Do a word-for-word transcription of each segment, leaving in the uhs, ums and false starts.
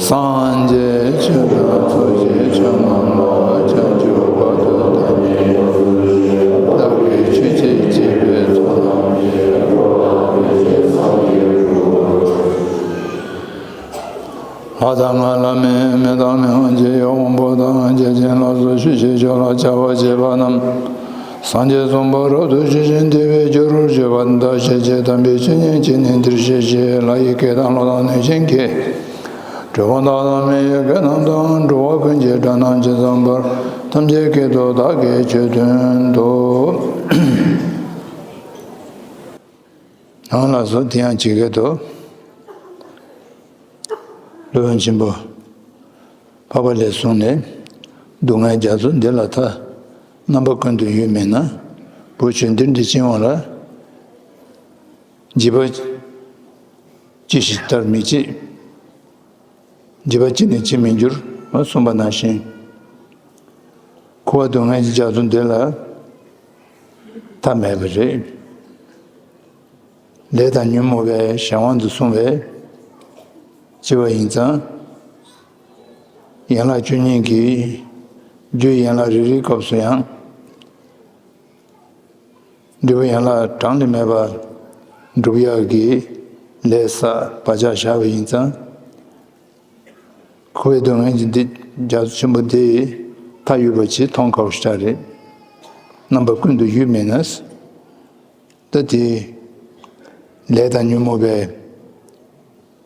སངས་རྒྱས་ཆོས་དང་ཚོགས་ཀྱི་མཆོག་རྣམས་ལ། བྱང་ཆུབ་བར་དུ་བདག་ཉིད་འགོད་པའི་ཕྱིར། བདག་གིས་ཆོས་བྱེད་ཅེས་པའི་ཚོགས་རྣམས་ཀྱིས། ལྷ་དང་ལྷ་མིན་མི་དང་མི་དབང་ཆེ་ཡང་དབང་པོ་དང་བརྒྱ་བྱིན་ལ་སོགས་ཆོས་ཀྱི་མཆོག་ལ་ཕྱག་འཚལ་བ་རྣམས། སངས་རྒྱས་གསུམ་པོ་རབ་ཏུ་ཞི་ཞིང་བདེ་བའི་རྒྱུ་རུ་གྱུར་པ། བདག་ཤེས་བྱའི་དམ་པའི་ཆོས་ཉིད་ཀྱི་ནི་འདིར་གཤེགས་ཤིག། ལྷ་ཡི་སྐད་དང་ཀླུ་དང་གནོད་སྦྱིན་གྱི། གྲུལ་བུམ་དག་དང་མི་ཡི་སྐད་རྣམས་དང་། འགྲོ་བ་ཀུན་གྱི་སྒྲ་རྣམས་ཇི་ཙམ་པར། ཐམས་ཅད་སྐད་དུ་བདག་གིས་ཆོས་སྟོན་ཏོ། ཨང་ལགས་སོ། དེ་ཡང་ཇི་སྐད་དུ། སློབ་དཔོན་ཆེན་པོ་འཕགས་པ་ལྷས་གསུངས་ནས། སྡུག་བསྔལ་རྒྱ་མཚོ་འདི་ལ་ཐ། རྣམ་པ་ཀུན་ཏུ་ཡོད་མེད་ན། བུ་ཁྱོད་འདིར་འདི་ཕྱིན་པ་ལ། འཇིགས་པ་ཅི་ཞིག་ལྟར་མི་བྱེད། འཇིགས་པ་ཅི་ནས་བྱེད་མི་འགྱུར། གསུངས་པ་ནང་བཞིན། འཁོར་བ་སྡུག་བསྔལ་གྱི་རྒྱ་མཚོ་འདི་ལ་མཐའ་མེད་པ་རེད། ལས་དང་ཉོན་མོངས་པའི་གཞན་དབང་དུ་སོང་བའི་སྐྱེ་བ་ཡིན་ཙང་། ཡན་ལག་བཅུ་གཉིས་ཀྱི་རྒྱུ་ཡན་ལག་རེ་རེའི་སྐབས་སུ་ཡང་། འབྲས་བུ་ཡན་ལག་གྲངས་ལས་མེད་པ་སྒྲུབ་ཡག་གི་ལས་བསགས་བག་ཆགས་བཞག་པ་ཡིན་ཙང་། འཁོར་བའི་སྡུག་བསྔལ་གྱི་འདི་རྒྱ་མཚོ་ཆེན་པོ་འདི་མཐའ་ཡས་པ་ཅིག་མཐོང་དཀའ་བ་ཞིག་རེད། རྣམ་པ་ཀུན་ཏུ་ཡོད་མེད་ན། ད་དེ་ལས་དང་ཉོན་མོངས་པས་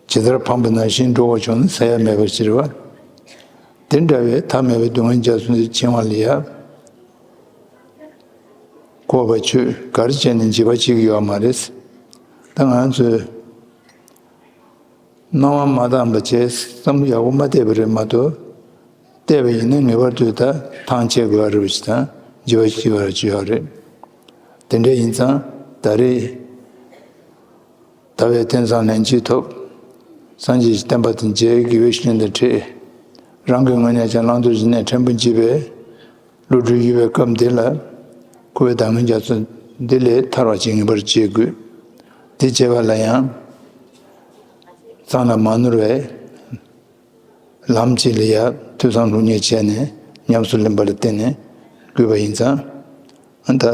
ཇི་ལྟར་ཕམ་པ་ནང་བཞིན་འགྲོ་བ་བྱུང་ན་ཟ་ཡ་མེད་པར་གྱུར་པ། དེ་འདྲ་བའི་མཐའ་མེད་པའི་སྡུག་བསྔལ་རྒྱ་མཚོ་འདི་འཆིང་བ་ལ་ཡ། འཁོར་བ་ཁྱོད་ག་རེ་བྱས་ནས་འཇིགས་པ་བྱེད་ཀྱི་ཡོད་མ་རེད། ད་ང་ཚོས་སྣང་བ་མ་བཏང་བ་བྱས། བསམ་བློ་ཡག་པོ་མ་བཏང་བ་རེད་མ་གཏོགས། བལྟས་པ་ཡིན་ན་ངེས་པར་དུ་ད་ཐང་ཆད་དགོས་པ་རེད་པ་ཞིག་དང་འཇིགས་པ་ཞིག་ཡོད་རེད། དེ་འདྲ་ཡིན་ཙང་ད་རེས་ཟླ་བའི་རྟེན་བཟང་ལན་གཅིག་ཐོབ། སངས་རྒྱས་ཀྱི་བསྟན་པ་དང་མཇལ། དགེ་བའི་བཤེས་གཉེན་དང་འཕྲད། རང་གི་ངོས་ནས་ཀྱང་བླང་དོར་གྱི་གནས་ཕྲན་བུ་འབྱེད་པའི་བློ་གྲོས་ཡོད་པའི་སྐབས་འདི་ལ། འཁོར་བའི་སྡུག་བསྔལ་རྒྱ་མཚོ་འདི་ལས་ཐར་བ་ཅིག་ངེས་པར་བྱེད་དགོས། དེ་བྱེད་པ་ལ་ཡང་། གཙང་ལ་མ་ནོར་བའི་ལམ་གཅིག་ལ་ཡ་ཐོས་བསམ་སློབ་གཉེར་བྱས་ནས་ཉམས་སུ་ལེན་པ་ལ་བརྟེན་ནས་དགོས་པ་ཡིན་ཙང་། ཨ་ད་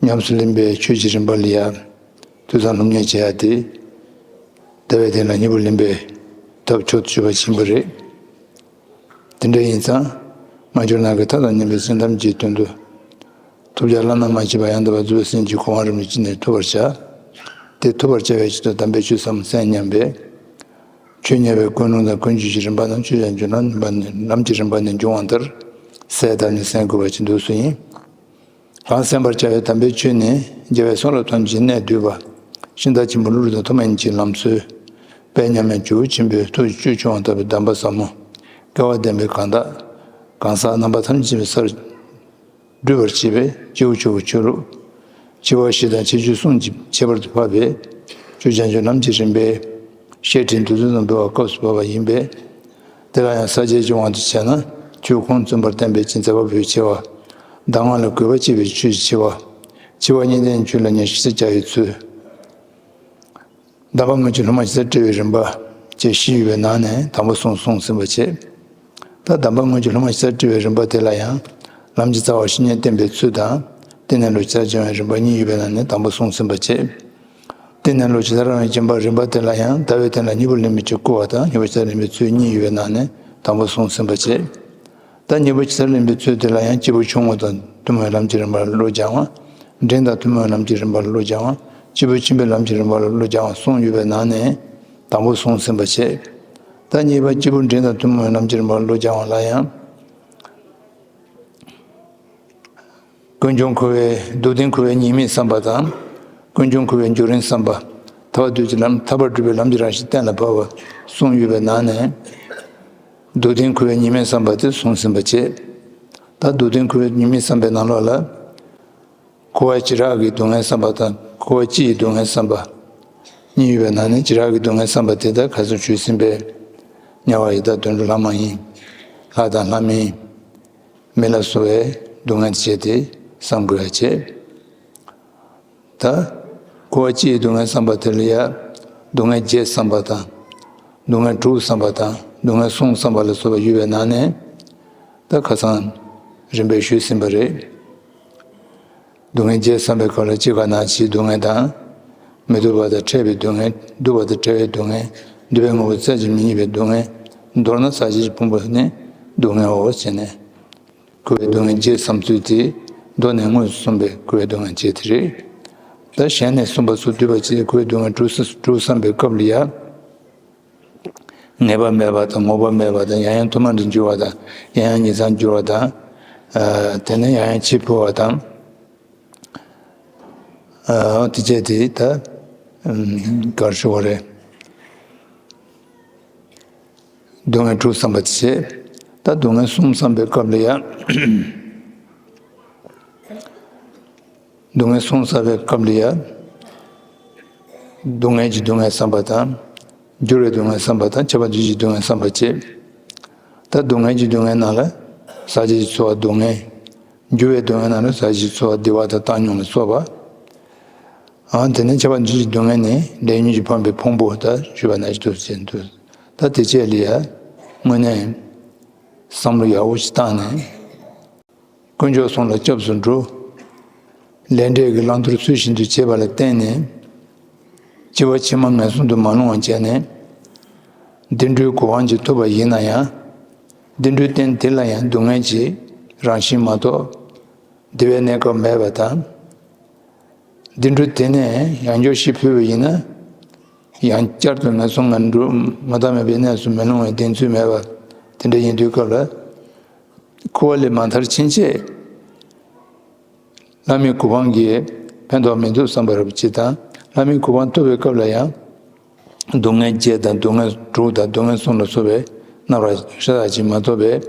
ཉམས་སུ་ལེན་པའི་ཆོས་ཀྱི་རིམ་པ་ལ་ཡ་ཐོས་བསམ་སློབ་གཉེར་བྱེད་ཡ་དེ། ཟླ་བའི་གཏན་ལ་གཉིས་པོ་ལེན་པའི་ཐབས་མཆོག་ཏུ་གྱུར་པ་ཡིན་པ་རེད། དེ་འདྲ་ཡིན་ཙང་། མ་གྱུར་ནམ་མཁའི་མཐའ་དང་མཉམ་པའི་སེམས་ཐམས་ཅད་དོན་དུ། ཐོབ་བྱ་བླ་ན་མ་མཆིས་པ་ཡང་དག་པར་རྫོགས་པའི་སེམས་ཀྱི་གོ་འཕང་རིན་པོ་ཆེ་ནི་ཐོབ་པར་བྱ། དེ་ཐོབ་པར་བྱ་བའི་ཆེད་དུ་དམ་པའི་ཆོས་ཟབ་མོ་གསན་སྙམ་པའི་ཆོས་ཉན་པའི་ཀུན་སློང་དང་ཀུན་སྤྱོད་ཀྱི་རིམ་པ་རྣམས་ཆོས་ཀྱང་རྒྱུ་ལམ་རིམ་པ་ནས་ལམ་གྱི་རིམ་པ་ནས་འབྱུང་བ་ལྟར་གསལ་བཏབ་ནས་གསན་དགོས་པ་ཇི་འདུག་སུ་ཡིན། གང་གསན་པར་བྱ་བའི་དམ་པའི་ཆོས་ནི་རྒྱལ་བའི་བསོད་ནམས་ཐམས་ཅད་གནས་བསྡུས་པ། ཤིང་རྟ་ཆེན་པོ་ཀླུ་རིགས་དང་ཐོག་མ་ཉིད་ཀྱི་ལམ་སྲོལ། དཔལ་མཉམ་མེད་ཇོ་བོ་ཆེན་པོའི་ཐུགས་ཀྱི་བཅུད་ཕྱུང་བ་ལྟ་བུའི་གདམས་པ་ཟབ་མོ། སྐལ་བ་ལྡན་པའི་གང་དག་གང་ཟག་རྣམ་པ་ཐམས་ཅད་ཀྱི་སར་སྒྲུབ་པར་བྱེད་པའི་སྐྱེས་བུ་ཆོས་ཀྱི་ཆོས་ལུགས། སྤྱི་བོ་བཞི་དང་ཁྱད་ཆོས་གསུམ་གྱི་ཁྱད་པར་དུ་འཕགས་པའི་ཆོས་བྱང་ཆུབ་ལམ་གྱི་རིམ་པའི་བཤད་ཁྲིད་འདི་ཚོ་རྣམས་འབུལ་བ་སྐབས་སུ་བབ་པ་ཡིན་པས། དེ་ལ་ཡང་ས་སྐྱའི་དབང་དུ་བྱས་ན་ཆོས་ཁུངས་བཙུན་པར་བསྟན་པའི་ཅིང་མཛད་པ་པོའི་ཆེ་བ། གདམས་ངག་ལ་གུས་པ་བསྐྱེད་པའི་ཆོས་ཀྱི་ཆེ་བ། འཆི་བ་གཉིས་ལྡན་ཆོས་ལ་ཉེར་ཞིབ་བྱ་བའི་ཚུལ། གདམས་པ་སྔོན་གྱི་སློབ་མ་ཇི་ལྟར་བཀྲི་བའི་རིམ་པ་བཅས་བཞི་ཡོད་པའི་ནང་ནས་དང་པོ་གསུམ་གསུངས་ཟིན་པ་བྱས། ད་གདམས་པ་སྔོན་གྱི་སློབ་མ་ཇི་ལྟར་བཀྲི་བའི་རིམ་པ་དེ་ལ་ཡང་ལམ་གྱི་རྩ་བ་བཤེས་གཉེན་བསྟེན་པའི་ཚུལ་དང་། བསྟེན་ནས་བློ་ཇི་ལྟར་སྦྱང་བའི་རིམ་པ་གཉིས་ཡོད་པའི་ནང་ནས་དང་པོ་གསུངས་ཟིན་པ་བྱས། བསྟེན་ནས་བློ་ཇི་ལྟར་སྦྱང་བའི་རིམ་པ་དེ་ལ་ཡང་ཟླ་བའི་གཏན་ལ་གཉིས་པོ་ལེན་པའི་ཚུལ་བསྐུལ་བ་དང་གཉིས་པོ་ཇི་ལྟར་ལེན་པའི་ཚུལ་གཉིས་ཡོད་པའི་ནང་ནས་དང་པོ་གསུངས་ཟིན་པ་བྱས། ད་གཉིས་པོ་ཇི་ལྟར་ལེན་པའི་ཚུལ་དེ་ལ་ཡང་སྐྱེས་བུ་ཆུང་ངུ་དང་ཐུན་མོང་ལམ་གྱི་རིམ་པར་བློ་སྦྱང་བ། འབྲིང་དང་ཐུན་མོང་ལམ་གྱི་རིམ་པར་བློ་སྦྱང་བ། སྐྱེས་བུ་ཆེན་པོའི་ལམ་གྱི་རིམ་པར་བློ་སྦྱང་བ་གསུམ་ཡོད་པའི་ནང་ནས་དང་པོ་གསུངས་ཟིན་པ་བྱས། ད་གཉིས་པ་སྐྱེས་བུ་འབྲིང་དང་ཐུན་མོང་ལམ་གྱི་རིམ་པར་བློ་སྦྱང་བ་ལ་ཡང་། ཀུན་འབྱུང་འཁོར་བའི་སྡུག་བདེན་འཁོར་བའི་ཉེས་དམིགས་བསམ་པ་དང་། ཀུན་འབྱུང་འཁོར་བའི་རྒྱུ་རིང་བསམ་པ། ཐར་པ་དུས་ཀྱི་ལམ་ཐར་པར་སྒྲུབ་པའི་ལམ་གྱི་རང་བཞིན་གཏན་ལ་ཕབ་པ་གསུམ་ཡོད་པའི་ནང་ནས། སྡུག་བདེན་འཁོར་བའི་ཉེས་དམིགས་བསམ་པ་དེ་གསུངས་ཟིན་པ་བྱས། ད་སྡུག་བདེན་འཁོར་བའི་ཉེས་དམིགས་བསམ་པའི་ནང་ལོགས་ལ། འཁོར་བ་བྱེ་བྲག་གི་སྡུག་བསྔལ་བསམ་པ་དང་འཁོར་བ་སྤྱི་ཡི་སྡུག་བསྔལ་བསམ་པ། གཉིས་ཡོད་པའི་ནང་ནས་བྱེ་བྲག་གི་སྡུག་བསྔལ་བསམ་པ་དེ་དག་ཁ་སང་ཞུས་ཟིན་པས། དམྱལ་བ་ཡི་དྭགས་དུད་འགྲོ་ལྷ་མ་ཡིན། ལྷ་དང་ལྷ་མིན། མི་ལ་སོགས་པའི་སྡུག་བསྔལ་བྱས་ཏེ་བསམ་དགོས་ཡ་བྱས། ད། འཁོར་བ་སྤྱི་ཡི་སྡུག་བསྔལ་བསམ་པ་དེ་ལ་ཡ། སྡུག་བསྔལ་བརྒྱད་བསམ་པ་དང་། སྡུག་བསྔལ་དྲུག་བསམ་པ་དང་སྡུག་བསྔལ་གསུམ་བསམ་པ་ལ་སོགས་པ་ཡོད་པའི་ནང་ནས། ད་ཁ་སང་རིམ་པས་ཞུས་ཟིན་པ་རེད། སྡུག་བསྔལ་བརྒྱད་བསམ་པའི་སྐབས་ལ་སྐྱེ་རྒ་ན་འཆིའི་སྡུག་བསྔལ་དང་། མི་སྡུག་པ་དང་ཕྲད་པའི་སྡུག་བསྔལ། སྡུག་པ་དང་བྲལ་བའི་སྡུག་བསྔལ། སྡུག་པའི་དངོས་པོ་བཙལ་གྱིས་མི་རྙེད་པའི་སྡུག་བསྔལ། མདོར་ན་ཟག་བཅས་ཀྱི་ཕུང་པོ་ནི་སྡུག་བསྔལ་འོ་ཟེར་ནས། འཁོར་བའི་སྡུག་བསྔལ་བརྒྱད་བསམ་ཚུལ་དེ། མདོ་ནས་དངོས་སུ་གསུངས་པའི་འཁོར་བའི་སྡུག་བསྔལ་བརྒྱད་དེ་རེད། ད་གཞན་ནས་གསུངས་པ་ཚོ་བསྡུས་པ་བྱས་འཁོར་བའི་སྡུག་བསྔལ་དྲུག་དྲུག་བསམ་པའི་སྐབས་ལ་ཡ། ངེས་པ་མེད་པ་དང་ངོ་བོ་མེད་པ་དང་ཡང་ཡང་དུ་མ་འདྲ་འགྱུར་བ་དང་ཡང་ཡང་ཉིང་མཚམས་འགྱུར་བ་དང་། ཨ། དེ་ནས་ཡང་ཡང་འཆི་འཕོ་བ་དང་། ཨ། དེ་བྱས་དེ་ད་ག་རེ་ཞུ་བ་རེད། སྡུག་བསྔལ་དྲུག་བསམ་པ་དེ་བྱས། ད་སྡུག་བསྔལ་གསུམ་བསམ་པའི་སྐབས་ལ་ཡ། སྡུག་བསྔལ་གསུམ་བསམ་པའི་སྐབས་ལ་ཡ། སྡུག་བསྔལ་གྱི་སྡུག་བསྔལ་བསམ་པ་དང་། འགྱུར་བའི་སྡུག་བསྔལ་བསམ་པ་དང་ཁྱབ་པ་འདུ་བྱེད་ཀྱི་སྡུག་བསྔལ་བསམ་པ་བཅས། ད་སྡུག་བསྔལ་གྱི་སྡུག་བསྔལ་ནང་ལ་ཟག་བཅས་ཀྱི་ཚོར་བ་སྡུག་བསྔལ། འགྱུར་བའི་སྡུག་བསྔལ་ནང་ལ་ཟག་བཅས་ཀྱི་ཚོར་བ་བདེ་བ་དང་བཏང་སྙོམས་ལ་སོགས་པ། ཨང་། དེ་ནས་ཁྱབ་པ་འདུ་བྱེད་ཀྱི་སྡུག་བསྔལ་ནི་ལས་ཉོན་གྱིས་ཕམ་པའི་ཕུང་པོ་ད་ཞུས་པ་ནང་བཞིན་དུ་བྱེད་འདུག་ད་དེ་བཅས་ལ་ཡ་དངོས་གནས་བསམ་བློ་ཡག་པོ་ཞིག་བཏང་ནས། དཀོན་མཆོག་གསུམ་ལ་སྐྱབས་སུ་འགྲོ། ལས་འབྲས་ཀྱི་བླང་དོར་ཚུལ་བཞིན་དུ་བྱེད་པ་ལ་བརྟེན་ནས། སྐྱེ་བ་ཕྱི་མ་ངན་སོང་དུ་མ་ལྷུང་བ་བྱས་ནས། བདེ་འགྲོའི་གོ་འཕང་ཅིག་ཐོབ་པ་ཡིན་ན་ཡང་། བདེ་འགྲོའི་རྟེན་དེ་ལ་ཡང་སྡུག་བསྔལ་གྱི་རང་བཞིན་མ་གཏོགས། བདེ་བའི་གནས་སྐབས་མེད་པ་དང་། བདེ་འགྲོ་དེ་ནས་ཡང་བསྐྱར་ཤི་འཕོས་པ་ཡིན་ན། ཡང་བསྐྱར་དུ་ངན་སོང་ངན་འགྲོ་མ་མཐའ་མེད་པའི་གནས་སུ་མི་ལྷུང་བའི་གདེང་ཚོད་མེད་པ་དེ་འདྲ་ཡིན་དུས་སྐབས་ལ། འཁོར་བ་ལས་མ་ཐར་ཕྱིན་ཆད། ལྷ་མིའི་གོ་འཕང་གིས་ཕན་ཐོགས་མི་འདུག་བསམ་པ་རེད་པ་ཅིག་དང་། ལྷ་མིའི་གོ་འཕང་ཐོབ་པའི་སྐབས་ལ་ཡང་། སྡུག་བསྔལ་བརྒྱད་དང་སྡུག་བསྔལ་དྲུག་དང་སྡུག་བསྔལ་གསུམ་ལ་སོགས་པའི་རྣམ་པ་ཤ་སྟག་ཅིག་མ་ཐོབ་པས།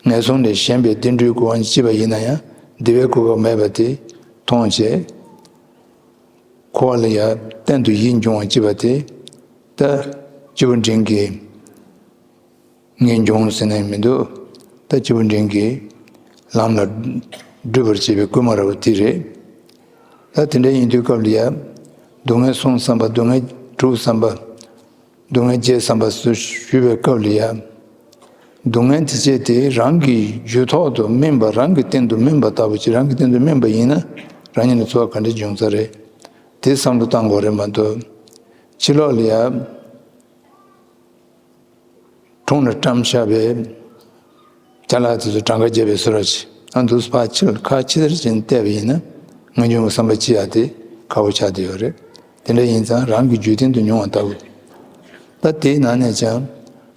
ངན་སོང་ལས་གཞན་པའི་བདེ་འགྲོའི་གོ་འཕང་ཅིག་སྐྱེས་པ་ཡིན་ན་ཡང་བདེ་བའི་གོ་སྐབས་མེད་པ་དེ་མཐོང་བྱས། འཁོར་བ་ལ་ཡང་གཏན་དུ་ཡིད་འབྱུང་བ་སྐྱེས་པ་དེ། ད་སྐྱེས་བུ་འབྲིང་གིས། ངེས་འབྱུང་ཟེར་ནས་མི་འདུག་ད་སྐྱེས་བུ་འབྲིང་གིས་ལམ་ལ་སྒྲུབ་པར་བྱེད་པའི་སྐུལ་མ་རབ་དེ་རེད། ད་དེ་འདྲ་ཡིན་དུས་སྐབས་ལ་ཡ། སྡུག་བསྔལ་གསུམ་བསམ་པ། སྡུག་བསྔལ་དྲུག་བསམ་པ། སྡུག་བསྔལ་བརྒྱད་བསམ་པ་སོགས་ཞུས་པའི་སྐབས་ལ་ཡ། སྡུག་བསྔལ་དེ་བཅས་དེ་རང་གི་རྒྱུད་ཐོག་ཏུ་སྨིན་པ། རང་གི་སྟེང་དུ་སྨིན་པ་ལྟ་བུ་ཅིག་རང་གི་སྟེང་དུ་སྨིན་པ་ཡིན་ན། རང་ཉིད་ལ་ཚོར་བ་ག་འདྲ་འབྱུང་ས་རེད། དེ་བསམ་བློ་བཏང་དགོས་རེད་མ་གཏོགས། ཕྱི་ལོགས་ལ་ཡ། དྲུང་ལ་བཀྲམ་བཞག་པའི་ཅ་ལག་དེ་ཚོ་གྲངས་ཀ་བརྒྱབ་པའི་བཟོ་འདྲ་ཅིག་ཨ། འདུག་སེ་ཕར་ཕྱི་ལ་ཁ་ཕྱི་ལྟར་བྱས་ནས་བལྟས་པ་ཡིན་ན། ངེས་འབྱུང་གི་བསམ་པ་སྐྱེ་ཡག་དེ་ཁག་པོ་ཆགས་བསྡད་ཡོད་རེད། དེ་འདྲ་ཡིན་ཙང་རང་གི་རྒྱུད་སྟེང་དུ་མྱོང་བ་ལྟ་བུ། ད་དེའི་ནང་ནས་ཀྱང་།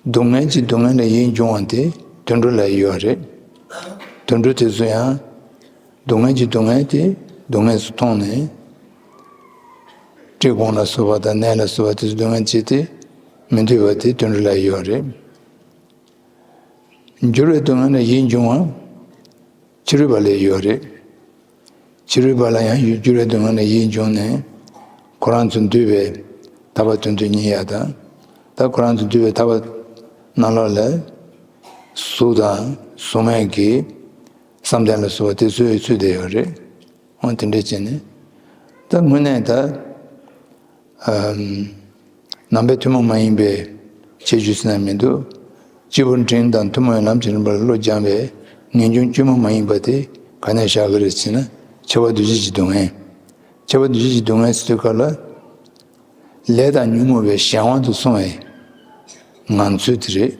སྡུག་བསྔལ་གྱི་སྡུག་བསྔལ་ལ་ཡིད་འབྱུང་བ་དེ་དུད་འགྲོ་ལ་ཡོད་རེད། དུད་འགྲོ་དེ་ཚོ་ཡང་། སྡུག་བསྔལ་གྱི་སྡུག་བསྔལ་དེ་སྡུག་བསྔལ་སུ་མཐོང་ནས། བཀྲེས་སྐོམ་ལ་སོགས་པ་དང་ནད་ལ་སོགས་པ་དེ་ཚོ་སྡུག་བསྔལ་བྱེད་དེ་མི་འདོད་པ་དེ་དུད་འགྲོ་ལ་ཡོད་རེད། འགྱུར་བའི་སྡུག་བསྔལ་ལ་ཡིད་འབྱུང་བ་ཕྱི་རོལ་པ་ལ་ཡོད་རེད། ཕྱི་རོལ་པ་ལ་ཡང་འགྱུར་བའི་སྡུག་བསྔལ་ལ་ཡིད་འབྱུང་ནས་ཁོ་རང་ཚོ་འདུས་པའི་ཐར་པ་དོན་དུ་གཉེར་ཡ་དང་། ད་ཁོ་རང་ཚོ་འདུས་པའི་ཐར་པ་ནང་ལོགས་ལ་གཟུགས་དང་གཟུགས་མེད་ཀྱི་བསམ་གཏན་ལ་སོགས་པ་དེ་ཚོའི་ཚུལ་དེ་ཡོད་རེད། འོ་དེ་འདྲ་བྱས་ནས། ད་དངོས་གནས་ད། ཨམ། ནང་པའི་ཐུན་མོང་མ་ཡིན་པའི་ཁྱད་ཆོས་ཟེར་ན་མི་འདུག་སྐྱེས་བུ་འབྲིང་དང་ཐུན་མོང་བའི་ལམ་གྱི་རིམ་པར་བློ་སྦྱང་བའི་ངེས་འབྱུང་དཀྱུས་མ་མ་ཡིན་པ་དེ་ག་ནས་བཞག་གི་རེད་ཟེར་ན། ཁྱབ་པ་འདུ་བྱེད་ཀྱི་སྡུག་བསྔལ། ཁྱབ་པ་འདུ་བྱེད་ཀྱི་སྡུག་བསྔལ་ཟེར་དུས་སྐབས་ལ། ལས་དང་ཉོན་མོངས་པའི་གཞན་དབང་དུ་སོང་བའི་ངང་ཚུལ་དེ་རེད།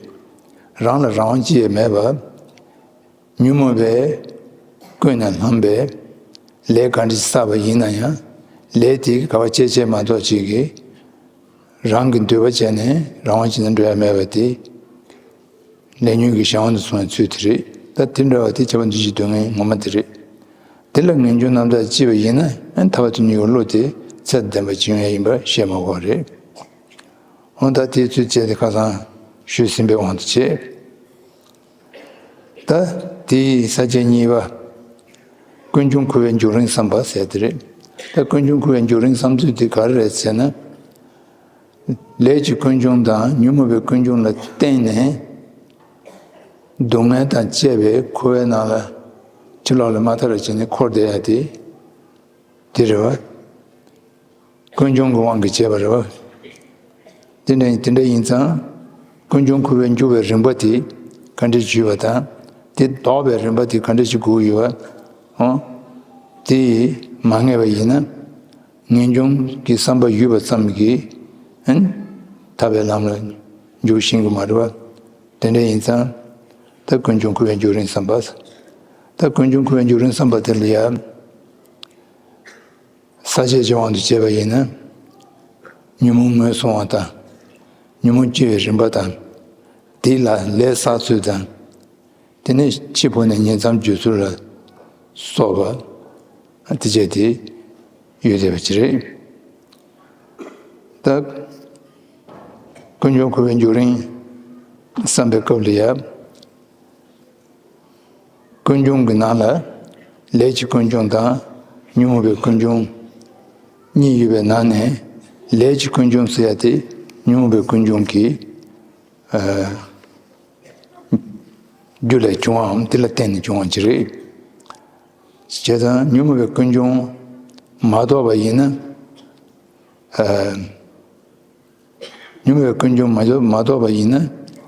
རང་ལ་རང་དབང་ཅི་ཡང་མེད་པ། ཉོན་མོངས་པས་ཀུན་ནས་བསླངས་པའི་ལས་ག་འདྲ་ཞིག་བསགས་པ་ཡིན་ན་ཡང་། ལས་དེ་ག་པར་སྐྱེལ་བྱེད་མ་གཏོགས་ཅིག་གིས་རང་གི་འདོད་པ་བྱས་ནས་རང་དབང་བྱས་ནས་འགྲོ་ཡ་མེད་པ་དེ། ལས་ཉོན་གྱི་གཞན་དབང་དུ་སོང་བའི་ཚུལ་དེ་རེད། ད་དེ་འདྲ་བ་དེ་ཁྱབ་པ་འདུ་བྱེད་སྡུག་བསྔལ་ངོ་མ་དེ་རེད། དེ་ལ་ངེས་འབྱུང་རྣམ་དག་སྐྱེས་པ་ཡིན་ན། ཨ། ཐར་པ་དོན་གཉེར་གྱི་བློ་དེ་ཚད་ལྡན་པ་ཅིག་ཡོང་ཡ་ཡིན་པ་བཤད་མ་དགོས་པ་རེད། འོ་ད་དེའི་ཚུལ་བཅས་དེ་ཁ་སང་ཞུས་ཟིན་པའི་དབང་དུ་བྱས། ད་དེའི་ས་བཅད་གཉིས་པ། ཀུན་འབྱུང་འཁོར་བའི་འབྱུང་རིམ་བསམ་པ་ཟེར་དེ་རེད། ད་ཀུན་འབྱུང་འཁོར་བའི་འབྱུང་རིམ་བསམ་ཚུལ་དེ་ག་རེ་རེད་ཟེར་ན། ལས་ཀྱི་ཀུན་འབྱུང་དང་ཉོན་མོངས་པའི་ཀུན་འབྱུང་ལ་བརྟེན་ནས། སྡུག་བསྔལ་དང་བཅས་པའི་འཁོར་བའི་ནང་ལ་ཕྱི་ལོགས་ལ་མ་ཐར་བར་བྱས་ནས་འཁོར་བསྡད་ཡ་དེ། དེ་རེད་བ། ཀུན་འབྱུང་གི་དབང་གིས་བྱས་པ་རེད་བ། དེ་འདྲ་དེ་འདྲ་ཡིན་ཙང་ ཀུན་འབྱུང་འཁོར་བའི་འགྱུར་བའི་རིམ་པ་དེ་ག་འདྲ་ཞིག་ཡོད་པ་དང་། དེ་ལྡོག་པའི་རིམ་པ་དེ་ག་འདྲ་ཞིག་དགོས་ཡོད་པ། ཨོ། དེ་མ་ངེས་པ་ཡིན་ན། ངེས་འབྱུང་གི་བསམ་པ་ཡོད་པ་ཙམ་གྱིས་ཨན་ཐར་པའི་ལམ་ལ་འཇུག་ཤེས་ཀྱི་མ་རེད་པ། དེ་འདྲ་ཡིན་ཙང་། ད་ཀུན་འབྱུང་འཁོར་བའི་འགྱུར་རིམ་བསམ་པ། ད་ཀུན་འབྱུང་འཁོར་བའི་འགྱུར་རིམ་བསམ་པ་དེ་ལ་ཡ། ས་བཅད་ཀྱི་དབང་དུ་བྱས་པ་ཡིན་ན། ཉོན་མོངས་ངོས་བཟུང་བ་དང་། ཉོན་མོངས་སྐྱེ་བའི་རིམ་པ་དང་། དེ་ལ་ལས་བསགས་ཚུལ་དང་། དེ་ནས་འཆི་འཕོ་ནས་ཉིང་མཚམས་འཇུག་ཚུལ་ལ་སོགས་པ། དེ་བཅས་དེ་ཡོད་བསྡད་པ་ཅིག་རེད། ད་ཀུན་འབྱུང་འཁོར་བའི་འགྱུར་རིམ་བསམ་པའི་སྐབས་ལ་ཡ། ཀུན་འབྱུང་གི་ནང་ལ་ལས་ཀྱི་ཀུན་འབྱུང་དང་ཉོན་མོངས་པའི་ཀུན་འབྱུང་གཉིས་ཡོད་པའི་ནང་ནས། ལས་ཀྱི་ཀུན་འབྱུང་ཟེར་ཡ་དེ་ཉོན་མོངས་པའི་ཀུན་འབྱུང་གི་ཨ་རྒྱུ་ལས་བྱུང་བའམ་དེ་ལ་བརྟེན་ནས་བྱུང་བ་ཅིག་རེད། བྱས་ཙང་ཉོན་མོངས་པའི་ཀུན་འབྱུང་མ་ལྡོག་པ་ཡིན་ན། ཨ། ཉོན་མོངས་པའི་ཀུན་འབྱུང་མ་ལྡོག་མ་ལྡོག་པ་ཡིན་ན་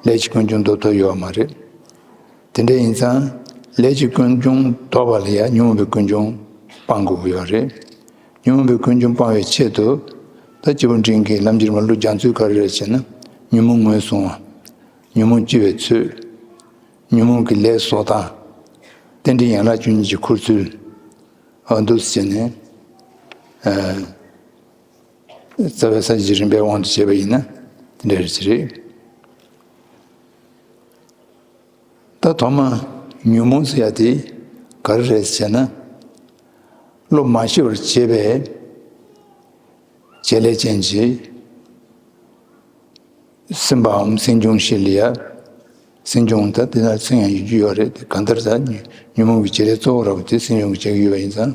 ལས་ཀྱི་ཀུན་འབྱུང་ལྡོག་ཐབས་ཡོད་མ་རེད། དེ་འདྲ་ཡིན་ཙང་ལས་ཀྱི་ཀུན་འབྱུང་ལྡོག་པ་ལ་ཡང་ཉོན་མོངས་པའི་ཀུན་འབྱུང་སྤང་དགོས་ཀྱི་ཡོད་རེད། ཉོན་མོངས་པའི་ཀུན་འབྱུང་སྤང་བའི་ཆེད་དུ། ད་སྐྱེས་བུ་འབྲིང་གི་ལམ་གྱི་རིམ་པ་བློ་སྦྱང་ཚུལ་ག་རེ་རེད་ཟེར་ན། ཉོན་མོངས་ངོས་བཟུང་བ། ཉོན་མོངས་སྐྱེ་བའི་ཚུལ། ཉོན་མོངས་ཀྱི་ལས་བཟོ་སྟངས། རྟེན་འབྲེལ་ཡན་ལག་བཅུ་གཉིས་ཀྱི་འཁུར་ཚུལ། འོ་འདུག་སེ་བྱས་ནས། ཨ། རྩ་བའི་ས་བཅད་ཀྱི་རིམ་པའི་དབང་དུ་བྱས་པ་ཡིན་ན་དེ་འདྲ་རེད་ཅེས་རེད། ད་ཐོག་མ་ཉོན་མོངས་ཟེར་ཡ་དེ་ག་རེ་རེད་ཟེར་ན། བློ་མ་ཞི་བར་བྱེད་པའི་བྱེད་ལས་ཅན་གྱི་སེམས་པའམ་སེམས་བྱུང་ཞིག་ལ་ཡ། སེམས་བྱུང་ད་དེ་ན་སེམས་ཡང་ཡོད་རྒྱུ་ཡོད་རེད། དེ་གང་ལྟར་ད་ཉོན་མོངས་ཀྱི་བྱེད་ལས་གཙོ་བོ་ར་བ་དེ་སེམས་བྱུང་གི་བྱེད་ཀྱི་ཡོད་པ་ཡིན་ཙང་།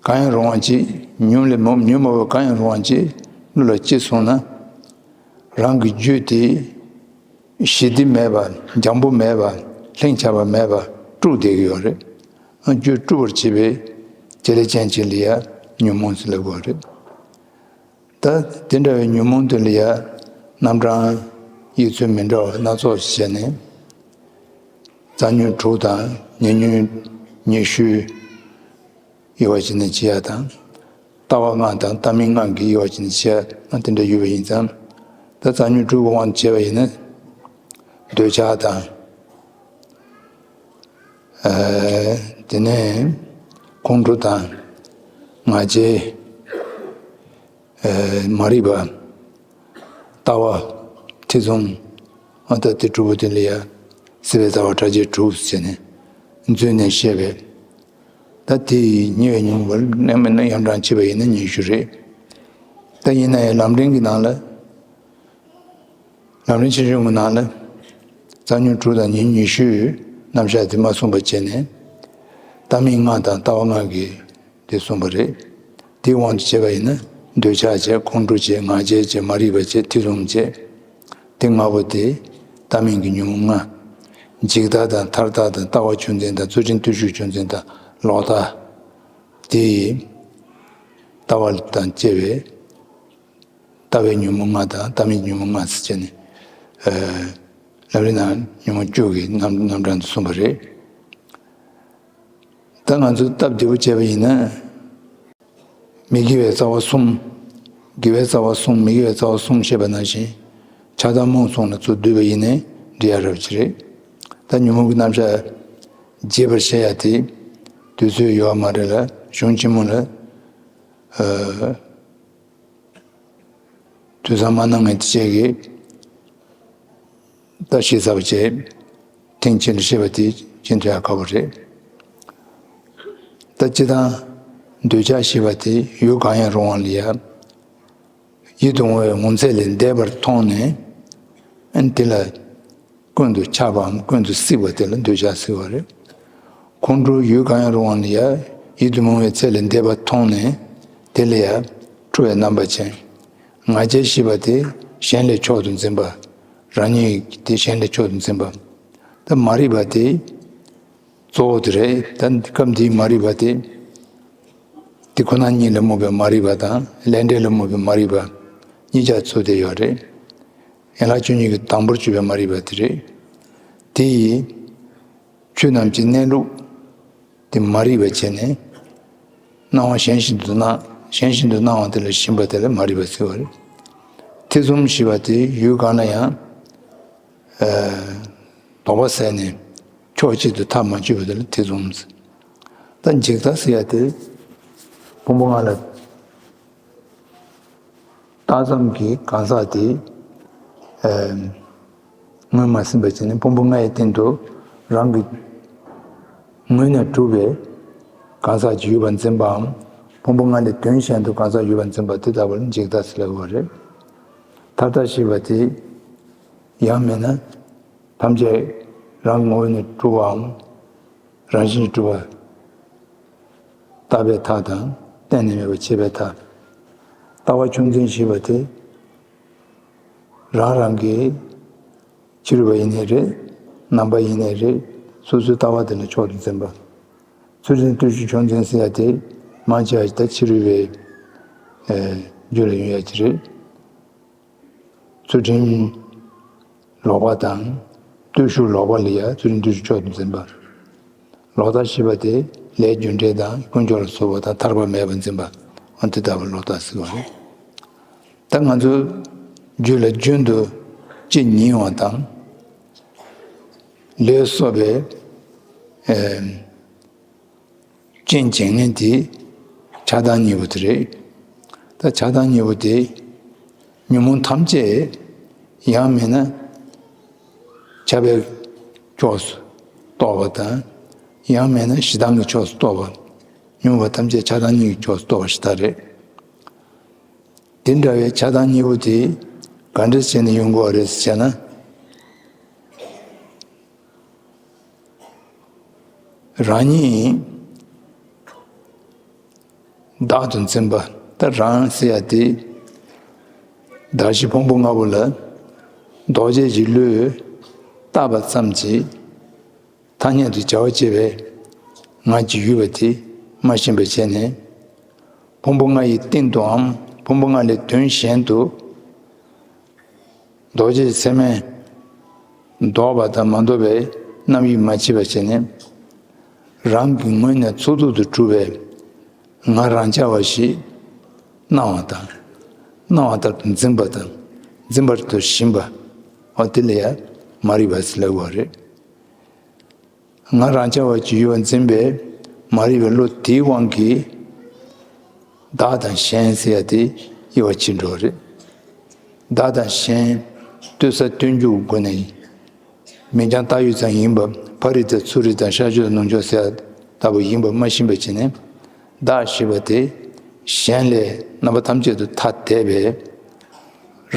གང་ཡང་རུང་བ་ཅིག་ཉོན་ལས་མ་ཉོན་མོངས་པ་གང་ཡང་རུང་བ་ཅིག་བློ་ལ་སྐྱེས་སོང་ན། རང་གི་རྒྱུད་དེ་ཞི་བདེ་མེད་པ། འཇམ་པོ་མེད་པ། ལྷིང་འཇགས་པ་མེད་པ་དཀྲུགས་བསྡད་ཀྱི་ཡོད་རེད། རྒྱུད་དཀྲུག་པར་བྱེད་པའི་བྱེད་ལས་ཅན་ཅིག་ལ་ཡ་ཉོན་མོངས་ཟེར་ལབ་དགོས་རེད། ད་དེ་འདྲ་བའི་ཉོན་མོངས་དེ་ལ་ཡ་རྣམ་གྲངས་ཡིག་ཚོད་མི་འདྲ་བ་སྣ་ཚོགས་ཤིག་བྱས་ནས། རྩ་ཉོན་དྲུག་དང་ཉེ་ཉོན་ཉི་ཤུ་དབྱེ་བ་ཕྱེ་ནས་ཕྱེ་ཡ་དང་། ལྟ་བ་ལྔ་དང་ལྟ་མིན་ལྔ་གི་དབྱེ་བ་ཕྱེ་ནས་ཕྱེ་ཡ་དེ་འདྲ་ཡོད་པ་ཡིན་ཙང་། ད་རྩ་ཉོན་དྲུག་གི་དབང་དུ་བྱས་པ་ཡིན་ན། འདོད་ཆགས་དང་། ཨ། དེ་ནས་ཁོང་ཁྲོ་དང་། ང་རྒྱལ། ཨ། མ་རིག་པ། ལྟ་བ། ཐེ་ཚོམ། ཨ། ད་དེ་དྲུག་པོ་དེ་ལ་ཡ། སྲིད་པའི་རྩ་བ་ཕྲ་རྒྱས་དྲུག་ཟེར་ནས་འཛུལ་ནས་བཤད་པས། ད་དེ་ཡི་ཉེ་བའི་ཉོན་མོངས་པ་རྣམ་སྨིན་ཡང་གྲངས་བྱས་པ་ཡིན་ན་ཉི་ཤུ་རེད། ད་ཡིན་ན་ཡང་ལམ་རིམ་གྱི་ནང་ལ། ལམ་རིམ་ཆེ་ཆུང་གི་ནང་ལ། རྩ་ཉོན་དྲུག་དང་ཉེ་ཉོན་ཉི་ཤུའི་རྣམ་གཞག་དེ་མ་གསུངས་པ་བྱས་ནས། ལྟ་མིན་ལྔ་དང་ལྟ་བ་ལྔ་གི་དེ་གསུངས་པ་རེད། དེའི་དབང་དུ་བྱས་པ་ཡིན་ན། འདོད་ཆགས་བྱས། ཁོང་ཁྲོ་བྱས། ང་རྒྱལ་བྱས། མ་རིག་པ་བྱས། ཐེ་ཚོམ་བྱས། དེ་ལྔ་པོ་དེ་ལྟ་མིན་གྱི་ཉོན་མོངས་ལྔ། འཇིག་ལྟ་དང་མཐར་ལྟ་དང་ལྟ་བ་ཆུང་འཛིན་དང་རྫུ་འཕྲུལ་བརྟུལ་ཞུགས་ཆུང་འཛིན་དང་ལོག་ལྟ། དེ་ལྟ་བ་དང་བཅས་པའི་ལྟ་བའི་ཉོན་མོངས་ལྔ་དང་ལྟ་མིན་ཉོན་མོངས་ལྔ་ཟེར་བྱས་ནས། ཨ། ལམ་རིམ་ནང་ཉོན་མོངས་བཅུ་གི་རྣམ་རྣམ་གྲངས་དེ་གསུངས་པ་རེད། ད་ང་ཚོས་སྟབས་བདེ་པོ་བྱས་པ་ཡིན་ན། མི་དགེ་བའི་རྩ་བ་གསུམ། དགེ་བའི་རྩ་བ་གསུམ། མི་དགེ་བའི་རྩ་བ་གསུམ་བཤད་པ་ནང་བཞིན། ཆགས་སྡང་རྨོངས་གསུམ་ལ་ཚུར་བསྡུས་པ་ཡིན་ནའི་འགྲིག་ཡ་རབ་ཅིག་རེད། ད་ཉོན་མོངས་ཀྱི་རྣམ་གཞག་རྒྱས་པར་བཤད་ཡ་དེ་དུས་ཚོད་ཡོད་མ་རེད་ལ། གཞུང་ཆེན་མོ་ལ། ཨ། དུས་བཟང་མ་གནང་ངས་དེ་བྱས་ཀྱི། ད་ཞིབ་ཚགས་པ་བྱས། ཐེངས་གཅིག་ལ་བཤད་པ་དེ་ཅི་འདྲ་ཡང་ཁག་པོ་རེད། ད་སྤྱིར་བཏང་འདོད་ཆགས་ཞེས་པ་དེ་ཡུལ་གང་ཡང་རུང་བ་ལ་ཡ། ཡིད་དུ་འོང་བའི་ངོ་མཚར་ལས་འདས་པར་མཐོང་ནས། ཨན་དེ་ལ་ཀུན་ཏུ་ཆགས་པའམ་ཀུན་ཏུ་སྲིད་པ་དེ་ལ་འདོད་ཆགས་ཟེར་བ་རེད། ཁོང་ཁྲོ་ཡུལ་གང་ཡང་རུང་བ་ལ་ཡ། ཡིད་དུ་འོང་བའི་ཚད་ལས་འདས་པ་མཐོང་ནས། དེ་ལ་ཡ་འཁྲུལ་བའི་རྣམ་པ་ཅན། ང་རྒྱལ་ཞེས་པ་དེ་གཞན་ལས་མཆོག་ཏུ་འཛིན་པ། རང་ཉིད་དེ་གཞན་ལས་མཆོག་ཏུ་འཛིན་པ། ད་མ་རིག་པ་དེ་གཙོ་བོ་དེ་རེད། ད་སྐབས་འདིའི་མ་རིག་པ་དེ། དེ་ཁོ་ན་ཉིད་ལ་རྨོངས་པའི་མ་རིག་པ་དང་ལས་འབྲས་ལ་རྨོངས་པའི་མ་རིག་པ་གཉིས་ཆ་ཚུད་བསྡད་ཡོད་རེད། ཡན་ལག་བཅུ་གཉིས་ཀྱི་དང་པོར་གྱུར་པའི་མ་རིག་པ་དེ་རེད། དེ་ཡིས་ཆོས་རྣམས་ཀྱི་གནས་ལུགས་དེ་མ་རིག་པ་བྱས་ནས། སྣང་བ་གཞན་བཞིན་དུ་སྣང་། གཞན་བཞིན་དུ་སྣང་བ་དེ་ལ་ཞེན་པ་དེ་ལ་མ་རིག་པ་ཟེར་བ་རེད། ཐེ་ཚོམ་ཞེས་པ་དེ་ཡུལ་གང་ལ་ཡང་དོགས་པ་ཟད་ནས་ཕྱོགས་གཅིག་ཏུ་ཐག་མ་ཆོད་པ་དེ་ལ་ཐེ་ཚོམ་ཟེར། ད་འཇིག་ལྟ་ཟེར་ཡ་དེ་ཕུང་པོ་ལྔ་ལ་བཏགས་ཙམ་གྱི་གང་ཟག་དེ། ཨེ། ངོས་མ་ཟིན་པ་བྱས་ནས་ཕུང་པོ་ལྔ་ཡི་སྟེང་དུ་རང་གི་ངོས་ནས་གྲུབ་པའི་གང་ཟག་ཅིག་ཡོད་པར་འཛིན་པའམ། ཕུང་པོ་ལྔ་ལས་དོན་གཞན་དུ་གང་ཟག་ཡོད་པར་འཛིན་པ་དེ་ལྟ་བུ་ལ་འཇིག་ལྟ་ཟེར་ལབ་པ་རེད། ཐ་དད་ཞེས་པ་དེ་ཡང་མིན་ན་ཐམས་ཅད་རང་གི་ངོས་ནས་གྲུབ་པའམ། རང་བཞིན་གྱིས་གྲུབ་པ་རྟག་པའི་མཐའ་དང་གཏན་ནས་མེད་པ་ཆད་པའི་མཐའ། ལྟ་བ་ཕྱོགས་འཛིན་ཞེས་པ་དེ་རང་རང་གི་ཕྱི་རོལ་པ་ཡིན་ནའི་རེད། ནང་པ་ཡིན་ནའི་རེད། སོ་སོའི་ལྟ་བ་དེ་ལ་ཕྱོགས་སུ་འཛིན་པ། ཚུལ་ཁྲིམས་བརྟུལ་ཞུགས་ཕྱོགས་འཛིན་ཟེར་ཡ་དེ་མང་ཆེ་བ་ཞིག་ད་ཕྱི་རོལ་པའི་རྒྱུད་ལ་ཡོང་ཡ་ཅིག་རེད། ཚུལ་ཁྲིམས་ལོག་པ་དང་བརྟུལ་ཞུགས་ལོག་པ་ལ་ཡ་ཚུལ་ཁྲིམས་བརྟུལ་ཞུགས་ཕྱོགས་སུ་འཛིན་པ། ལོག་ལྟ་ཞེས་པ་དེ་ལས་རྒྱུ་འབྲས་དང་ཀུན་འབྱུང་ལ་སོགས་པ་དང་ཐར་པ་མེད་པར་འཛིན་པ། འོ་དེ་ལྟ་བུ་ལོག་ལྟ་ཟེར་བ་རེད། ད་ང་ཚོའི་རྒྱུད་ལ་རྒྱུན་དུ་ཅི་ཉིད་འོང་དང་། ལས་གསོག་པའི་རྐྱེན་བྱེད་མཁན་དེ་ཆགས་སྡང་གཉིས་པོ་དེ་རེད། ད་ཆགས་སྡང་གཉིས་པོ་དེ་ཉོན་མོངས་ཐམས་ཅད་ཡང་མིན་ན་ཆགས་པའི་ཕྱོགས་སུ་གཏོགས་པ་དང་། ཡང་མིན་ན་ཞེ་སྡང་གི་ཕྱོགས་སུ་གཏོགས་པ། ཉོན་མོངས་པ་ཐམས་ཅད་ཆགས་སྡང་གཉིས་ཀྱི་ཕྱོགས་སུ་གཏོགས་པ་ཞིག་ད་རེད། དེ་འདྲ་བའི་ཆགས་སྡང་གཉིས་པོ་དེ་ག་འདྲ་བྱས་ནས་ཡོང་དགོས་པ་རེད་ཟེར་ན། རང་ཉིད་བདག་ཏུ་འཛིན་པ། ད་རང་ཟེར་ཡ་དེ་གདགས་གཞི་ཕུང་པོ་ལྔ་པོ་ལ་ལྡོག་བྱེད་ཀྱི་བློས་བཏགས་པ་ཙམ་གྱིས་ཐ་སྙད་དུ་བྱ་བ་བྱེད་པའི་ངག་གི་ཡུལ་བ་དེ་མ་ཤེས་པར་བྱས་ནས། ཕུང་པོ་ལྔ་ཡི་སྟེང་དུའམ་ཕུང་པོ་ལྔ་ལས་དོན་གཞན་དུ་ལྡོག་བྱེད་ཚད་མས་ལྡོག་པ་དང་མ་ལྡོག་པའི་རྣམ་དབྱེ་མ་ཕྱེ་བར་བྱས་ནས། རང་གི་ངོས་ནས་ཚོགས་རྫོགས་སུ་གྲུབ་པའི་ང་རང་རྐྱ་བ་ཞིག་སྣང་བ་དང་། སྣང་བ་ལྟར་དུ་འཛིན་པ་དང་། འཛིན་པར་དུ་བཞིན་པ། འོ་དེ་ལ་ཡང་མ་རིག་པ་ཟེར་ལབ་པ་རེད། ང་རང་རྐྱ་བ་ཅིག་ཡོད་པར་འཛིན་པའི་མ་རིག་པའི་བློ་དེའི་དབང་གིས་བདག་དང་གཞན་ཟེར་ཡ་དེ་དབྱེ་བ་ཕྱེ་འགྲོ་བ་རེད། བདག་དང་གཞན། ལྟོས་ས་སྟོན་རྒྱུ་སྒོ་ནས་མིང་རྐྱང་བཏགས་ཡོད་ཙང་ཡིན་པ། ཕ་རིགས་དང་ཚུལ་རིགས་དང་ཤར་ཕྱོགས་ནུབ་ཕྱོགས་ཟེར་ཡ་ལྟ་བུ་ཡིན་པ་མ་ཤེས་པ་བྱས་ནས། བདག་ཞེས་པ་དེ་གཞན་ལས་རྣམ་པ་ཐམས་ཅད་དུ་ཐ་དད་པའི་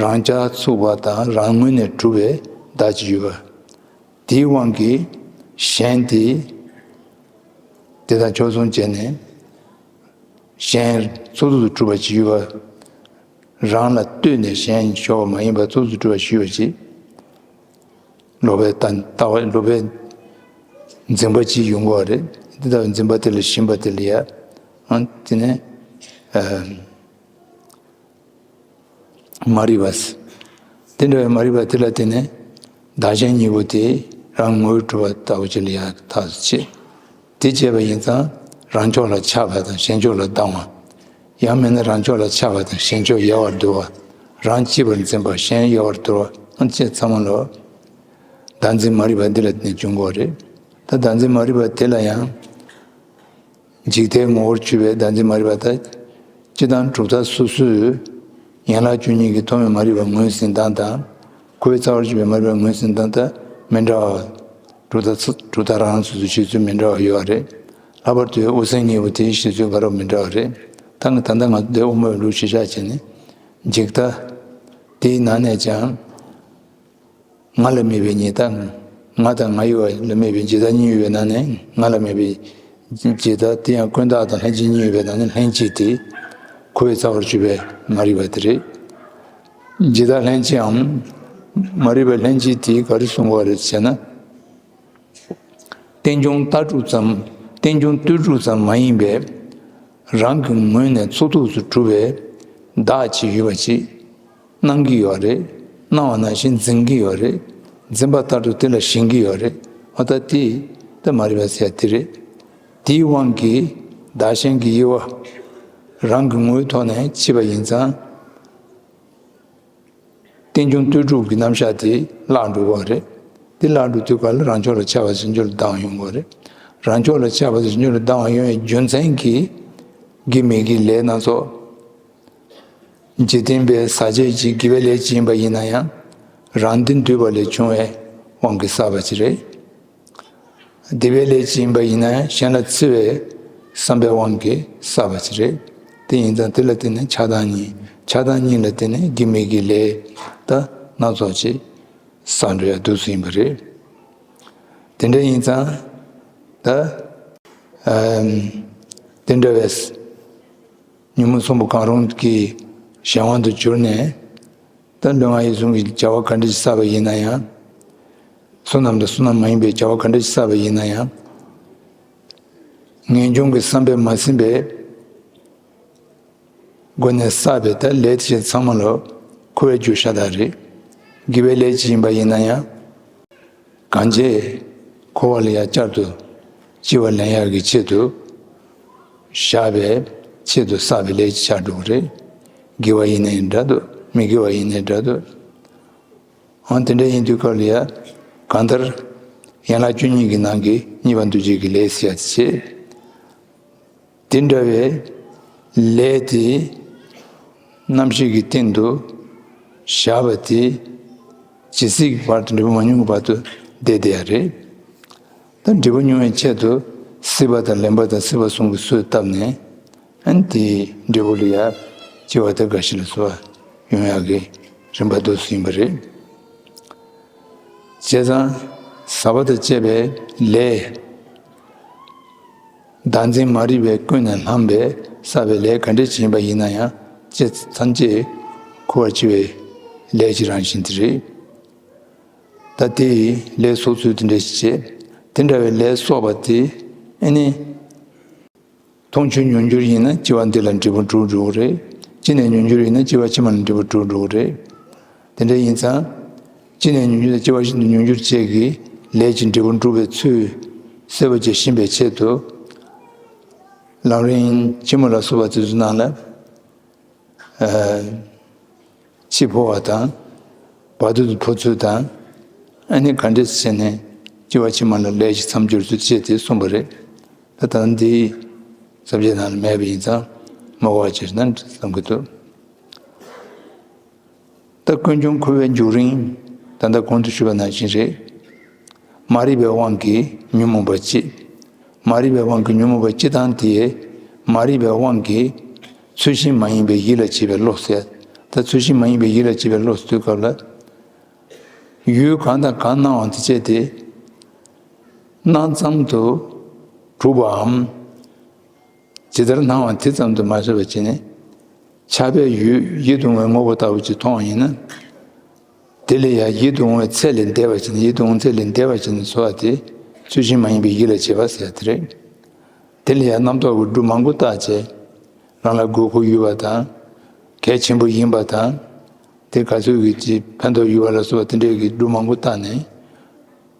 རང་རྐྱ་ཚུགས་པ་དང་རང་ངོས་ནས་གྲུབ་པའི་བདག་ཅིག་ཡོད་པ། དེའི་དབང་གིས་གཞན་དེ་དེ་དང་ཕྱོགས་མཚུངས་བྱས་ནས། གཞན་ཚོགས་རྫོགས་སུ་གྲུབ་པ་ཅིག་ཡོད་པ། རང་ལ་ལྟོས་ནས་གཞན་ཤོར་བ་མ་ཡིན་པར་ཚོགས་རྫོགས་སུ་གྲུབ་པ་ཞིག་ཡོད་པ་ཅིག་ལོག་པའི་ལྟ་ལྟ་བ། ལོག་པའི་འཛིན་པ་ཅིག་ཡོང་གི་བ་རེད། དེ་ལྟ་བུའི་འཛིན་པ་དེ་ལ་ཞེན་པ་དེ་ལ་ཡ། ཨང་དེ་ནས་ཨ། མ་རིག་པ། དེ་འདྲ་བའི་མ་རིག་པ་དེ་ལ་བརྟེན་ནས་བདག་གཞན་གཉིས་པོ་དེ་རང་ངོས་གྲུབ་པ་ལྟ་བུ་ཅིག་ལ་ཡང་ཐག་བཅད། དེ་བཅད་པ་ཡིན་ཙང་རང་ཕྱོགས་ལ་ཆགས་པ་དང་གཞན་ཕྱོགས་ལ་སྡང་བ། ཡང་མིན་ན་རང་ཕྱོགས་ལ་ཆགས་པ་དང་གཞན་ཕྱོགས་ཡལ་བར་འདོར་བ། རང་གཅེས་པར་འཛིན་པ་གཞན་ཡལ་བར་འདོར་བ། ཨ་ནི་བཅས་ཚང་མ་ལོ་བདག་འཛིན་མ་རིག་པ་འདི་ལ་བརྟེན་ནས་བྱུང་དགོས་རེད། ད་བདག་འཛིན་མ་རིག་པ་དེ་ལ་ཡང་། འཇིག་ལྟའི་ངོ་བོར་གྱུར་པའི་བདག་འཛིན་མ་རིག་པ་དང་། སྤྱིར་བཏང་གྲུབ་མཐའ་སོ་སོའི་ཡན་ལག་བཅུ་གཉིས་ཀྱི་ཐོག་མའི་མ་རིག་པ་ངོས་ཟིན་སྟངས་དང་། འཁོར་བའི་རྩ་བར་གྱུར་པའི་མ་རིག་པ་ངོས་ཟིན་སྟངས་དང་མི་འདྲ་བ། གྲུབ་མཐའ་ཚོ་གྲུབ་མཐའ་རང་རང་སོ་སོའི་བཤད་ཚུལ་མི་འདྲ་བ་ཡོད་པ་རེད། ལྷག་པར་དུ་དབུ་སེམས་གཉིས་པོ་དེའི་བཤད་ཚུལ་ག་རེ་མི་འདྲ་བ་རེད། ད་ང་ད་ལྟ་ང་ཚོ་འདིར་དབུ་མའི་ལུགས་གཞི་བཞག་བྱས་ནས། འཇིག་ལྟ་དེའི་ནང་ནས་ཀྱང་། ང་ལ་དམིགས་པའི་ཉིད་ལྟ། ང་དང་ང་ཡི་བ་ལ་དམིགས་པའི་འཇིག་ལྟ་གཉིས་ཡོད་པའི་ནང་ནས། ང་ལ་དམིགས་པའི་འཇིག་ལྟ་དེ་ཡང་ཀུན་བཏགས་དང་ལྷན་སྐྱེས་གཉིས་ཡོད་པའི་ནང་ནས་ལྷན་སྐྱེས་དེ་འཁོར་བའི་རྩ་བར་གྱུར་པའི་མ་རིག་པ་དེ་རེད། འཇིག་ལྟ་ལྷན་སྐྱེས་འམ། མ་རིག་པའི་ལྷན་སྐྱེས་དེ་ག་རེ་གསུང་བ་རེད་ཟེར་ན། རྟེན་འབྱུང་ལྟ་གྲུབ་ཙམ། རྟེན་འབྱུང་ལྟོས་གྲུབ་ཙམ་མ་ཡིན་པའི། རང་གི་ངོས་ནས་ཚོགས་རྫོགས་སུ་གྲུབ་པའི་བདག་ཅིག་ཡོད་པ་ཅིག་སྣང་གི་ཡོད་རེད། སྣང་བ་ནང་བཞིན་འཛིན་གྱི་ཡོད་རེད། འཛིན་པ་ལྟར་དུ་དེ་ལ་ཞེན་གྱི་ཡོད་རེད། འོ་ད་དེ་ད་མ་རིག་པ་ཟེར་ཡ་དེ་རེད། དེའི་དབང་གིས་བདག་གཞན་གྱི་དབྱེ་བ་རང་གི་ངོ་བོའི་ཐོག་ནས་ཕྱེ་བ་ཡིན་ཙང་། རྟེན་འབྱུང་ལྟོས་གྲུབ་ཀྱི་རྣམ་གཞག་དེ་བརླག་འགྲོ་གི་རེད། དེ་བརླག་འགྲོ་དུས་ག་ལ་རང་ཕྱོགས་ལ་ཆགས་པ་ཟེར་རྒྱུ་ལ་ལྡང་བ་ཡོང་གི་རེད། རང་ཕྱོགས་ལ་ཆགས་པ་ཟེར་རྒྱུ་ལ་ལྡང་བ་ཡོང་བའི་རྒྱུ་མཚན་གྱིས་དགེ་མི་དགེའི་ལས་སྣ་ཚོགས། འཇིག་རྟེན་པའི་ཟག་བཅས་ཀྱི་དགེ་བའི་ལས་ཅིག་ཡིན་པ་ཡིན་ན་ཡང་། རང་དོན་བསྡུས་པ་ལས་བྱུང་བའི་དབང་གིས་བསགས་པ་ཅིག་རེད། སྡིག་པའི་ལས་ཅིག་ཡིན་པ་ཡིན་ན་ཡང་གཞན་ལ་འཚེ་བའི་བསམ་པའི་དབང་གིས་བསགས་པ་ཅིག་རེད། དེ་ཡིན་ཙང་དེ་ལ་བརྟེན་ནས་ཆགས་སྡང་གཉིས། ཆགས་སྡང་གཉིས་ལ་བརྟེན་ནས་དགེ་མི་དགེའི་ལས་ད་སྣ་ཚོགས་ཅིག་བསགས་འགྲོ་ཡ་འདུག་སེ་ཡིན་པ་རེད། དེ་འདྲ་ཡིན་ཙང་ད་ཨམ་དེ་འདྲ་བའི་ཉོན་མོངས་གསུམ་པོ་གང་རུང་གི་གཞན་དབང་དུ་གྱུར་ནས། ད་ལུས་ངག་ཡིད་གསུམ་གྱི་བྱ་བ་ག་འདྲ་ཞིག་བསགས་པ་ཡིན་ན་ཡང་། བསོད་ནམས་དང་བསོད་ནམས་མ་ཡིན་པའི་བྱ་བ་ག་འདྲ་ཞིག་བསགས་པ་ཡིན་ན་ཡང་། ངེས་འབྱུང་གི་བསམ་པས་མ་ཟིན་པའི་སྒོ་ནས་བསགས་པའི་ད་ལས་དེ་བཞིན་ཚང་མ་ལ་འཁོར་བའི་རྒྱུ་ཤ་སྟག་རེད། དགེ་བའི་ལས་ཅིག་ཡིན་པ་ཡིན་ན་ཡང་། གང་བྱས་འཁོར་བ་ལ་ཡང་བསྐྱར་དུ་སྐྱེ་བ་ལེན་ཡག་གི་ཆེད་དུ་བཞག་པའི་ཆེད་དུ་བསགས་པའི་ལས་ཅིག་ཆགས་འགྲོ་གི་རེད། དགེ་བ་ཡིན་ནའི་འདྲ་འདུག་མི་དགེ་བ་ཡིན་ནའི་འདྲ་འདུག་འོན་དེ་འདྲ་ཡིན་དུས་སྐབས་ལ་ཡང་གང་ལྟར་ཡན་ལག་བཅུ་གཉིས་ཀྱི་ནང་གི་གཉིས་པ་འདུ་བྱེད་ཀྱི་ལས་ཟེར་ཡ་དེ་བྱེད། དེ་འདྲ་བའི་ལས་དེ་རྣམ་ཤེས་ཀྱི་སྟེང་དུ་བཞག་པ་དེ་ཇི་སྲིད་ཀྱི་བར་དུ་འབྲས་བུ་མ་མྱོང་གི་བར་དུ་བསྡད་བསྡད་ཡ་རེད། ད་འབྲས་བུ་མྱོང་བའི་ཆེད་དུ་སྲིད་པ་དང་ལེན་པ་དང་སྲིད་པ་གསུམ་གྱི་གསོས་བཏབ་ནས། ཨ་ནི་དེའི་འབྲས་བུ་ལ་ཡ་སྐྱེ་བ་དེ་འགའ་ཞིག་ལ་སོགས་པ་ཡོང་ཡག་གི་རིམ་པ་འདུག་སེ་ཡིན་པ་རེད། བྱས་ཙང་ཟག་པ་དང་བཅས་པའི་ལས། བདག་འཛིན་མ་རིག་པས་ཀུན་ནས་བསླངས་པས་བསགས་པའི་ལས་ག་འདྲ་ཅིག་ཡིན་པ་ཡིན་ན་ཡང་། ཅི་ཐམས་ཅད་འཁོར་བར་འཆི་བའི་ལས་ཀྱི་རང་བཞིན་དེ་རེད། ད་དེ་ཡི་ལས་གསོག་ཚུལ་དེ་འདྲ་ཞིག་བྱེད། དེ་འདྲ་བའི་ལས་གསོག་པ་དེ་ཨ་ནི། མཐོང་ཆོས་མྱོང་འགྱུར་ཡིན་ན་སྐྱེ་བ་འདི་ལ་འབྲས་བུ་འགྲུབ་འགྲོ་གི་རེད། ཅི་ནས་མྱོང་འགྱུར་ཡིན་ན་སྐྱེ་བ་ཕྱི་མ་ལ་འབྲས་བུ་འགྲུབ་འགྲོ་གི་རེད། དེ་འདྲ་ཡིན་ཙང་། ཅི་ནས་མྱོང་འགྱུར་དང་སྐྱེ་བ་ཤིན་ཏུ་མྱོང་འགྱུར་བཅས་ཀྱི་ལས་ཀྱི་འབྲས་བུ་འགྲུབ་པའི་ཚུལ་གསལ་པོ་བྱས་ཤེས་པའི་ཆེད་དུ། ལམ་རིམ་ཆེན་མོ་ལ་སོགས་པ་དེ་ཚོའི་ནང་ལ། ཨ། ཕྱི་འཕོ་བ་དང་། བར་དོ་དུ་འཕོ་ཚུལ་དང་། ཨ་ནི་ག་འདྲས་བྱས་ནས་སྐྱེ་བ་ཕྱི་མ་ལ་ལས་ཀྱི་མཚམས་སྦྱོར་ཚུལ་བཅས་དེ་གསུངས་པ་རེད། ད་ལྟ་འདི་ས་བཅད་ནང་ལ་མེད་པ་ཡིན་ཙང་མ་གོ་བ་བྱས་ན་བསམ་གྱི་འདུག་ད་ཀུན་འབྱུང་འཁོར་བའི་འཇུག་རིམ། ད་ལྟ་གོང་དུ་ཞུས་པ་ནང་བཞིན་རེད། མ་རིག་པའི་དབང་གིས་ཉོན་མོངས་པ་སྐྱེ། མ་རིག་པའི་དབང་གིས་ཉོན་མོངས་པ་སྐྱེ་སྟངས་དེ། མ་རིག་པའི་དབང་གིས་ཚུལ་བཞིན་མ་ཡིན་པའི་ཡིད་ལ་བྱེད་པའི་བློ་ཟེར། ད་ཚུལ་བཞིན་མ་ཡིན་པའི་ཡིད་ལ་བྱེད་པའི་བློ་ཟེར་དུས་སྐབས་ལ། ཡུལ་གང་དང་གང་སྣང་བ་དེ་བྱས་ཏེ། སྣང་ཙམ་དུ་གྲུབ་པའམ། ཇི་ལྟར་སྣང་བ་དེ་ཙམ་དུ་མ་ཟད་པ་བྱས་ནས། ཆགས་པའི་ཡུལ་ཡིད་དུ་འོང་བའི་དངོས་པོ་ལྟ་བུ་ཅིག་མཐོང་བ་ཡིན་ན། དེ་ལ་ཡང་ཡིད་དུ་འོང་བའི་ཚད་ལས་འདས་པ་བྱས་ནས། ཡིད་དུ་འོང་ཚད་ལས་འདས་པ་བྱས་ནས་ཚོར་བ་དེ་ཚུལ་བཞིན་མ་ཡིན་པའི་ཡིད་ལ་བྱེད་པ་ཟེར་དེ་རེད། དེ་ལ་ཡང་རྣམ་རྟོག་གི་སྒྲོ་མང་པོ་བཏགས་བྱས། རང་ལ་དགོས་མཁོ་ཡོད་པ་དང་། གལ་ཆེན་པོ་ཡིན་པ་དང་། དེ་ག་ཚོད་ཀྱི་ཅིག་ཕན་ཐོགས་ཡོད་པ་ལ་སོགས་པ་དེ་འདྲའི་གི་སྒྲོ་མང་པོ་བཏགས་ནས།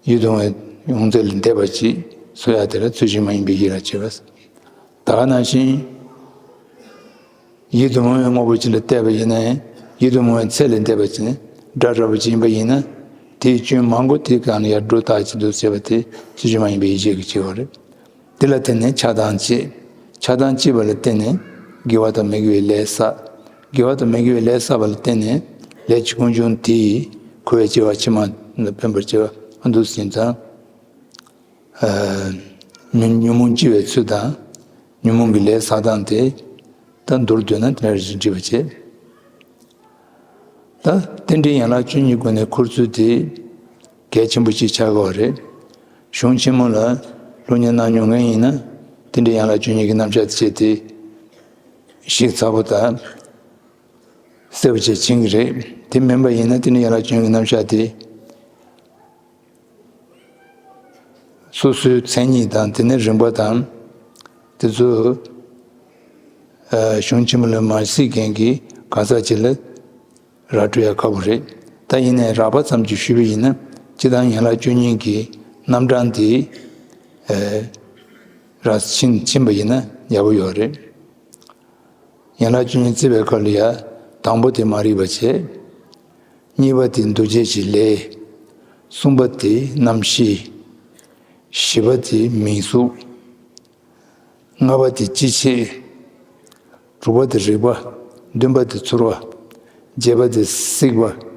ཡིད་དུ་འོང་བའི་འོང་ཚད་ལས་འདས་པ་ཅིག་ཚོར་ཡ་དེ་ལ་ཚུལ་བཞིན་མ་ཡིན་པའི་ཡིད་ལ་བྱེད་པ། ད་ག་ནང་བཞིན། ཡིད་དུ་འོང་བའི་དངོས་པོ་ཅིག་ལ་བལྟས་པ་ཡིན་ན་ཡང་། ཡིད་དུ་འོང་བའི་ཚད་ལས་འདས་པ་ཅིག་ནི་སྒྲ་འདྲ་པོ་ཅིག་ཡིན་པ་ཡིན་ན། དེའི་སྐྱོན་མང་པོ་དེའི་སྒང་ལ་ཡང་སྒྲོ་བཏགས་ཀྱི་འདུག་ཟེར་བ་དེ་ཚུལ་བཞིན་མ་ཡིན་པའི་ཡིད་བྱེད་ཀྱི་སྐྱེ་བ་རེད། དེ་ལ་བརྟེན་ནས་ཆགས་སྡང་སྐྱེ། ཆགས་སྡང་སྐྱེས་པ་ལ་བརྟེན་ནས་དགེ་བ་དང་མི་དགེ་བའི་ལས་བསགས། དགེ་བ་དང་མི་དགེ་བའི་ལས་བསགས་པ་ལ་བརྟེན་ནས་ལས་ཀྱི་ཀུན་འབྱུང་དེས་འཁོར་བའི་སྐྱེ་བ་ཕྱི་མ་ལ་འཕེན་པར་བྱེད་པ་འདུག་ཟིན་ཙང་། ཨ། ཉོན་ཉོན་མོངས་སྐྱེ་བའི་ཚུལ་དང་། ཉོན་མོངས་ཀྱི་ལས་བསགས་སྟངས་དེ། ད་མདོར་བསྡུས་ན་དེ་འདྲ་ཞིག་འགྲེལ་བ་བྱེད། ད་རྟེན་འབྲེལ་ཡན་ལག་བཅུ་གཉིས་སྒོ་ནས་འཁུར་ཚུལ་དེ་གལ་ཆེན་པོ་ཞིག་ཆགས་ཀྱི་ཡོད་རེད། གཞུང་ཆེན་མོ་ལ་སློབ་གཉེར་གནང་མྱོང་མཁན་ཡིན་ན། རྟེན་འབྲེལ་ཡན་ལག་བཅུ་གཉིས་ཀྱི་རྣམ་གཞག་དེ་བྱས་ཏེ་ཞིབ་ཚགས་པོ་དང་གསལ་པོ་བྱས་མཁྱེན་གྱི་རེད། དེ་མིན་པ་ཡིན་ན་རྟེན་འབྲེལ་ཡན་ལག་བཅུ་གཉིས་ཀྱི་རྣམ་གཞག་དེ། སོ་སོའི་མཚན་ཉིད་དང་། དེ་ནས་རིམ་པ་དང་། དེ་ཚོ་ཨ་གཞུང་ཆེན་མོ་ལ་མ་གཟིགས་མཁན་གྱིས་གང་ཟག་ཅིག་ལ་ར་སྤྲོད་ཡ་ཁག་པོ་རེད། ད་ ད་ཡིན་ནའི་རགས་པ་ཙམ་གྱིས་ཞུས་པ་ཡིན་ན། སྤྱིར་བཏང་ཡན་ལག་བཅུ་གཉིས་ཀྱི་རྣམ་གྲངས་དེ་ཨ་རགས་ཕྱིན་ཕྱིན་པ་ཡིན་ན་ཡག་པོ་ཡོད་རེད། ཡན་ལག་བཅུ་གཉིས་བརྩི་བའི་སྐབས་ལ་ཡ། དང་པོ་དེ་མ་རིག་པ་བྱས། གཉིས་པ་དེ་འདུ་བྱེད་ཀྱི་ལས། གསུམ་པ་དེ་རྣམ་ཤེས། བཞི་པ་དེ་མིང་གཟུགས། ལྔ་པ་དེ་སྤྱི་བྱེ། དྲུག་པ་དེ་རིག་པ། བདུན་པ་དེ་ཚོར་བ། བརྒྱད་པ་དེ་སྲེག་པ།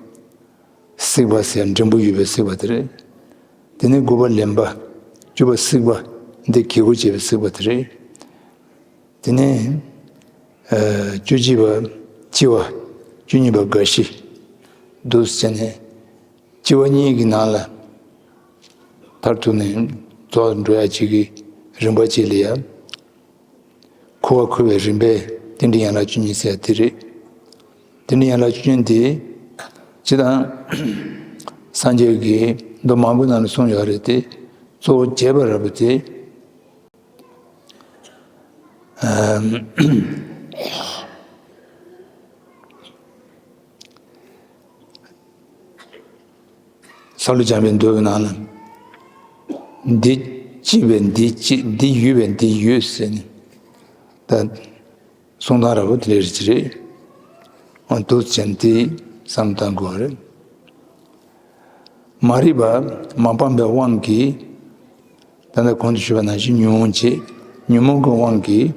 སྲེག་པ་ཟེར་འགྲེང་བུ་ཡོད་པའི་སྲེག་པ་དེ་རེད། དེ་ནས་དགུ་པ་ལེན་པ། བཅུ་པ་སྲེག་པ། འདི་གི་གུ་བྱས་པའི་སྲེག་པ་དེ་རེད། དེ་ནས་ཨ་བཅུ་གཅིག་པ་ལྕི་བ། བཅུ་གཉིས་པ་རྒ་ཤི། འདུག་སེ་བྱས་ནས་ལྕི་བ་གཉིས་ཀྱི་ནང་ལ་མཐར་ཐུག་ནས་རྫོགས་འགྲོ་ཡ་གཅིག་གི་རིམ་པ་གཅིག་ལ་ཡ། ཁུ་བ་ཁུ་བའི་རིམ་པས་རྟེན་འབྲེལ་ཡན་ལག་བཅུ་གཉིས་ཟེར་དེ་རེད། རྟེན་འབྲེལ་ཡན་ལག་བཅུ་གཉིས་དེ་སྤྱིར་བཏང་སངས་རྒྱས་ཀྱིས་མདོ་མང་པོའི་ནང་ལ་གསུངས་ཡོད་རེད་དེ། གཙོ་བོ་བྱེད་པ་རབ་པོ་དེ། ཨ་ས་ལུ་སྦྱངས་པའི་མདོའི་ནང་ལ། འདི་ལྕི་བས་འདི་ལྕི། འདི་ཡུད་པས་འདི་ཡུད་ཟེར་ནས། ད་གསུང་སྟངས་རབ་པོ་དེ་འདྲ་ཅིག་རེད། འོ་འདུག་སེ་བྱས་ནས་དེ་བསམ་བློ་བཏང་དགོས་པ་རེད། མ་རིག་པ་མ་སྤངས་པའི་དབང་གིས། ད་ལྟ་གོང་དུ་ཞུས་པ་ནང་བཞིན་ཉོན་མོངས་བྱེད། ཉོན་མོངས་ཀྱི་དབང་གིས་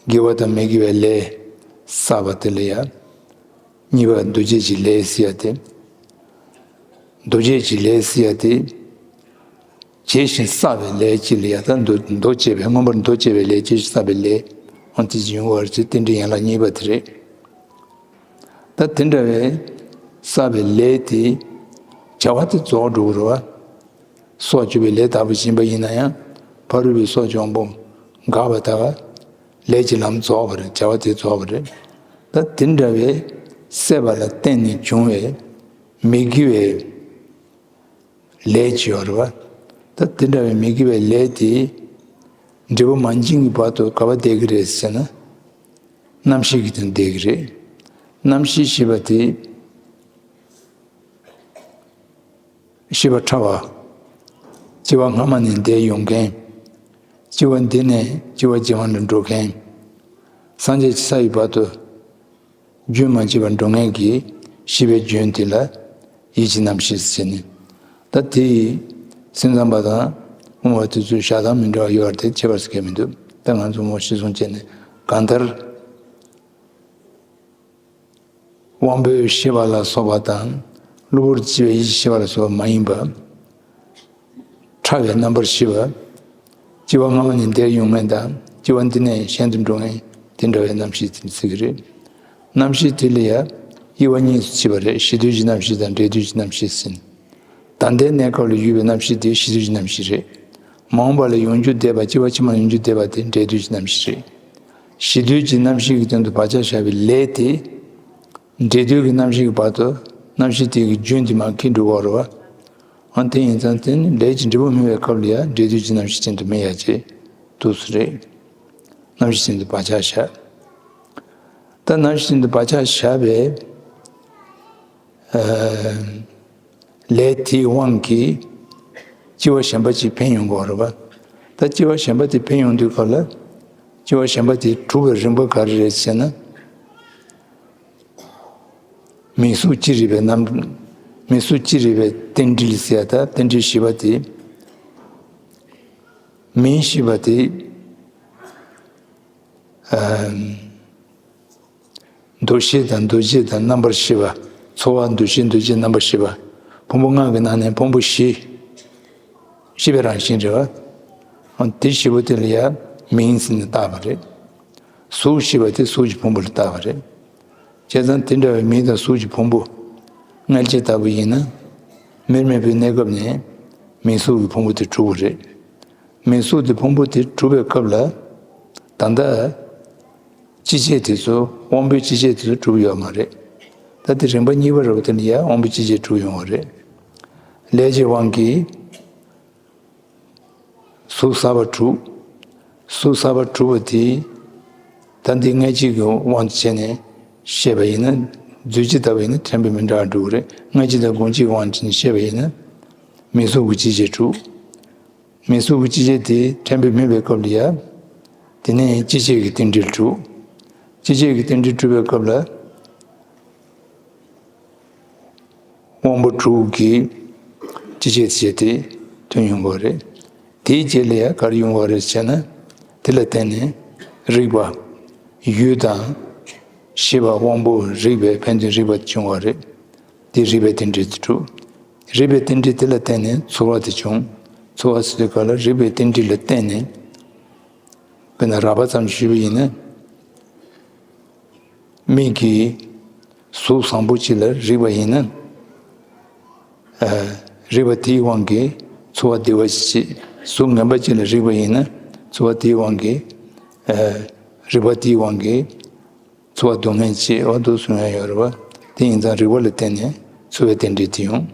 དགེ་བ་དང་མི་དགེ་བའི་ལས་བསགས་པ་དེ་ལ་ཡང་། གཉིས་པ་འདུ་བྱེད་ཀྱི་ལས་ཟེར་ཡ་དེ། འདུ་བྱེད་ཀྱི་ལས་ཟེར་ཡ་དེ། བྱས་ཤིང་བསགས་པའི་ལས་ཀྱི་ལས་ཡ། ད་འདུ་འདུ་བྱེད་པའི། མངོན་པར་འདུ་བྱེད་པའི་ལས། བྱས་ཤིང་བསགས་པའི་ལས། འོ་དེ་ཡིན་པར་བྱེད། རྟེན་འབྲེལ་ཡན་ལག་གཉིས་པ་དེ་རེད། ད་དེ་འདྲ་བའི་བསགས་པའི་ལས་དེ་བྱ་བ་དེ་རྫོགས་འགྲོ་གི་རེད་བ། སྲོག་གཅོད་པའི་ལས་ལྟ་བུ་ཡིན་པ་ཡིན་ན་ཡང་། ཕ་རོལ་པོའི་སྲོག་གཅོད་པ་འགགས་པ་ལྟ་བུ། ལས་ཀྱི་ལམ་རྫོགས་པ་རེད། བྱ་བ་དེ་རྫོགས་པ་རེད། ད་དེ་འདྲ་བའི་སྲེད་པ་ལ་བརྟེན་ནས་བྱུང་བའི་མི་དགེ་བའི་ལས་ཀྱི་ཡོད་རེད་བ། ད་དེ་འདྲ་བའི་མི་དགེ་བའི་ལས་དེ་འབྲས་བུ་མ་འབྱིན་གྱི་བར་དུ་ག་པར་བསྡད་ཀྱི་རེད་ཟེར་ན། རྣམ་ཤེས་ཀྱི་སྟེང་བསྡད་ཀྱི་རེད། རྣམ་ཤེས་ཞེས་པ་དེ། ཤེས་པ་ཕྲ་བ། སྐྱེ་བ་སྔ་མ་ནས་འདས་ཡོང་མཁན། སྐྱེ་བ་འདི་ནས་སྐྱེ་བ་རྗེས་མ་ལ་འགྲོ་མཁན། སངས་རྒྱས་ཀྱི་ས་ཡི་བར་དུ་རྒྱུན་མ་ཆད་པར་འགྲོ་མཁན་གྱི་ཤེས་པའི་རྒྱུན་དེ་ལ་ཡིད་ཀྱི་རྣམ་ཤེས་ཟེར་ནས། ད་དེ་ཡི་སེམས་ཙམ་པ་དང་དབུ་མ་པ་དེ་ཚོའི་བཞག་སྟངས་མི་འདྲ་བ་ཡོད་པ་དེ་ཁྱད་པར་ཟེར་མཁན་མི་འདུག་ད་ང་ཚོ་མོ་གཞིར་བཟུང་བྱས་ནས། གང་ལྟར། དབང་པོའི་ཤེས་པ་ལ་སོགས་པ་དང་། གློ་བུར་དུ་སྐྱེ་བའི་ཡིད་ཀྱི་ཤེས་པ་ལ་སོགས་པ་མ་ཡིན་པ། ཕྲ་བའི་རྣམ་པར་ཤེས་པ། སྐྱེ་བ་སྔ་མ་ནས་འདས་ཡོང་མཁན་དང་། སྐྱེ་བ་འདི་ནས་གཞན་དུ་འགྲོ་མཁན། དེ་འདྲ་བའི་རྣམ་ཤེས་དེ་ཟེར་གྱི་རེད། རྣམ་ཤེས་དེ་ལ་ཡང་དབྱེ་བ་གཉིས་སུ་ཕྱེ་བ་རེད། གཞི་དུས་ཀྱི་རྣམ་ཤེས་དང་འབྲས་དུས་ཀྱི་རྣམ་ཤེས་ཟེར། ད་ལྟའི་གནས་སྐབས་ལ་ཡོད་པའི་རྣམ་ཤེས་དེ་གཞི་དུས་ཀྱི་རྣམ་ཤེས་རེད། མ་འོངས་པ་ལ་ཡོང་རྒྱུ་བསྡད་པ། སྐྱེ་བ་ཕྱི་མ་ཡོང་རྒྱུ་བསྡད་པ་དེ་འབྲས་དུས་ཀྱི་རྣམ་ཤེས་རེད། གཞི་དུས་ཀྱི་རྣམ་ཤེས་ཀྱི་སྟེང་དུ་བག་ཆགས་བཞག་པའི་ལས་དེ། འབྲས་དུས་ཀྱི་རྣམ་ཤེས་ཀྱི་བར་དུ་རྣམ་ཤེས་དེ་གི་རྒྱུན་དེ་མར་འཁྱེར་འགྲོ་གི་ཡོད་རེད་བ། ཨ་དེ་ཡིན་ཙང་དེ་ནི་ལས་ཀྱི་འབྲས་བུ་སྨིན་པའི་སྐབས་ལ་ཡང་འབྲས་དུས་ཀྱི་རྣམ་ཤེས་ཅན་དུ་སྨིན་ཡ་ཅིག་འདུག་སེ་རེད། རྣམ་ཤེས་ཅན་དུ་བག་ཆགས་བཞག་ད་རྣམ་ཤེས་ཅན་དུ་བག་ཆགས་བཞག་པའི་ཨ་ལས་དེའི་དབང་གིས་སྐྱེ་བ་གཞན་པ་ཅིག་འཕེན་ཡོང་གི་ཡོད་རེད་བ། ད་སྐྱེ་བ་གཞན་པ་དེ་འཕེན་ཡོང་དུས་སྐབས་ལ། སྐྱེ་བ་གཞན་པ་དེ་གྲུབ་པའི་རིམ་པ་ག་རེ་རེད་ཟེར་ན། མིང་གཟུགས་ཅི་རིགས་པའི་རྣམ། མིང་གཟུགས་ཅི་རིགས་པའི་རྟེན་འབྲེལ་ཟེར་ཡ། ད་རྟེན་འབྲེལ་ཞེས་པ་དེ། མིང་ཞེས་པ་དེ། ཨ་འདུ་ཤེས་དང་འདུ་བྱེད་དང་རྣམ་པར་ཤེས་པ། ཚོར་བ། འདུ་ཤེས། འདུ་བྱེད། རྣམ་པར་ཤེས་པ། ཕུང་པོ་ལྔ་གི་ནང་ནས་ཕུང་པོ་བཞི། ཤེས་པའི་རང་བཞིན་རེད་བ། འོ་དེ་བཞི་པོ་དེ་ལ་ཡང་མིང་ཟེར་ནས་བཏགས་པ་རེད། གཟུགས་ཞེས་པ་དེ་གཟུགས་ཀྱི་ཕུང་པོ་ལ་བཏགས་པ་རེད། བྱས་ཙང་དེ་འདྲ་བའི་མིང་དང་གཟུགས་ཀྱི་ཕུང་པོ། མངལ་སྐྱེས་ལྟ་བུ་ཡིན་ན། མིར་མེད་པའི་གནས་སྐབས་ནས་མིང་གཟུགས་ཀྱི་ཕུང་པོ་དེ་གྲུབ་པ་རེད། མིང་གཟུགས་དེ་ཕུང་པོ་དེ་གྲུབ་པའི་སྐབས་ལ། ད་ལྟ་སྤྱི་བྱེ་དེ་ཚོ། དབང་པོའི་སྤྱི་བྱེ་དེ་ཚོ་གྲུབ་ཡོད་མ་རེད། ད་དེ་རིམ་པ་གཉིས་པ་རེད་བ། དེ་ནི་ཡང་དབང་པོའི་སྤྱི་བྱེ་གྲུབ་ཡོང་བ་རེད། ལས་ཀྱི་དབང་གིས་གཟུགས་གསར་པ་གྲུབ། གཟུགས་གསར་པ་གྲུབ་པ་དེ། ད་འདི་མངལ་སྐྱེས་ཀྱི་དབང་དུ་བྱས་ནས་བཤད་པ་ཡིན་ན། རྫུས་ཅིག་བཏབ་པ་ཡིན་ན་ཕྲན་བུ་མི་འདྲ་བ་འགྲུབ་ཀྱི་རེད། སྔ་ཕྱི་དང་གོང་ཕྱིར་དབང་བྱས་ནས་བཤད་པ་ཡིན་ན། མིང་གཟུགས་ཀྱི་སྤྱི་བྱེ་དྲུག་མིང་གཟུགས་ཀྱི་སྤྱི་བྱེ་དེ་ཕྲན་བུ་སྨོས་པའི་སྐབས་ལ་ཡ། དེ་ནས་སྤྱི་བྱེ་གི་རྟེན་འབྲེལ་གྲུབ། སྤྱི་བྱེ་གི་རྟེན་འབྲེལ་གྲུབ་པའི་སྐབས་ལ། དབང་པོ་དྲུག་གི་སྤྱི་བྱེ་བྱེད་དེ་ཐོན་ཡོང་གི་རེད། དེའི་རྗེས་ལ་ཡང་ག་རེ་ཡོང་གི་རེད་ཟེར་ན། དེ་ལ་བརྟེན་ནས་རིག་པ། ཡུལ་དང་། ཤེས་པ་དབང་པོ་རིག་པའི་ཕན་ཚུན་རིག་པ་བྱུང་བ་རེད། དེ་རིག་པའི་རྟེན་འབྲེལ་དུ་གྲུབ། རིག་པའི་རྟེན་འབྲེལ་དེ་ལ་བརྟེན་ནས་ཚོར་བ་དེ་བྱུང་། ཚོར་བ་ཟེར་དུས་སྐབས་ལ་རིག་པའི་རྟེན་འབྲེལ་ལ་བརྟེན་ནས། དཔེར་ན་རགས་པ་ཙམ་ཞུས་པ་ཡིན་ན། མིག་གིས་གཟུགས་བཟང་པོ་ཅིག་ལ་རིག་པ་ཡིན་ན། ཨ། རིག་པ་དེའི་དབང་གིས་ཚོར་བ་བདེ་བ་ཞིག་སྐྱེ། གཟུགས་ངན་པ་ཅིག་ལ་རིག་པ་ཡིན་ན་ཚོར་བ་དེའི་དབང་གིས། ཨ། རིག་པ་དེའི་དབང་གིས་ཚོར་བ་སྡུག་བསྔལ་སྐྱེ། འོ་འདུག་གསུང་ཡ་ཡོད་རེད་པ། དེ་ཡིན་ཙང་རིག་པ་ལ་བརྟེན་ནས་ཚོར་བའི་རྟེན་འབྲེལ་དེ་ཡོང་།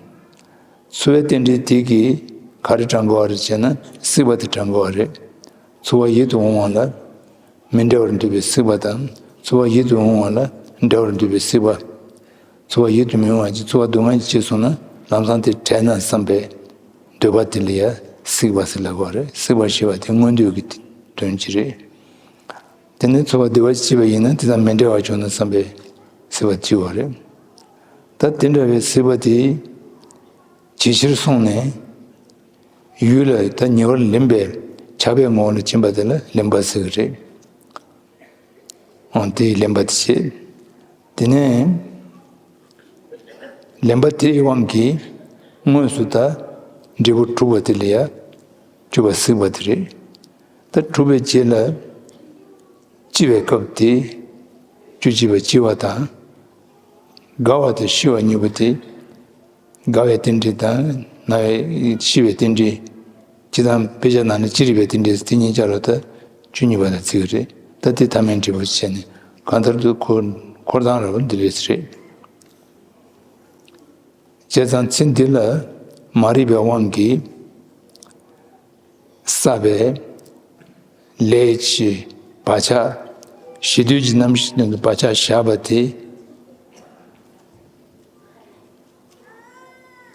ཚོར་བའི་རྟེན་འབྲེལ་དེ་གིས་ག་རེ་དྲངས་དགོས་པ་རེད་ཟེར་ན་སྲིད་པ་དེ་དྲངས་དགོས་པ་རེད། ཚོར་བ་ཡིད་དུ་འོང་བ་ལ་མི་འབྲལ་བར་འདོད་པའི་སྲིད་པ་དང་། ཚོར་བ་ཡིད་དུ་འོང་བ་ལ་འབྲལ་བར་འདོད་པའི་སྲིད་པ། ཚོར་བ་ཡིད་དུ་མི་འོང་བ་ཅིག་ཚོར་བ་སྡུག་བསྔལ་ཅིག་སྐྱེས་སོང་ན་ལམ་སང་དེ་བྲལ་ན་བསམ་པའི་འདོད་པ་དེ་ལ་ཡ་སྲིད་པ་ཟེར་ལབ་དགོས་རེད། སྲིད་པ་ཞེས་པ་དེ་མངོན་འདོད་ཀྱི་དོན་ཅིག་རེད། དེ་ནས་ཚོར་བ་བདེ་བ་ཅིག་སྐྱེས་པ་ཡིན་ན་དེ་དང་མི་འབྲལ་བར་བྱུང་ན་བསམ་པའི་སྲིད་པ་སྐྱེ་བ་རེད། ད་དེ་འདྲ་བའི་སྲིད་པ་དེ་ཇེ་ཆེར་སོང་ནས། ཡུལ་ལ་ད་ཉེ་བར་ལེན་པའི་ཆགས་པའི་ངོ་བོ་ལ་ཕྱིན་པ་དེ་ལ་ལེན་པ་ཟེར་གྱི་རེད། འོ་དེ་ལེན་པ་དེ་བྱེད། དེ་ནས་ལེན་པ་དེའི་དབང་གིས་དངོས་སུ་ད་འབྲས་བུ་གྲུབ་པ་དེ་ལ་ཡ་བཅུ་པ་སྲིད་པ་དེ་རེད། ད་གྲུབ་པའི་རྗེས་ལ་སྐྱེ་བའི་སྐབས་དེ་བཅུ་གཅིག་པ་སྐྱེ་བ་དང་། རྒ་བ་དང་ཤི་བ་གཉིས་པོ་དེ། རྒ་བའི་རྟེན་འབྲེལ་དང་ན་བའི་ཤི་བའི་རྟེན་འབྲེལ། སྤྱིར་བཏང་དཔེ་ཆ་ནང་ནས་སྤྱི་རིག་པའི་རྟེན་འབྲེལ་དེ་གཉིས་ཆ་ལ་ད་བཅུ་གཉིས་པ་ལ་བརྩི་གི་རེད། ད་དེ་ཐ་མལ་འབྲས་བུ་བྱས་ནས་གང་ལྟར་དུ་འཁོར་འཁོར་སྟངས་ར་བ་འདི་རེད་ཟེར་རེད། བྱས་ཙང་ཚེ་འདི་ལ་མ་རིག་པའི་དབང་གིས། བསགས་པའི་ལས་ཀྱི་བག་ཆགས། ཞི་དུལ་གྱི་རྣམ་ཤེས་དོན་དུ་བག་ཆགས་བཞག་པ་དེ།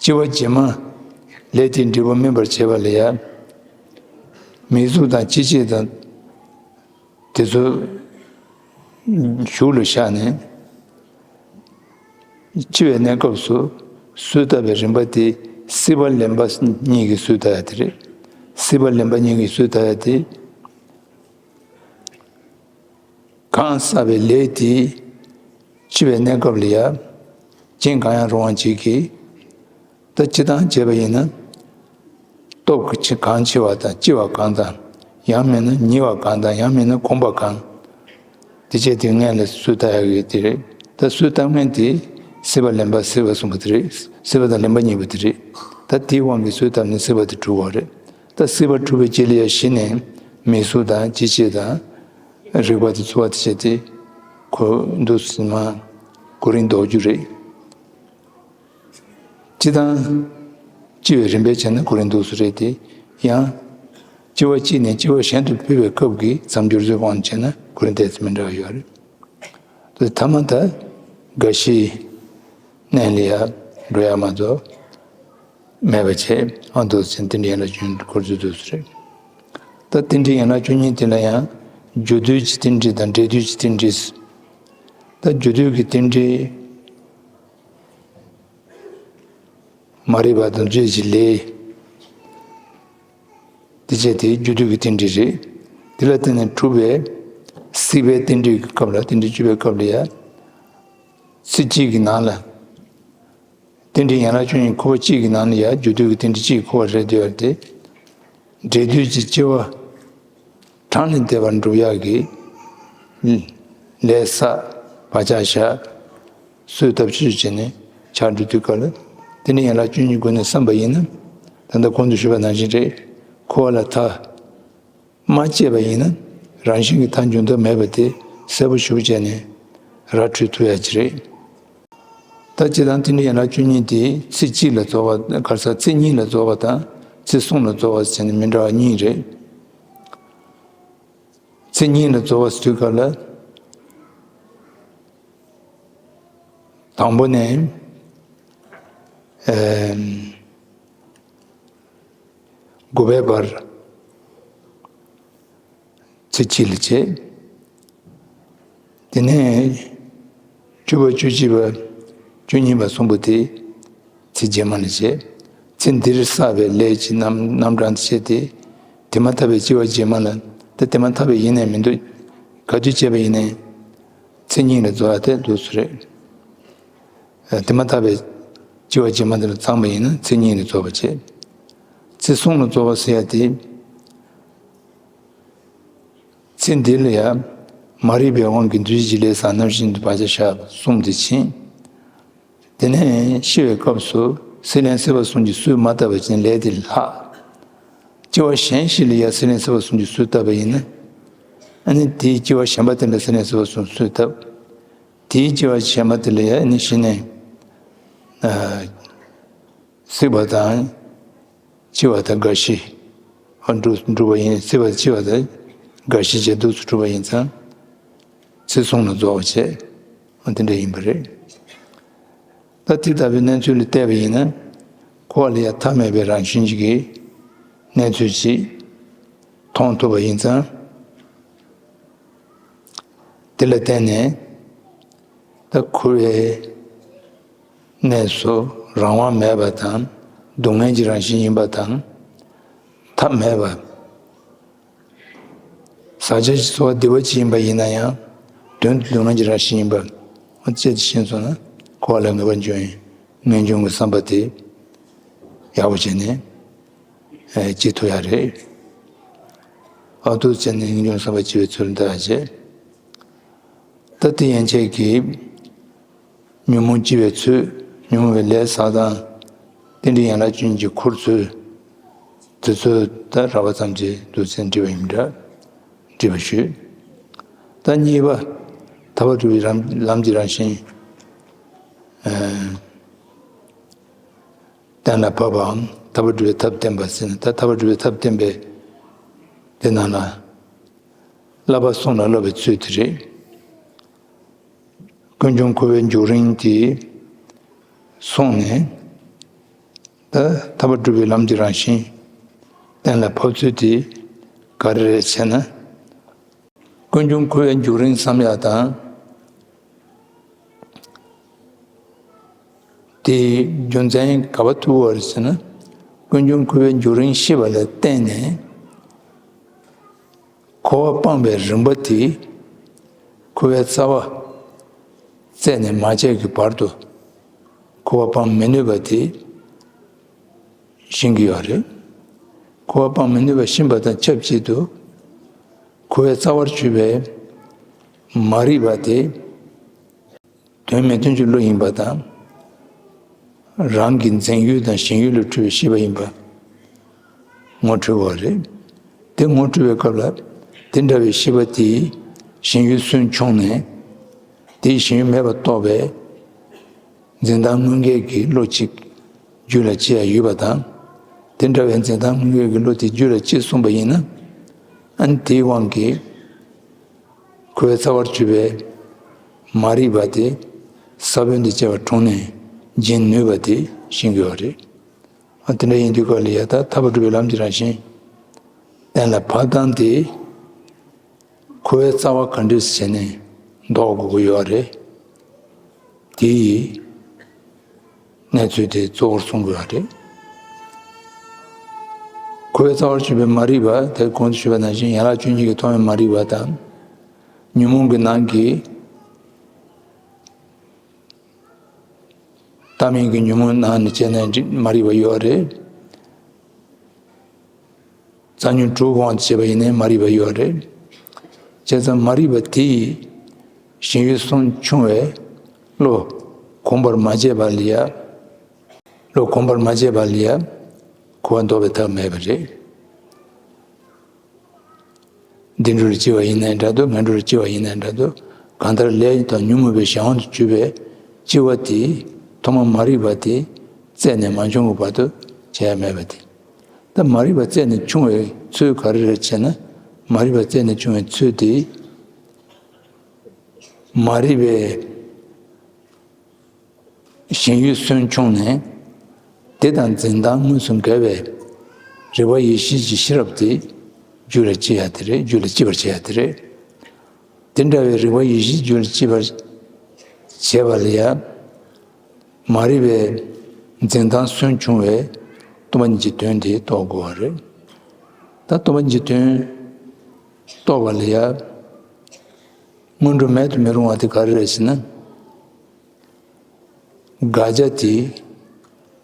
སྐྱེ་བ་རྗེས་མ་ལས་དེའི་འབྲས་བུ་སྨིན་པར་བྱེད་པ་ལ་ཡང་། མིང་གཟུགས་དང་སྤྱི་བྱེ་དང་། དེ་ཚོ་གཞུག་ལ་བཞག་ནས། འཆི་བའི་གནས་སྐབས་སུ་གསོས་བཏབ་པའི་རིམ་པ་དེ་སྲིད་པ་ལེན་པ་གཉིས་ཀྱིས་གསོས་བཏབ་ཡ་དེ་རེད། སྲིད་པ་ལེན་པ་གཉིས་ཀྱིས་གསོས་བཏབ་ཡ་དེ། གང་བསགས་པའི་ལས་དེ་འཆི་བའི་གནས་སྐབས་ལ་ཡང་རྐྱེན་གང་ཡང་རུང་བ་ཅིག་གིས། ད་སྤྱིར་བཏང་བྱས་པ་ཡིན་ན། སྟོབས་ཀྱིས་གང་ཆེ་བ་དང་ལྕི་བ་གང་དང་། ཡང་མིན་ན་ཉེ་བ་གང་དང་ཡང་མིན་ན་གོམས་པ་གང་། དེ་བྱས་དེ་སྔོན་ལ་གསོས་བཏབ་ཡག་གི་དེ་རེད། ད་གསོས་བཏབ་མཁན་དེ་སྲིད་པ་ལེན་པ་སྲིད་པ་གསུམ་པོ་དེ་རེད། སྲིད་པ་དང་ལེན་པ་གཉིས་པོ་དེ་རེད། ད་དེའི་དབང་གིས་གསོས་བཏབ་ནས་སྲིད་པ་དེ་གྲུབ་པ་རེད། ད་སྲིད་པ་གྲུབ་པའི་རྗེས་ལ་ཡང་ཤི་ནས་མིང་གཟུགས་དང་སྤྱི་བྱེ་དང་། རེག་པ་དང་ཚོར་བ་དེ་བྱས་ཏེ། ཁོ་འདུག་སེ་མར་ཁོ་རང་ལྡོག་རྒྱུ་རེད། སྤྱིར་བཏང་། སྐྱེ་བའི་རིམ་པས་བྱས་ན་ཁོ་རང་འདུག་སེ་རེད་དེ། ཡང་། སྐྱེ་བ་གཅིག་ནས་སྐྱེ་བ་གཞན་དུ་འཕོས་པའི་སྐབས་ཀྱི་མཚམས་སྦྱོར་ཚོའི་དབང་བྱས་ན་ཁོ་རང་ཏོག་ཙམ་མི་འདྲ་བ་ཡོད་རེད། དེ་ཐ་མ་ད་རྒ་ཤིའི་གནས་ལ་ཡར་འགྲོ་ཡག་མ་གཏོགས་མེད་པ་བྱས། ཨ། འདུག་སེ་དེ་འདྲའི་ཡན་ལག་བཅུ་གཉིས་འཁོར་ཚུལ་འདུག་སེ་རེད། ད་དེ་འདྲའི་ཡན་ལག་བཅུ་གཉིས་དེ་ལ་ཡང་རྒྱུ་དུས་ཀྱི་རྟེན་འབྲེལ་དང་འབྲས་དུས་ཀྱི་རྟེན་འབྲེལ། ད་རྒྱུ་དུས་ཀྱི་རྟེན་འབྲེལ། མ་རིག་པ་དང་རྫུས་ཀྱི་ལས། དེ་བྱས་དེ་རྒྱུ་དུས་ཀྱི་རྟེན་འབྲེལ་རེད། དེ་ལ་བརྟེན་ནས་གྲུབ་པའི་སྲིད་པའི་རྟེན་འབྲེལ་གྱི་སྐབས་ལ། རྟེན་འབྲེལ་བཅུ་པའི་སྐབས་ལ་ཡང་། ཚེ་གཅིག་གི་ནང་ལ། རྟེན་འབྲེལ་ཡན་ལག་བཅུ་གཉིས་འཁོར་བ་གཅིག་གི་ནང་ལ་ཡང་རྒྱུ་དུས་ཀྱི་རྟེན་འབྲེལ་གཅིག་འཁོར་བ་རེད་འདོད་པ་དེ། འབྲས་དུས་ཀྱི་སྐྱེ་བ། གྲངས་ལས་འདས་པར་འགྲུབ་ཡག་གི་ལས་བསགས། བག་ཆགས་བཞག། གསོས་བཏབ་ཆོག་ཆོག་བྱས་ནས་ཆགས་འགྲོ་དུས་སྐབས་ལ། དེ་ནི་ཡན་ལག་བཅུ་གཉིས་སྒོ་ནས་བསམ་པ་ཡིན་ན། ད་ལྟ་གོང་དུ་ཞུས་པ་ནང་བཞིན་རེད། འཁོར་བ་ལ་ཐག་མ་བཅད་པ་ཡིན་ན། རང་བཞིན་གྱིས་ཐག་འཇུག་ཐབས་མེད་པ་དེ་གསལ་པོ་ཞེ་པོ་བྱས་ནས་ར་འཕྲོད་ཐུབ་ཡག་ཅིག་རེད། ད་སྤྱིར་བཏང་རྟེན་འབྲེལ་ཡན་ལག་བཅུ་གཉིས་དེ་ཚེ་གཅིག་ལ་རྫོགས་པ། ག་རེ་ཟེར། ཚེ་གཉིས་ལ་རྫོགས་པ་དང་ཚེ་གསུམ་ལ་རྫོགས་པ་ཟེར་ནས་མི་འདྲ་བ་གཉིས་རེད། ཚེ་གཉིས་ལ་རྫོགས་པ་ཟེར་དུས་སྐབས་ལ། དང་པོ་ནས་ཨེམ་དགུ་པའི་བར་ཚེས་གཅིག་ལ་བྱེད། དེ་ནས་བཅུ་པ་བཅུ་གཅིག་པ་བཅུ་གཉིས་པ་གསུམ་པོ་དེ་ཚེས་རྗེས་མ་ལ་བྱེད། ཚེ་འདིར་བསགས་པའི་ལས་ཀྱི་རྣམ་རྣམ་གྲངས་དེ་བྱེད་དེ། དེ་མ་ཐག་པའི་སྐྱེ་བ་རྗེས་མ་ལ། ད་དེ་མ་ཐག་པའི་ཡིན་ནའི་མི་འདུག་ག་དུས་སྐྱེས་པ་ཡིན་ནའི་ཚེས་གཉིས་ལ་རྫོགས་ཡ་དེ་འདུག་སེ་རེད། དེ་མ་ཐག་པའི་སྐྱེ་བ་རྗེས་མ་དེ་ལ་ཚང་བ་ཡིན་ན་ཚེས་གཉིས་ལ་རྫོགས་པ་བྱེད། ཚེས་གསུམ་ལ་རྫོགས་པ་ཟེར་ཡ་དེ། ཚེ་འདི་ལ་ཡང་མ་རིག་པའི་དབང་གིས་འདུ་བྱེད་ཀྱི་ལས་བསགས། རྣམ་ཤེས་འདུ་བག་ཆགས་ཞག་གསུམ་དེ་ཕྱིན། དེ་ནས་ཤི་བའི་སྐབས་སུ་སྲེད་ལེན་སྲེད་པ་གསུམ་གྱིས་གསོས་མ་བཏབ་པ་ཅིན་ལས་དེ་ལྷག་སྐྱེ་བ་གཞན་ཞིག་ལ་ཡང་སྲེད་ལེན་སྲེད་པ་གསུམ་གྱིས་གསོས་བཏབ་པ་ཡིན་ན། ཨ་ནི་དེའི་སྐྱེ་བ་གཞན་པ་དེ་ལ་སྲེད་ལེན་སྲེད་པ་གསུམ་གསོས་བཏབ། དེའི་སྐྱེ་བ་གཞན་པ་དེ་ལ་ཡང་ཨ་ནི་ཤི་ནས་སྲེད་པ་དང་། འཆི་བ་དང་རྒ་ཤི། འགྲུབ་འགྲུབ་པ་ཡིན། སྲེད་པ་འཆི་བ་དང་རྒ་ཤི་བཅས་འདུག་སེ་གྲུབ་པ་ཡིན་ཙང་། ཚེས་གསུམ་ལ་རྫོགས་པ་བྱས། དེ་འདྲ་ཡིན་པ་རེད། ད་དེ་ལྟ་བུའི་གནས་ཚུལ་ལ་བལྟས་པ་ཡིན་ན། འཁོར་བ་ལ་ཡང་མཐའ་མེད་པའི་རང་བཞིན་གྱི་གནས་ཚུལ་ཅིག་མཐོང་ཐུབ་པ་ཡིན་ཙང་། དེ་ལ་བརྟེན་ནས་ད་འཁོར་བའི་གནས་སུ་རང་དབང་མེད་པ་དང་། སྡུག་བསྔལ་གྱི་རང་བཞིན་ཡིན་པ་དང་། ཐབས་མེད་པ། ཟག་བཅས་ཀྱི་ཚོར་བ་བདེ་བ་ཅིག་ཡིན་པ་ཡིན་ན་ཡང་། དོན་དུ་སྡུག་བསྔལ་གྱི་རང་བཞིན་ཡིན་པ། ཨ་ཅེ་དེ་ཤེས་སོང་ན་འཁོར་བ་ལས་ངེས་པར་འབྱུང་བའི་ངེས་འབྱུང་གི་བསམ་པ་དེ་ཡག་པོ་བྱས་ནས་ཨེ་སྐྱེ་ཐུབ་ཡ་རེད། ཨ་ཐུག་བྱས་ནས་ངེས་འབྱུང་བསམ་པ་སྐྱེ་བའི་ཚུལ་འདི་ལ་བྱེད། ད་དེ་ཡན་ཆད་ཀྱིས་ཉོན་མོངས་སྐྱེ་བའི་ཚུལ། ཉོན་མོངས་པའི་ལས་བསགས་སྟངས། རྟེན་འབྲེལ་ཡན་ལག་བཅུ་གཉིས་ཀྱི་འཁོར་ཚུལ། དེ་ཚོ་ད་རགས་པ་ཙམ་གྱིས་འདུག་སེ་འདྲི་བ་ཡིན་འདྲ། འདྲི་བ་ཞུས། ད་གཉིས་པ། ཐར་པ་སྒྲུབ་པའི་ལམ་ལམ་གྱི་རང་བཞིན་གཏན་ལ་ཕབ་པའམ། ཐར་པ་སྒྲུབ་པའི་ཐབས་བསྟན་པ་ཟེར་ན། ད་ཐར་པ་སྒྲུབ་པའི་ཐབས་བསྟན་པའི་དེ་ནང་ལ། བསླབ་པ་གསུམ་ལ་བསླབ་པའི་ཚུལ་དེ་རེད། ཀུན་འབྱུང་འཁོར་བའི་རྒྱུན་རིང་དེ་སོང་ནས། ད་ཐར་པ་སྒྲུབ་པའི་ལམ་གྱི་རང་བཞིན་གཏན་ལ་ཕབ་ཚུལ་དེ་ག་རེ་རེད་ཟེར་ན། ཀུན་འབྱུང་འཁོར་བའི་རྒྱུན་རིང་བསམ་ཡག་དང་། དེའི་རྒྱུ་མཚན་ག་པར་ཐུག་པ་རེད་ཟེར་ན། ཀུན་འབྱུང་འཁོར་བའི་རྒྱུན་རིང་ཤེས་པ་ལ་བརྟེན་ནས། འཁོར་བ་སྤངས་པའི་རིམ་པ་དེ། འཁོར་བའི་རྩ་བ་རྩད་ནས་མ་བཅད་ཀྱི་བར་དུ་འཁོར་བ་སྤང་མི་ནུས་པ་དེ་ཤེས་ཀྱི་ཡོད་རེད། འཁོར་བ་སྤང་མི་ནུས་པ་ཤེས་པ་དང་ཆབས་ཅིག་ཏུ། འཁོར་བའི་རྩ་བར་གྱུར་པའི་མ་རིག་པ་དེ། དོན་མི་མཐུན་གྱི་བློ་ཡིན་པ་དང་། རང་གི་འཛིན་ཡུལ་དང་ཞེན་ཡུལ་ལས་འཁྲུལ་བའི་ཤེས་པ་ཡིན་པ་ངོ་འཕྲོད་པ་རེད། དེ་ངོ་འཕྲོད་པའི་སྐབས་ལ། དེ་འདྲ་བའི་ཤེས་པ་དེའི་ཞེན་ཡུལ་སུན་ཕྱུང་ནས། དེའི་ཞེན་ཡུལ་མེད་པར་རྟོགས་པའི་འཛིན་སྟངས་དངོས་འགལ་གྱི་བློ་གཅིག་རྒྱུད་ལ་སྐྱེ་ཡ་ཡོད་པ་དང་། དེ་འདྲ་བའི་འཛིན་སྟངས་དངོས་འགལ་གྱི་བློ་དེ་རྒྱུད་ལ་སྐྱེས་སོང་བ་ཡིན་ན། ཨ་ནི་དེའི་དབང་གིས་འཁོར་བའི་རྩ་བར་གྱུར་པའི་མ་རིག་པ་དེ་ས་བོན་དང་བཅས་པ་དྲུངས་ནས་འབྱིན་ནུས་པ་དེ་ཤེས་ཀྱི་ཡོད་རེད། ཨ་དེ་འདྲ་ཡིན་དུས་སྐབས་ལ་ཡ། ད་ཐར་པ་སྒྲུབ་པའི་ལམ་གྱི་རང་བཞིན་གཏན་ལ་ཕབ་སྟངས་དེ། འཁོར་བའི་རྩ་བ་ག་འདྲས་བྱས་ནས་ཟློག་དགོས་ཀྱི་ཡོད་རེད། དེ་ཡི་གནས་ཚུལ་དེ་གཙོ་བོར་གསུང་དགོས་པ་རེད། འཁོར་བའི་རྩ་བར་གྱུར་པའི་མ་རིག་པ་དེ། གོང་དུ་ཞུས་པ་ནང་བཞིན་ཡན་ལག་བཅུ་གཉིས་ཀྱིས་མཐོང་བའི་མ་རིག་པ་དང་། ཉོན་མོངས་ཀྱི་ནང་གི་ལྟ་མིན་གྱི་ཉོན་མོངས་ནང་ནས་བྱས་ནས་མ་རིག་པ་ཡོད་རེད། རྩ་ཉོན་དྲུག་དབང་དུ་བྱས་པ་ཡིན་ནའི་མ་རིག་པ་ཡོད་རེད། བྱས་ཙང་མ་རིག་པ་དེ་ཡི་ཞེན་ཡུལ་སུན་ཕྱུང་བའི་བློ་གོམས་པར་མ་བྱས་པ་ལ་ཡ། བློ་གོམས་པར་མ་བྱས་པ་ལ་ཡ། འཁོར་བ་ཟློག་པའི་ཐབས་མེད་པ་རེད། བདེ་འགྲོ་ལ་སྐྱེ་བ་ཡིན་ནའི་འདྲ་འདུག་ངན་འགྲོ་ལ་སྐྱེ་བ་ཡིན་ནའི་འདྲ་འདུག་གང་ལྟར་ལས་དང་ཉོན་མོངས་པའི་གཞན་དབང་དུ་གྱུར་པའི་སྐྱེ་བ་དེ། ཐོག་མར་མ་རིག་པ་དེ་རྩད་ནས་མ་བྱུང་གི་བར་དུ་བྱ་ཡ་མེད་པ་དེ། ད་མ་རིག་པ་རྩད་ནས་ཕྱུང་བའི་ཚུལ་ག་རེ་རེད་ཅེ་ན། མ་རིག་པ་རྩད་ནས་ཕྱུང་བའི་ཚུལ་དེ། མ་རིག་པའི་ ཞེན་ཡུལ་སོན་བྱུང་ནས། དེ་དང་འཛིན་སྟངས་དངོས་སུ་འགལ་བའི་རིག་པ་ཡེ་ཤེས་ཀྱི་ཤེས་རབ་དེ་རྒྱུད་ལ་སྐྱེ་ཡ་དེ་རེད། རྒྱུད་ལ་སྐྱེ་བར་བྱེད་ཡ་དེ་རེད། དེ་འདྲ་བའི་རིག་པ་ཡེ་ཤེས་རྒྱུད་ལ་སྐྱེ་བར་བྱེད་པ་ལ་ཡང་། མ་རིག་པའི་འཛིན་སྟངས་སོན་བྱུང་བའི་སྟོང་པ་ཉིད་ཀྱི་དོན་དེ་རྟོགས་དགོས་པ་རེད། ད་སྟོང་པ་ཉིད་ཀྱི་དོན་རྟོགས་པ་ལ་ཡང་། སྔོན་འགྲོ་མེད་དུ་མི་རུང་བ་དེ་ག་རེ་རེད་ཟེར་ན། དགག་བྱ་དེ།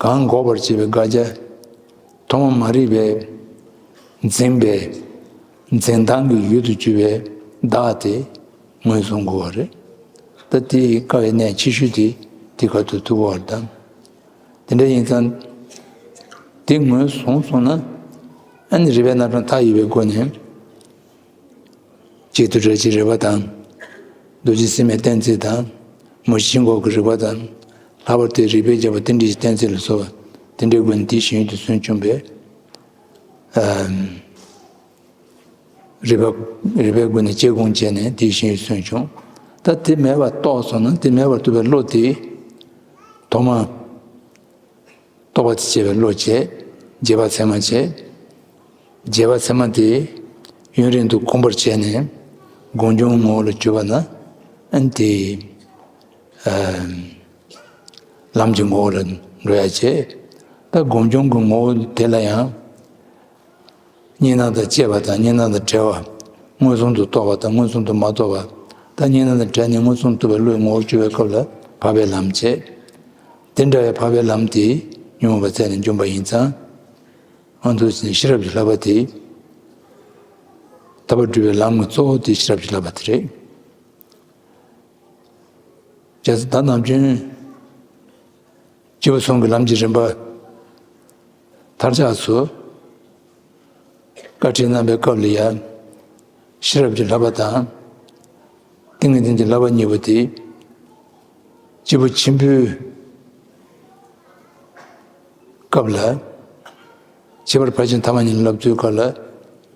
གང་འགོག་པར་བྱེད་པའི་དགག་བྱ། ཐོག་མ་མ་རིག་པའི་འཛིན་པའི་འཛིན་སྟངས་ཀྱི་ཡུལ་དུ་གྱུར་པའི་བདག་དེ་ངོས་བཟུང་དགོས་པ་རེད། ད་དེ་དཀའ་བའི་གནད་ཆེ་ཤོས་དེ་དེ་ག་ཏུ་ཐུག་པ་དང་། དེ་འདྲ་ཡིན་ཙང་། དེ་ངོས་བཟུང་སོང་ན། ཨ་ནི་རིགས་པའི་རྣམ་གྲངས་མཐའ་ཡས་པའི་སྒོ་ནས། གཅིག་ཏུ་འདྲ་བྱེད་རིགས་པ་དང་། རྡོ་རྗེ་སེམས་དབྱེ་གཏན་ཚིགས་དང་། མུ་བཞི་འགོག་གི་རིགས་པ་དང་། ལྷག་པར་དུ་རིགས་པས་ཁྱབ་པ་རྟེན་འབྲེལ་གྱི་གཏན་ཚིགས་ལ་སོགས་པ་དེ་འདྲའི་སྒོ་ནས་དེའི་ཞེན་ཡུལ་དུ་སོན་བྱུང་བའི། ཨམ། རིགས་པ་རིགས་པའི་སྒོ་ནས་དཔྱད་སྒོམ་བྱས་ནས་དེའི་ཞེན་ཡུལ་སོན་བྱུང་། ད་དེ་མེད་པར་རྟོགས་སོང་ན་དེ་མེད་པར་ཐུབ་པའི་བློ་དེ་ཐོག་མ། རྟོག་པ་དང་བཅས་པའི་བློ་བྱས། རྗེས་དཔག་ཚད་མ་བྱས། རྗེས་དཔག་ཚད་མ་དེ་ཡུན་རིང་དུ་གོམས་པར་བྱས་ནས་སྒོམ་བྱུང་ངོ་བོ་ལ་གྱུར་པ་ན། ཨ་ནི་དེ་ལམ་གྱི་ངོ་བོ་ལ་འགྲོ་ཡ་བྱས། ད་སྒོམ་བྱུང་གི་ངོ་བོ་དེ་ལ་ཡང་གཉིས་སྣང་དང་བཅས་པ་དང་གཉིས་སྣང་དང་བྲལ་བ། མངོན་སུམ་དུ་རྟོགས་པ་དང་མངོན་སུམ་དུ་མ་རྟོགས་པ། ད་གཉིས་སྣང་དང་བྲལ་ནས་མངོན་སུམ་དུ་རྟོགས་པའི་བློའི་ངོ་བོར་གྱུར་པའི་སྐབས་ལ་འཕགས་པའི་ལམ་བྱས། དེ་འདྲ་བའི་འཕགས་པའི་ལམ་དེ་ཉོན་མོངས་པ་རྩད་ནས་འཇོམས་པ་ཡིན་ཙང་། ཨ་འདུག་ཟེར་ནས་ཤེས་རབ་ཀྱི་བསླབ་པ་དེ། ཐར་པ་སྒྲུབ་པའི་ལམ་གྱི་གཙོ་བོ་དེ་ཤེས་རབ་ཀྱི་བསླབ་པ་དེ་རེད། བྱས་ཙང་ད་ནམ་རྒྱུན་སྐྱེས་བུ་གསུམ་གྱི་ལམ་གྱི་རིམ་པ་མཐར་ཆགས་སུ། བཀའ་ཁྲིད་གནང་བའི་སྐབས་ལ་ཡང་། ཤེས་རབ་ཀྱི་བསླབ་པ་དང་། ཏིང་ངེ་འཛིན་གྱི་བསླབ་པ་གཉིས་པོ་དེ། སྐྱེས་བུ་ཆེན་པོའི་སྐབས་ལ། ཁྱད་པར་ཕར་ཕྱིན་ཐ་མ་གཉིས་ལ་བསླབ་ཚུལ་སྐབས་ལ་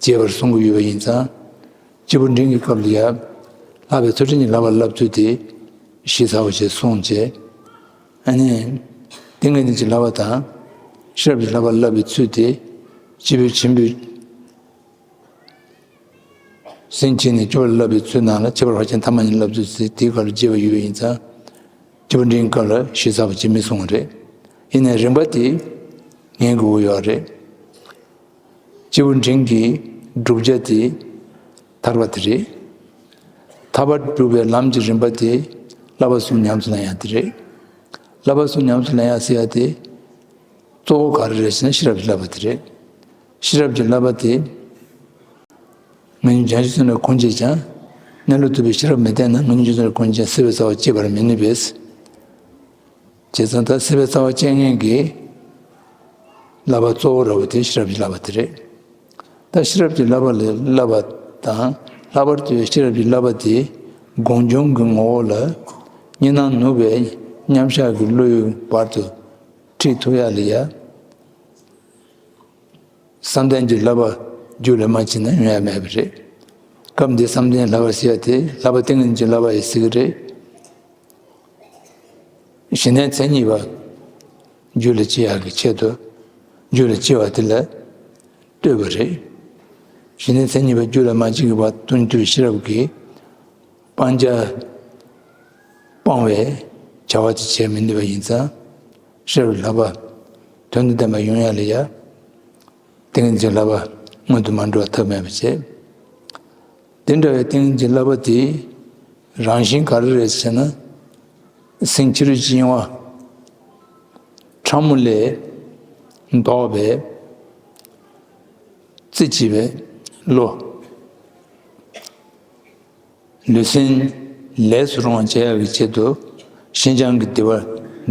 རྒྱས་པར་གསུང་གི་ཡོད་པ་ཡིན་ཙང་། སྐྱེས་བུ་འབྲིང་གི་སྐབས་ལ་ཡང་། ལྷག་པའི་ཚུལ་ཁྲིམས་ཀྱི་བསླབ་པ་བསླབ་ཚུལ་དེ་ཞིབ་ཚགས་པོ་ཞིག་གསུངས་བྱས། ཨ་ནི། ཏིང་ངེ་འཛིན་གྱི་བསླབ་པ་དང་། ཤེས་རབ་ཀྱི་བསླབ་པ་བསླབ་པའི་ཚུལ་དེ། སྐྱེས་བུ་ཆེན་པོའི་ཟིན་བྲིས་ནས་སྐྱོར་བར་བསླབ་པའི་ཚུལ་ནང་ལ་ཁྱད་པར་ཕར་ཕྱིན་ཐ་མ་གཉིས་བསླབ་ཚུལ་ཟེར་དེའི་སྐབས་ལ་རྒྱས་པ་ཡོད་པ་ཡིན་ཙང་། སྐྱེས་བུ་འབྲིང་སྐབས་ལ་ཞིབ་ཚགས་པོ་ཅིག་མི་གསུང་བ་རེད། ཡིན་ནའི་རིམ་པ་དེ་ངེས་དགོས་ཀྱི་ཡོད་རེད། སྐྱེས་བུ་འབྲིང་གི་བསྒྲུབ་བྱ་དེ་ཐར་པ་དེ་རེད། ཐར་པ་སྒྲུབ་པའི་ལམ་གྱི་རིམ་པ་དེ་བསླབ་པ་གསུམ་ཉམས་སུ་ལེན་ཡ་དེ་རེད། བསླབ་པ་གསུམ་ཉམས་སུ་ལེན་ཡ་ཟེར་ཡ་དེ། གཙོ་བོ་ག་རེ་རེད་ཟེར་ན་ཤེས་རབ་ཀྱི་བསླབ་པ་དེ་རེད། ཤེས་རབ་ཀྱི་བསླབ་པ་དེ། ང་ཡི་བྱང་ཆུབ་སེམས་ལ་གང་བྱེད་ཀྱང་། གནས་ལུགས་ཐུབ་པའི་ཤེས་རབ་མི་ལྡན་ན། ང་ཡི་བྱང་ཆུབ་སེམས་ལ་གང་བྱེད་ཀྱང་། སྲིད་པའི་རྩ་བ་བཅད་པར་མི་ནུས་པས། བྱས་ཙང་ད་སྲིད་པའི་རྩ་བ་བཅད་མཁན་གྱི་བསླབ་པ་གཙོ་བོ་ར་བ་དེ་ཤེས་རབ་ཀྱི་བསླབ་པ་དེ་རེད། ད་ཤེས་རབ་ཀྱི་བསླབ་པ་ལས་བསླབ་པ་དང་། ལྷག་པར་དུ་ཤེས་རབ་ཀྱི་བསླབ་པ་དེ་སྒོམ་བྱུང་གི་ངོ་བོ་ལ་གཉིས་སྣང་ནུབ་པའི་མཉམ་བཞག་གི་བློའི་བར་དུ་ཁྲིད་ཐུབ་ཡ་ལ་ཡ། བསམ་གཏན་གྱི་བསླབ་པ་རྒྱུད་ལ་མ་བྱས་ན་ཡོང་ཡ་མེད་པ་རེད། སྐབས་འདིའི་བསམ་གཏན་བསླབ་པ་ཟེར་ཡ་དེ་བསླབ་པ་ཏིང་ངེ་འཛིན་བསླབ་པ་ཡི་ཟེར་གི་རེད། གཞི་གནས་མཚན་ཉིད་པ་རྒྱུད་ལ་སྐྱེ་ཡག་གི་ཆེད་དུ། རྒྱུད་ལ་སྐྱེ་བ་དེ་ལ་ལྟོས་པ་རེད། གཞི་གནས་མཚན་ཉིད་པ་རྒྱུད་ལ་མ་སྐྱེས་པ་དོན་དུ་ཤེས་རབ་ཀྱིས་སྤང་བྱ་སྤང་བའི་བྱ་བ་དེ་བྱེད་མི་ནུས་པ་ཡིན་ཙང་། ཤེས་རབ་བསླབ་པ་དོན་དང་ལྡན་པ་ཡོང་ཡ་ལ་ཡ། ཏིང་ངེ་འཛིན་བསླབ་པ་སྔོན་དུ་མ་འགྲོ་བ་ཐབས་མེད་པ་བྱེད། དེ་འདྲ་བའི་ཏིང་ངེ་འཛིན་བསླབ་པ་དེའི་རང་བཞིན་ག་རེ་རེད་ཟེར་ན། སེམས་ཕྱི་རོལ་གྱི་གཡེང་བ་ཕྲ་མོ་ལས་ལྡོག་པའི་རྩེ་གཅིག་པའི་བློ། ལུས་སེམས་ལས་སུ་རུང་བ་བྱེད་ཡག་གི་ཆེད་དུ་ཤིན་སྦྱངས་ཀྱི་སྡིག་པ་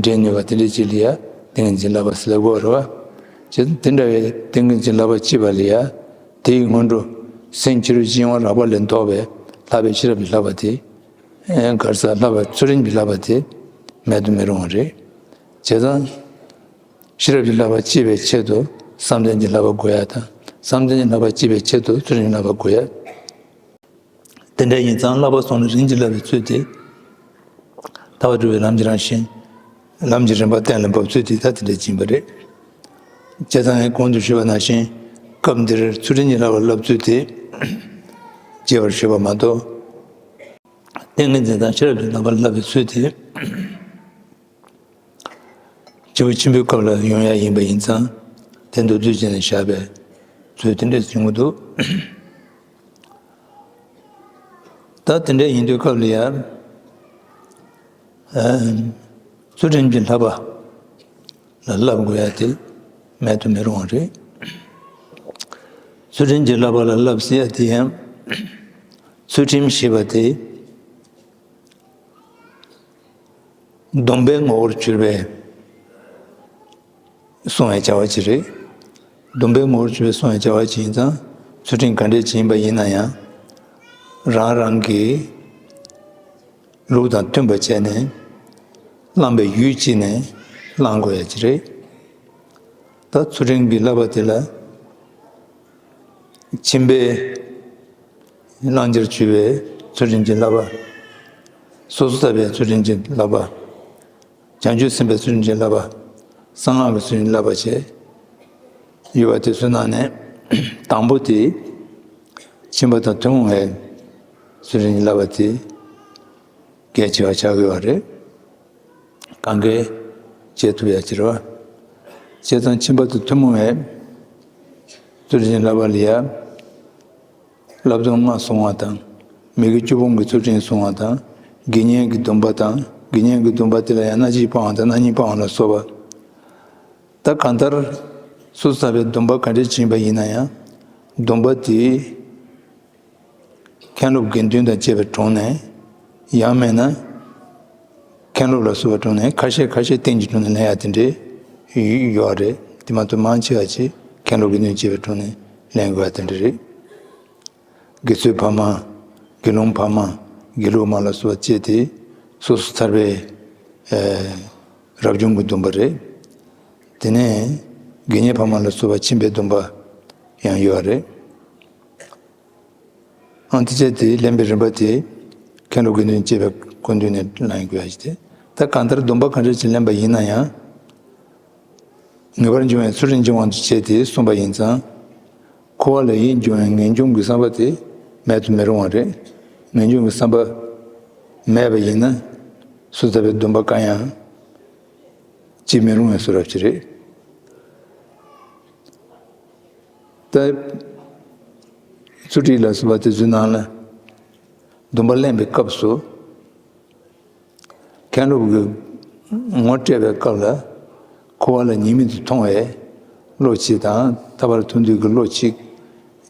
འདྲེན་ནུས་པ་དེ་འདྲ་ཅིག་ལ་ཡ་ཏིང་ངེ་འཛིན་བསླབ་པ་ཟེར་ལབ་དགོས་རེད་བ། བྱས་ཙང་དེ་འདྲ་བའི་ཏིང་ངེ་འཛིན་བསླབ་པ་སྐྱེས་པ་ལ་ཡ། དེའི་སྔོན་འགྲོ་སེམས་ཕྱི་རོལ་གྱི་གཡེང་བ་རགས་པ་ལས་ལྡོག་པའི་ལྷག་པའི་ཤེས་རབ་ཀྱི་བསླབ་པ་དེ། ཨེ་ག་རེ་ཟེར། ལྷག་པའི་ཚུལ་ཁྲིམས་ཀྱི་བསླབ་པ་དེ་མེད་དུ་མི་རུང་བ་རེད། བྱས་ཙང་། ཤེས་རབ་ཀྱི་བསླབ་པ་སྐྱེས་པའི་ཆེད་དུ་བསམ་གཏན་གྱི་བསླབ་པ་དགོས་ཡ་དང་། བསམ་གཏན་གྱི་བསླབ་པ་སྐྱེས་པའི་ཆེད་དུ་ཚུལ་ཁྲིམས་ཀྱི་བསླབ་པ་དགོས་ཡ། དེ་འདྲ་ཡིན་ཙང་བསླབ་པ་གསུམ་ལ་རིམ་གྱིས་བསླབ་པའི་ཚུལ་དེ། ཐར་པ་སྒྲུབ་པའི་ལམ་གྱི་རང་བཞིན། ལམ་གྱི་རིམ་པ་གཏན་ལ་འབེབས་ཚུལ་དེ་ད་དེ་འདྲ་ཡིན་པ་རེད། བྱས་ཙང་ངས་གོང་དུ་ཞུས་པ་ནང་བཞིན་སྐབས་འདིར་ཚུལ་ཁྲིམས་ཀྱི་བསླབ་པ་བསླབ་ཚུལ་དེ་རྒྱས་པར་ཞུས་པ་མ་གཏོགས། ཏིང་ངེ་འཛིན་དང་ཤེས་རབ་ཀྱི་རྣམ་པར་བསླབ་པའི་ཚུལ་དེ། སྐྱེས་བུ་ཆེན་པོའི་སྐབས་ལ་ཡོང་ཡ་ཡིན་པ་ཡིན་ཙང་། དེ་མདོར་བསྡུས་བྱས་ནས་བཞག་པའི་ཚུལ་དེ་འདྲ་ཡིན་གྱི་འདུག་ད་དེ་འདྲ་ཡིན་དུས་སྐབས་ལ་ཡ། ཚུལ་ཁྲིམས་ཀྱི་བསླབ་པ་ལ་བསླབ་དགོས་ཡ་དེ་མེད་དུ་མི་རུང་བ་རེད། ཚུལ་ཁྲིམས་ཀྱི་བསླབ་པ་ལ་བསླབ་ཟེར་ཡ་དེ་ཡང་། ཚུལ་ཁྲིམས་ཞེས་པ་དེ། སྡོམ་པའི་ངོ་བོར་གྱུར་པའི་སྲུང་བའི་བྱ་བ་ཅིག་རེད། སྡོམ་པའི་ངོ་བོར་གྱུར་པའི་སྲུང་བའི་བྱ་བ་ཅིག་ཡིན་ཙང་། ཚུལ་ཁྲིམས་ག་འདྲས་ཅིག་ཡིན་པ་ཡིན་ན་ཡང་། རང་རང་གི་ལུགས་དང་མཐུན་པ་བྱས་ནས་བླངས་པའི་ཡུལ་གཅིག་ནས་བླང་དགོས་ཡ་ཅིག་རེད། ད་ཚུལ་ཁྲིམས་ཀྱི་བསླབ་པ་དེ་ལ། ཁྱིམ་པའི་བླང་བྱར་གྱུར་པའི་ཚུལ་ཁྲིམས་ཀྱི་བསླབ་པ། སོ་སོར་ཐར་པའི་ཚུལ་ཁྲིམས་ཀྱི་བསླབ་པ། བྱང་ཆུབ་སེམས་དཔའི་ཚུལ་ཁྲིམས་ཀྱི་བསླབ་པ། གསང་སྔགས་ཀྱི་ཚུལ་ཁྲིམས་བསླབ་པ་བཅས་ཡོད་པ་དེ་ཚོའི་ནང་ནས་དང་པོ་དེ། ཁྱིམ་པ་དང་ཐུན་མོང་བའི་ཚུལ་ཁྲིམས་ཀྱི་བསླབ་པ་དེ་གལ་ཆེ་བ་ཆགས་ཀྱི་ཡོད་རེད། གང་གས་བྱེད་ཐུབ་ཡ་ཅིག་རེད་བ། བྱས་ཙང་ཁྱིམ་པ་དང་ཐུན་མོང་བའི་ཚུལ་ཁྲིམས་བསླབ་པ་ལ་ཡ། བསླབ་སྡོམ་ལྔ་སྲུང་བ་དང་། མི་དགེ་བཅུ་སྤོང་གི་ཚུལ་ཁྲིམས་སྲུང་བ་དང་། དགེ་བསྙེན་གྱི་སྡོམ་པ་དང་། དགེ་བསྙེན་གྱི་སྡོམ་པ་དེ་ལ་ཡང་སྣ་གཅིག་སྤང་བ་དང་སྣ་གཉིས་སྤང་བ་ལ་སོགས་པ། ད་གང་ལྟར་སོ་སོར་ཐར་པའི་སྡོམ་པ་ག་འདྲས་ཅིག་ཡིན་པ་ཡིན་ན་ཡང་། སྡོམ་པ་དེ། མཁན་སློབ་དགེ་འདུན་དང་བཅས་པའི་དྲུང་ནས། ཡང་མིན་ན། མཁན་སློབ་ལ་སོགས་པའི་དྲུང་ནས་ཁ་ཤས་ཁ་ཤས་རྟེན་གྱི་དྲུང་ནས་ལེན་ཡ་དེ་འདྲས་ཡོད་རེད། དེ་མ་གཏོགས་མང་ཆེ་བ་ཅིག་མཁན་སློབ་དགེ་འདུན་བཅས་པའི་དྲུང་ནས་ལེན་དགོས་ཡ་དེ་འདྲས་རེད། དགེ་ཚུལ་ཕ་མ། དགེ་སློང་ཕ་མ། དགེ་ལུགས་མ་ལ་སོགས་པ་བཅས་ཏེ། སོ་སོར་ཐར་པའི་རབ་བྱུང་གི་སྡོམ་པ་རེད། དེ་ནས་དགེ་བསྙེན་ཕ་མ་ལ་སོགས་པ་ཁྱིམ་པའི་སྡོམ་པ་ཡང་ཡོད་རེད། ཨང་། དེ་བྱས་ཏེ་ལེན་པའི་རིམ་པ་དེ། མཁན་སློབ་དགེ་འདུན་བཅས་པའི་སྐུ་མདུན་ནས་ལེན་དགོས་ཡ་ཞིག་སྟེ། ད་གང་ལྟར་སྡོམ་པ་ག་འདྲ་ཅིག་ལེན་པ་ཡིན་ན་ཡང་། ངེས་པར་འབྱུང་བའི་ཚུལ་ཁྲིམས་ཀྱི་དབང་དུ་བྱས་ཏེ་གསུངས་པ་ཡིན་ཙང་། འཁོར་བ་ལ་ཡིད་འབྱུང་བའི་ངེས་འབྱུང་གི་བསམ་པ་དེ་མེད་དུ་མི་རུང་བ་རེད། ངེས་འབྱུང་གི་བསམ་པ་མེད་པ་ཡིན་ན། སོ་སོར་ཐར་པའི་སྡོམ་པ་གང་ཡང་བྱེད་མི་རུང་བའི་བཟོ་འདྲ་ཅིག་རེད། ད། ཚུལ་ཁྲིམས་ལ་སོགས་པ་དེ་ཚོའི་ནང་ལ། སྡོམ་པ་ལེན་པའི་སྐབས་སུ། མཁན་སློབ་ཀྱིས་ངོ་སྤྲད་པའི་སྐབས་ལ། འཁོར་བ་ལ་ཉེས་དམིགས་སུ་མཐོང་བའི་བློ་གཅིག་དང་། ཐར་པར་ཐུག་འདོད་ཀྱི་བློ་གཅིག།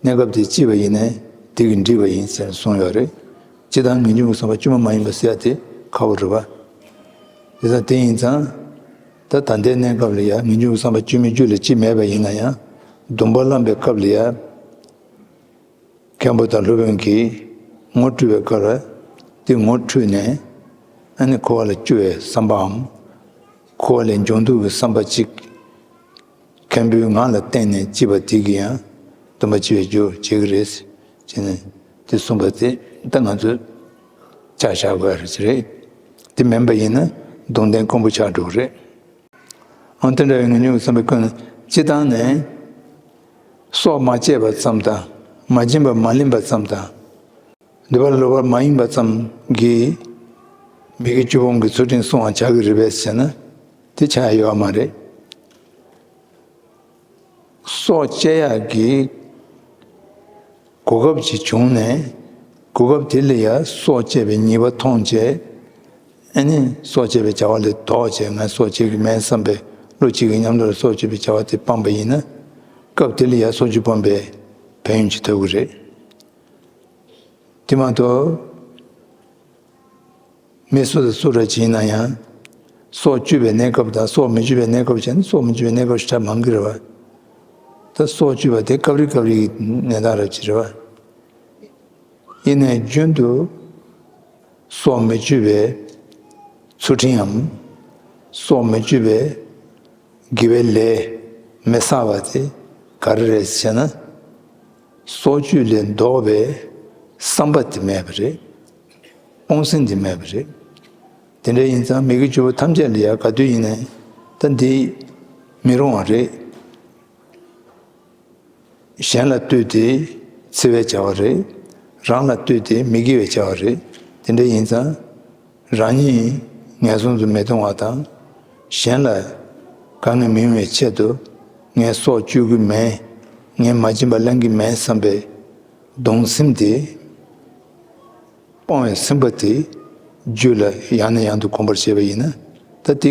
གནས་སྐབས་དེ་སྐྱིད་པ་ཡིན་ནའི་དེ་གིས་འགྲིག་པ་ཡིན་ཟེར་གསུངས་ཡོད་རེད། སྤྱིར་བཏང་ངེས་འབྱུང་གི་བསམ་པ་བཅོས་མ་མ་ཡིན་པ་ཟེར་ཡ་དེ་ཁག་པོ་རེད་པ། དེ་ཙང་དེ་ཡིན་ཙང་། ད་ད་ལྟའི་གནས་སྐབས་ལ་ཡང་ངེས་འབྱུང་གི་བསམ་པ་བཅོས་མིན་བཅོས་ལས་ཅི་མེད་པ་ཡིན་ན་ཡང་། སྡོམ་པ་བླངས་པའི་སྐབས་ལ་ཡང་། མཁན་པོ་དང་སློབ་དཔོན་གྱིས་ངོ་སྤྲོད་པའི་སྐབས་ལ་དེ་ངོ་འཕྲོད་ནས། ཨ་ནི་འཁོར་བ་ལ་སྐྱོ་བའི་བསམ་པའམ། འཁོར་བ་ལས་འབྱུང་འདོད་ཀྱི་བསམ་པ་གཅིག། མཁན་པོའི་ངག་ལ་བརྟེན་ནས་སྐྱེས་པ་དེ་གིས་ཡང་སྡོམ་པ་བཅོས་པའི་རྒྱུ་བྱེད་ཀྱི་རེད། ཅེས་ནས་དེ་གསུངས་པ་དེ་ད་ང་ཚོས་ཆ་བཞག་དགོས་ཡ་རེད། དེ་མིན་པ་ཡིན་ན་སྡོམ་ལྡན་རྐང་པོ་ཆགས་འགྲོ་གི་རེད། འོན་ཏེ་འདྲ་བའི་ངེས་འབྱུང་གི་བསམ་པའི་ཀུན་སྤྱི་བཏང་ནས། སྲོག་མ་བཅད་པ་ཙམ་དང་། མ་བྱིན་པ་མ་ལེན་པ་ཙམ་དང་། འདོད་པ་ལ་སློབ་པ་མ་ཡིན་པ་ཙམ་གྱིས་མི་དགེ་བཅུ་སྤོང་གི་ཚུལ་ཁྲིམས་སྲུང་བར་བྱ་གི་རེད་པས་ཟེར་ན། དེ་ཆགས་ཡོད་མ་རེད། སྲོག་བཅད་ཡག་གི་གོ་སྐབས་ཅིག་བྱུང་ནས། གོ་སྐབས་དེ་ལ་ཡང་སྲོག་བཅད་པའི་ཉེས་པ་མཐོང་བྱས། ཨ་ནི་སྲོག་བཅད་པའི་བྱ་བ་ལས་ལྡོག་བྱས། ང་སྲོག་བཅད་ཀྱི་མེད་བསམ་པའི་བློ་གཅིག་གི་མཉམ་དུ་ལ་སྲོག་བཅད་པའི་བྱ་བ་དེ་སྤངས་པ་ཡིན་ན། སྐབས་དེ་ལ་ཡང་སྲོག་གཅོད་སྤངས་པའི་ཕན་ཡོན་ཅིག་ཐོབ་ཀྱི་རེད། དེ་མ་གཏོགས། མི་སུ་དང་སུ་འདྲ་ཅིག་ཡིན་ན་ཡང་། སྲོག་གཅོད་པའི་གནས་སྐབས་དང་སྲོག་མི་གཅོད་པའི་གནས་སྐབས་བྱས་ན། སྲོག་མི་གཅོད་པའི་གནས་སྐབས་ཞེ་དྲག་མང་གི་རེད་པ། ད་སྲོག་གཅོད་པ་དེ་སྐབས་རེ་སྐབས་རེའི་གནས་སྟངས་རབ་ཅིག་རེད་པ། ཡིན་ནའི་རྒྱུན་དུ་སྲོག་མི་གཅོད་པའི་ཚུལ་ཁྲིམས་འམ། སྲོག་མི་གཅོད་པའི་དགེ་བའི་ལས་མི་བསགས་པ་དེ་ག་རེ་རེད་ཟེར་ན། སྲོག་གཅོད་ལས་ལྡོག་པའི་བསམ་པ་དེ་མེད་པ་རེད། སྤོང་སེམས་དེ་མེད་པ་རེད། དེ་འདྲ་ཡིན་ཙང་མི་དགེ་བཅུ་པོ་ཐམས་ཅད་ལ་ཡང་ག་དུས་ཡིན་ནའི་ད་འདི་མི་རུང་བ་རེད། གཞན་ལ་ལྟོས་ཏེ་འཚེ་བའི་བྱ་བ་རེད། རང་ལ་ལྟོས་ཏེ་མི་དགེ་བའི་བྱ་བ་རེད། དེ་འདྲ་ཡིན་ཙང་རང་ཉིད་ངན་སོང་དུ་མི་ལྟུང་བ་དང་། གཞན་ལ་དཀའ་ངལ་མི་ཡོང་བའི་ཆེད་དུ་ངས་སྲོག་གཅོད་ཀྱི་མེད། ངས་མ་བྱིན་པ་ལེན་གྱི་མེད་བསམ་པའི་གདུང་སེམས་དེ། སྤོང་བའི་སེམས་པ་དེ་རྒྱུད་ལ་ཡང་ནས་ཡང་དུ་གོམས་པར་བྱས་པ་ཡིན་ན། ད་དེ་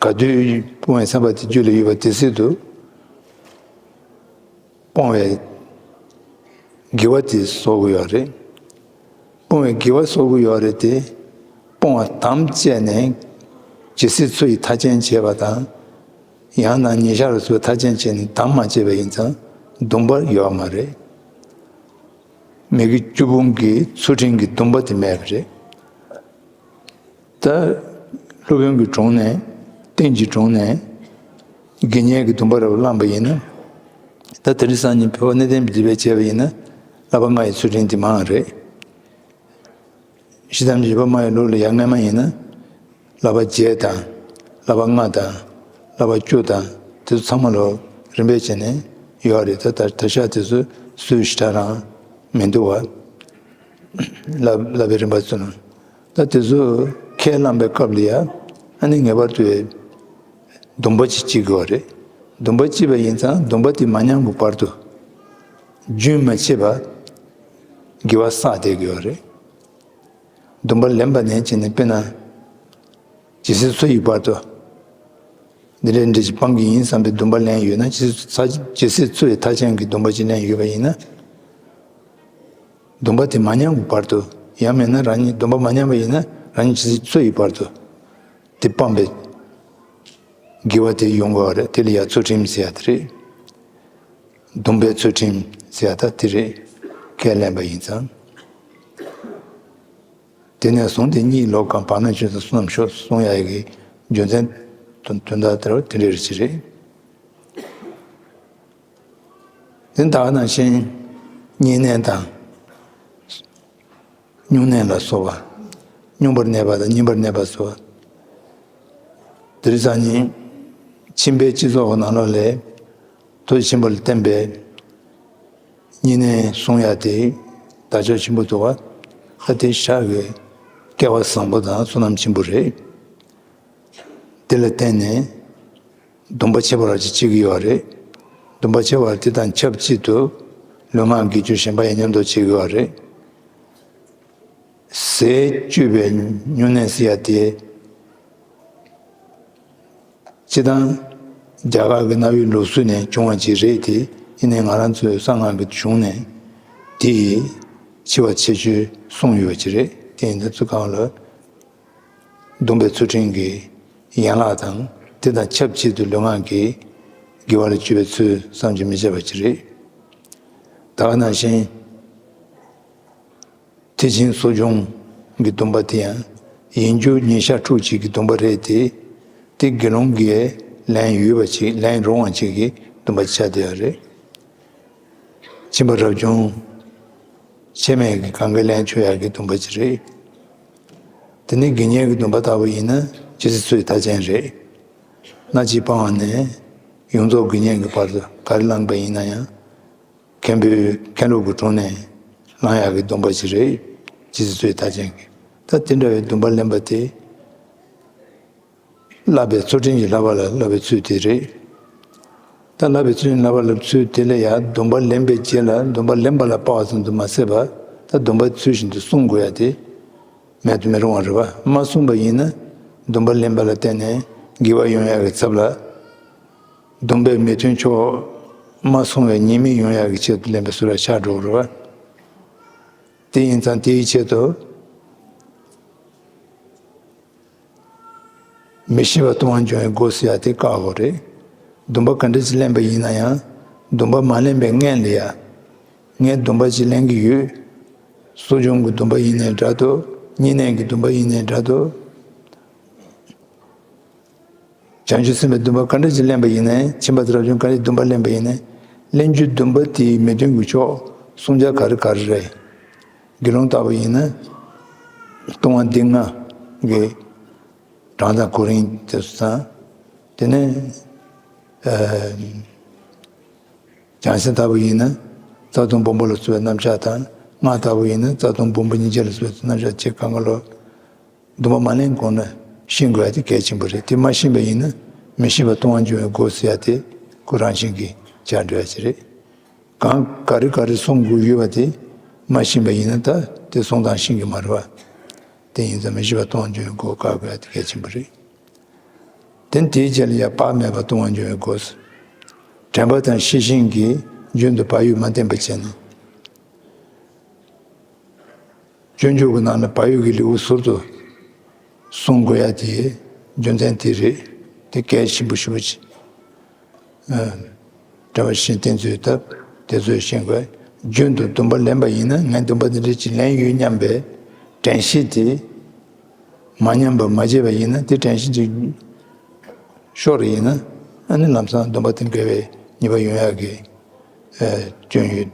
ག་དུས་སྤོང་བའི་སེམས་པ་དེ་རྒྱུད་ལ་ཡོད་པ་དེ་སྲིད་དུ་སྤོང་བའི་དགེ་བ་དེ་གསོག་གི་ཡོད་རེད། སྤོང་བའི་དགེ་བ་གསོག་གི་ཡོད་རེད་དེ། སྤོང་བ་དམ་བཅས་ནས་ཇི་སྲིད་འཚོ་ཡི་མཐའ་ཅན་བྱས་པ་དང་། ཡང་ན་ཉེ་ཆར་སུ་མཐའ་ཅན་བྱས་ནས་དམ་མ་བཅས་པ་ཡིན་ཙང་སྡོམ་པ་ཡོད་མ་རེད། མི་དགེ་བཅུ་སྤོང་གི་ཚུལ་ཁྲིམས་ཀྱི་སྡོམ་པ་དེ་མེད་པ་རེད། ད་སློབ་དཔོན་གྱི་དྲུང་ནས་རྟེན་གྱི་དྲུང་ནས་དགེ་བསྙེན་གྱི་སྡོམ་པ་རབ་བླངས་པ་ཡིན་ན། ད་དེ་རིང་སང་ཉིན་བོད་པ་གནས་བརྟན་པའི་འདུས་པས་བྱས་པ་ཡིན་ན་བསླབ་པ་ལྔ་ཡི་ཚུལ་ཁྲིམས་དེ་མང་རེད། ཤེས་ཐམས་ཅད་ཡོད་པ་སྨྲ་བའི་ལུགས་ལ་ཡང་སྔ་མ་ཡིན་ན། བསླབ་པ་བརྒྱད་དང་། བསླབ་པ་ལྔ་དང་། བསླབ་པ་བཅུ་དང་། དེ་ཚོ་ཚང་མ་ལོ་རིམ་པས་བྱས་ནས་ཡོད་རེད། ད་ད་ད་ཆ་དེ་ཚོ་སུས་ཞེ་དྲག་རང་མི་འདུག་བ། བསླབ་བསླབ་པའི་རིམ་པ་ཚོ་ནང་། ད་དེ་ཚོ་ཁས་བླངས་པའི་སྐབས་ལ་ཡ། ཨ་ནི་ངེས་པར་དུ་སྡོམ་པ་ཅིག་བྱེད་དགོས་པ་རེད། སྡོམ་པ་བྱས་པ་ཡིན་ཙང་སྡོམ་པ་དེ་མ་ཉམས་ཀྱི་བར་དུ། རྒྱུན་མ་ཆད་པ་དགེ་བ་བསགས་བསྡད་དགོས་པ་རེད། སྡོམ་པ་ལེན་པ་ནས་བྱས་ནས་དཔེར་ན། ཇི་སྲིད་འཚོ་ཡི་བར་དུ། འདི་འདྲའི་འདྲ་ཞིག་སྤང་གི་ཡིན་བསམ་པའི་སྡོམ་པ་ལེན་ཡོད་ན། ཇི་སྲིད་ཇི་སྲིད་འཚོ་ཡི་མཐའ་ཅན་གྱི་སྡོམ་པ་ཅིག་ལེན་ཡོད་པ་ཡིན་ན། སྡོམ་པ་དེ་མ་ཉམས་ཀྱི་བར་དུ། ཡང་མིན་ན་རང་ཉིད་སྡོམ་པ་མ་ཉམས་པ་ཡིན་ན་རང་ཉིད་ཇི་སྲིད་འཚོ་ཡི་བར་དུ། དེ་སྤངས་པའི་དགེ་བ་དེ་ཡོང་དགོས་པ་རེད། དེ་ལ་ཡ་ཚུལ་ཁྲིམས་ཟེར་ཡ་དེ་རེད། སྡོམ་པའི་ཚུལ་ཁྲིམས་ཟེར་ཡ་ད་དེ་རེད། ཁས་ལེན་པ་ཡིན་ཙང་། དེ་ནས་བཟུང་སྟེ་གཉིད་ལོག་གམ་བག་མེད་ཆོས་དང་བསོད་ནམས་ཤོག་གསུང་ཡ་གི་རྒྱུ་མཚན་དོན་དོན་དག་དེ་རུ་དེ་འདྲ་རེ་ཅི་རེད། དེ་ད་ག་ནང་བཞིན་བསྙེན་གནས་དང་། སྨྱུང་གནས་ལ་སོགས་པ། སྨྱུང་པར་གནས་པ་དང་བསྙེན་པར་གནས་པ་སོགས། དེ་རིང་སང་ཉིན་ཁྱིམ་པའི་སྤྱི་ཚོགས་ནང་ལོགས་ལ་ཐུགས་རྗེ་ཆེན་པོ་ལ་བརྟེན་པའི་བསྙེན་གནས་སྲུང་ཡ་དེ་དར་ཁྱབ་ཆེན་པོ་འདུག་བ། ད་དེ་ཞག་གི་སྐལ་བ་བཟང་པོ་དང་བསོད་ནམས་ཆེན་པོ་རེད། དེ་ལ་བརྟེན་ནས་སྡོམ་པ་ཁྱད་པར་ཅིག་བྱེད་ཀྱི་ཡོད་རེད། སྡོམ་པ་ཁྱད་པར་དེ་དང་ཆབས་ཅིག་ཏུ་ལུས་ངག་གི་རྒྱུད་གཞན་པ་ཡང་མཉམ་དུ་བྱེད་ཀྱི་ཡོད་རེད། ཟས་སྤྱོད་པའི་སྨྱུང་གནས་ཟེར་ཡ་དེ། སྤྱིར་བཏང་རྒྱ་གར་གྱི་གནའ་བོའི་ལུགས་སྲོལ་ནས་བྱུང་བ་ཅིག་རེད་དེ། ཡིན་ནའི་ང་རང་ཚོའི་གསང་སྔགས་ཀྱི་གཞུང་ནས་དེ་ཡི་ཆེ་བ་ཆེ་ཤོས་གསུངས་ཡོད་པ་ཅིག་རེད། དེ་ཡིན་དུས་ཚུལ་གང་ལ། སྡོམ་པའི་ཚུལ་ཁྲིམས་ཀྱི་ཡན་ལག་དང་དེ་དང་ཆབས་ཅིག་ཏུ་ལུས་ངག་གི་དགེ་བ་ལ་སྤྱོད་པའི་ཚུལ་བསམ་གྱིས་མི་ཁྱབ་པ་ཅིག་རེད། ད་ག་ནང་བཞིན། དེ་བཞིན་གསོ་སྦྱོང་གི་སྡོམ་པ་དེ་ཡང་ཡིན་རྒྱུ་ཉིན་ཞག་དྲུག་ཅིག་གི་སྡོམ་པ་རེད་དེ། དེ་དགེ་སློང་གིས་ལེན་འོས་པ་ཅིག་ལེན་རུང་བ་ཅིག་གི་སྡོམ་པ་ཆགས་བསྡད་ཡོད་རེད། ཁྱིམ་པ་རབ་བྱུང་ཆེ་མེད་ཀྱི་གང་ག་ལེན་ཆོག་ཡག་གི་སྡོམ་པ་ཅིག་རེད། དེ་ནི་དགེ་བསྙེན་གྱི་སྡོམ་པ་ལྟ་བུ་ཡིན་ན་ཇི་སྲིད་འཚོའི་མཐའ་ཅན་རེད། སྣ་གཅིག་སྤང་བ་ནས་ཡོངས་རྫོགས་དགེ་བསྙེན་གྱི་བར་དུ་ག་རེ་བླངས་པ་ཡིན་ན་ཡང་། མཁན་པོའི་མཁན་སློབ་ཀྱི་དྲུང་ནས་བླང་ཡག་གི་སྡོམ་པ་ཅིག་རེད། ཇི་སྲིད་འཚོའི་མཐའ་ཅན་གྱི། ད་དེ་འདྲ་བའི་སྡོམ་པ་ལེན་པ་དེ། བསླབ་པའི་ཚུལ་ཁྲིམས་ཀྱི་བསླབ་པ་ལ་བསླབ་པའི་ཚུལ་དེ་རེད། ད་བསླབ་པའི་ཚུལ་ཁྲིམས་བསླབ་པ་ལ་ཚུལ་དེ་ལ་ཡང་སྡོམ་པ་ལེན་པའི་རྗེས་ལ་སྡོམ་པ་ལེན་པ་ལ་དཔག་པ་ཙམ་དུ་མ་ཟད་པར། ད་སྡོམ་པ་ཚུལ་བཞིན་དུ་སྲུང་དགོས་ཡ་དེ་མེད་དུ་མི་རུང་བ་རེད་པ། མ་སྲུང་པ་ཡིན་ན་སྡོམ་པ་ལེན་པ་ལ་བརྟེན་ནས་དགེ་བ་ཡོང་ཡ་གི་ཚབ་ལ། སྡོམ་པའི་མི་མཐུན་ཕྱོགས་མ་སྲུང་བའི་ཉེས་དམིགས་ཡོང་ཡག་གི་ཆེད་དུ་ལེན་པའི་ཚུལ་ལ་ཆགས་འགྲོ་གི་རེད་པ། དེ་ཡིན་ཙང་དེའི་ཆེད་དུ་མི་ཤེས་པ་ལྟུང་བ་འབྱུང་བའི་སྒོ་ཟེར་ཡ་དེ་བཀག་དགོས་རེད། སྡོམ་པ་ག་འདྲ་ཅིག་ལེན་པ་ཡིན་ན་ཡང་། སྡོམ་པ་མ་ལེན་པའི་སྔོན་ལ་ཡ། ངས་སྡོམ་པ་ཅིག་ལེན་གྱི་ཡོད། གསོ་སྦྱོང་གི་སྡོམ་པ་ཡིན་ནའི་འདྲ་འདུག་བསྙེན་གནས་ཀྱི་སྡོམ་པ་ཡིན་ནའི་འདྲ་འདུག་བྱང་ཆུབ་སེམས་དཔའི་སྡོམ་པ་ག་འདྲ་ཅིག་ལེན་པ་ཡིན་ནའི། ཁྱིམ་པ་དེ་རབ་བྱུང་ག་རེ་སྡོམ་པ་ལེན་པ་ཡིན་ནའི། ལེན་རྒྱུའི་སྡོམ་པ་དེའི་མི་མཐུན་གྱི་ཕྱོགས་སྲུང་བྱ་ག་རེ་ག་རེ་རེད། དགེ་སློང་ལྟ་བུ་ཡིན་ན། ལྟུང་བ་འདི་ལྔ་གི་ གྲངས་དང་གོ་རིམ་དེ་ཚོ་དང་། དེ་ནས་ཨ་བྱང་སེམས་ལྟ་བུ་ཡིན་ན་རྩ་ལྟུང་སྦོམ་པོ་ལ་སོགས་པའི་རྣམ་གཞག་དང་། སྔགས་ལྟ་བུ་ཡིན་ན་རྩ་ལྟུང་སྦོམ་པོ་སྙིང་རྗེ་ལ་སོགས་པའི་རྣམ་གཞག་བཅས་གང་ག་ལོ། སྡོམ་པ་མ་ལེན་གོང་ན་ཤེས་དགོས་ཡ་དེ་གལ་ཆེན་པོ་རེད། དེ་མ་ཤེས་པ་ཡིན་ན་མི་ཤེས་པ་ལྟུང་བར་འགྱུར་བའི་སྒོ་ཟེར་ཡ་དེ་ཁོ་རང་བཞིན་གྱིས་བྱས་འགྲོ་ཡ་ཅིག་རེད། གང་ག་རེ་ག་རེ་གསུང་དགོས་ཡོད་པ་དེ་མ་ཤེས་པ་ཡིན་ན་ད་དེ་གསུང་སྟངས་ཤེས་ཀྱི་མ་རེད་བ། དེ་ཡིན་ཙང་མི་ཤེས་པ་ལྟུང་བར་འགྱུར་བའི་སྒོ་བཀག་དགོས་ཡ་དེ་གལ་ཆེན་པོ་རེད། དེ་དེའི་རྗེས་ལ་ཡ་བག་མེད་པ་ལྟུང་བར་འགྱུར་བའི་སྒོ། དྲན་པ་དང་ཤེས་བཞིན་གྱིས་རྒྱུན་དུ་བག་ཡོད་མ་བསྟེན་པ་བྱས་ནས། སྤྱོད་འཇུག་གི་ནང་ལ་བག་ཡོད་ཀྱི་ལེའུ་ཟུར་དུ་གསུང་དགོས་ཡ་དེ་རྒྱུ་མཚན་དེ་རེད། དེ་གལ་ཆེན་པོ་ཞེ་པོ་ཅིག་བཀྲ་བ་བཞིན་བསྟེན་ཚུལ་ཐབས་དེ་ཚོས་ཤེས་དགོས། རྒྱུན་དུ་སྡོམ་པ་ལེན་པ་ཡིན་ན་ངས་སྡོམ་པ་འདི་འདྲ་ཅིག་ལེན་ཡོད་སྙམ་པའི་དྲན་ཤེས་དེ་མ་ཉམས་པ་མ་བརྗེད་པ་ཡིན་ན་དེ་དྲན་ཤེས་ཅིག་ཤོར་ཡིན་ན་ཨ་ནི་ལམ་སང་སྡོམ་པ་དེ་འགལ་བའི་ཉེས་པ་ཡོང་ཡག་གི་སྐྱོན་ཡོད།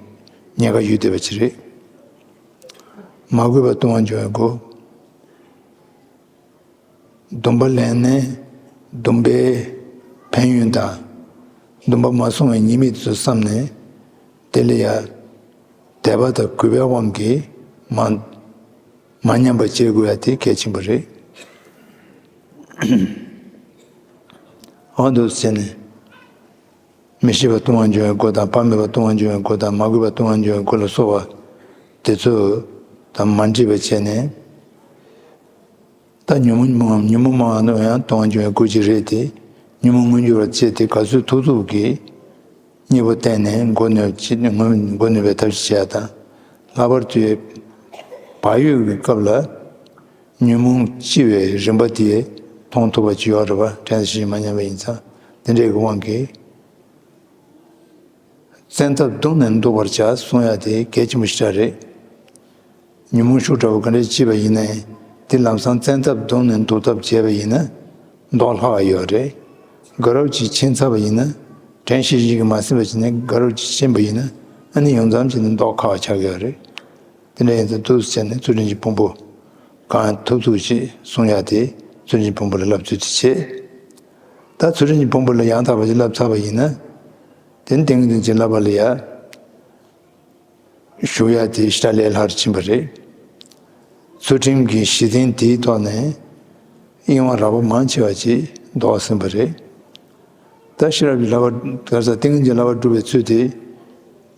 ཉེན་ཁ་ཡོད་བསྡད་པ་ཅིག་རེད། མ་གུས་པ་ལྟུང་བར་འགྱུར་བའི་སྒོ། སྡོམ་པ་ལེན་ནས་སྡོམ་པའི་ཕན་ཡོན་དང་། སྡོམ་པ་མ་བསྲུང་བའི་ཉེས་དམིགས་དེ་ཚོ་བསམ་ནས་དེ་ལ་ཡ་དད་པ་དང་གུས་པའི་དབང་གིས་མ་མ་ཉམས་པ་བྱེད་དགོས་ཡ་དེ་གལ་ཆེན་པོ་རེད། འོ་འདུག་ཟེར་ནས། མི་ཤེས་པ་ལྟུང་བར་འགྱུར་བའི་སྒོ་དང་། བག་མེད་པ་ལྟུང་བར་འགྱུར་བའི་སྒོ་དང་། མ་གུས་པ་ལྟུང་བར་འགྱུར་བའི་སྒོ་ལ་སོགས་པ་དེ་ཚོ་དང་མ་འདྲེས་པ་བྱས་ནས། ད་ཉོན་མོངས་ཉོན་མོངས་མང་བ་ཡང་ལྟུང་བར་འགྱུར་བའི་སྒོ་ཅིག་རེད་དེ། ཉོན་མོངས་མངོན་གྱུར་བར་བྱས་ཏེ་ག་ཚོད་ཐུབ་ཐུབ་ཀྱིས་གཉིས་པོ་བསྟེན་ནས་མགོ་གནོན་བྱེད་མགོ་གནོན་པའི་ཐབས་ཤེས་བྱེད་ཡ་དང་། ལྷག་པར་དུ་བག་ཡོད་ཀྱི་སྐབས་ལ། ཉོན་མོངས་ལྕི་བའི་རིམ་པ་དེ་མཐོང་ཐུབ་པ་ཅིག་ཡོད་རེད་པ། དྲན་ཤེས་མ་ཉམས་པ་ཡིན་ཙང་། དེ་འདྲའི་གི་དབང་གིས་བཙན་ཐབས་བརྡུངས་ནས་འདུག་པར་བྱ་གསུང་ཡ་དེ་གལ་ཆེན་པོ་ཞེ་དྲག་རེད། ཉོན་མོངས་ཤུགས་དྲག་པོ་ག་འདྲས་ལྕི་བ་ཡིན་ནའི་དེ་ལམ་སང་བཙན་ཐབས་བརྡུངས་ནས་འདུག་ཐབས་བྱས་པ་ཡིན་ན་ལྡོག་སླ་བ་ཡོད་རེད། དགའ་རབ་ཅིག་ཕྱིན་ཚར་བ་ཡིན་ན་དྲན་ཤེས་ཤིག་གིས་མ་ཟིན་པ་བྱས་ནས་དགའ་རབ་ཅིག་ཕྱིན་པ་ཡིན་ན་ཨ་ནི་ཡོངས་ཙམ་བྱས་ནས་ལྡོག་ཁག་པ་ཆགས་ཀྱི་ཡོད་རེད། དེ་འདྲ་ཡིན་ཙང་འདུག་སེ་བྱས་ནས་ཚུལ་ཁྲིམས་ཀྱི་ཕུང་པོ་གང་ཐུབ་ཐུབ་ཅིག་སྲུང་ཡ་དེ་ཚུལ་ཁྲིམས་ཀྱི་ཕུང་པོ་ལ་བསླབ་ཚུལ་དེ་བྱེད། ད་ཚུལ་ཁྲིམས་ཀྱི་ཕུང་པོ་ལ་ཡང་དག་པ་ཅིག་བསླབ་ཚར་བ་ཡིན་ན། དེ་ནི་ཏིང་ངེ་འཛིན་གྱི་བསླབ་པ་ལ་ཡ་ཞུགས་ཡ་དེ་ཞེ་དྲག་ལས་སླ་རུ་ཕྱིན་པ་རེད། ཚུལ་ཁྲིམས་ཀྱི་གཞི་རྟེན་དེའི་ཐོག་ནས་གཡེང་བ་རགས་པ་མང་ཆེ་བ་ཅིག་ལྡོག་ཟིན་པ་རེད། ད་ཤེས་རབ་ཀྱི་བསླབ་པ་ག་ས་ཏིང་ངེ་འཛིན་བསླབ་པ་སྒྲུབ་པའི་ཚུལ་དེ་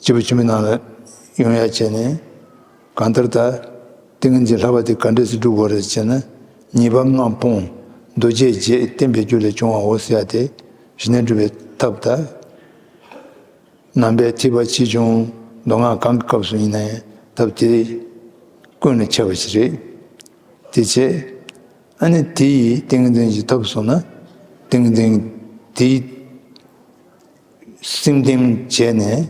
སྐྱེས་བུ་ཆེན་པོའི་ནང་ལ་ཡོང་ཡ་བྱས་ནས། གང་ལྟར་ད་ཏིང་ངེ་འཛིན་བསླབ་པ་དེ་ག་འདྲས་སེ་སྒྲུབ་དགོས་རེད་ཟེར་ན། ཉེས་པ་ལྔ་སྤོང་། འདུ་བྱེད་བརྗེད། བརྟན་པའི་རྒྱུ་ལས་བྱུང་བའོ་ཟེར་ཡ་དེ་གཞི་ནས་སྒྲུབ་པའི་ཐབས་དང་། ནང་པའི་ཐེག་པ་ཆེ་ཆུང་མདོ་སྔགས་གང་གི་སྐབས་སུ་ཡིན་ནའི་ཐབས་དེ་ཀུན་ལ་ཁྱབ་པ་ཞིག་རེད། དེ་བྱས་ཨ་ནི་དེ་ཡི་ཏིང་ངེ་འཛིན་གྱི་ཐབས་སོང་ན། ཏིང་ངེ་འཛིན་དེའི་སེམས་གཏིང་བྱས་ནས།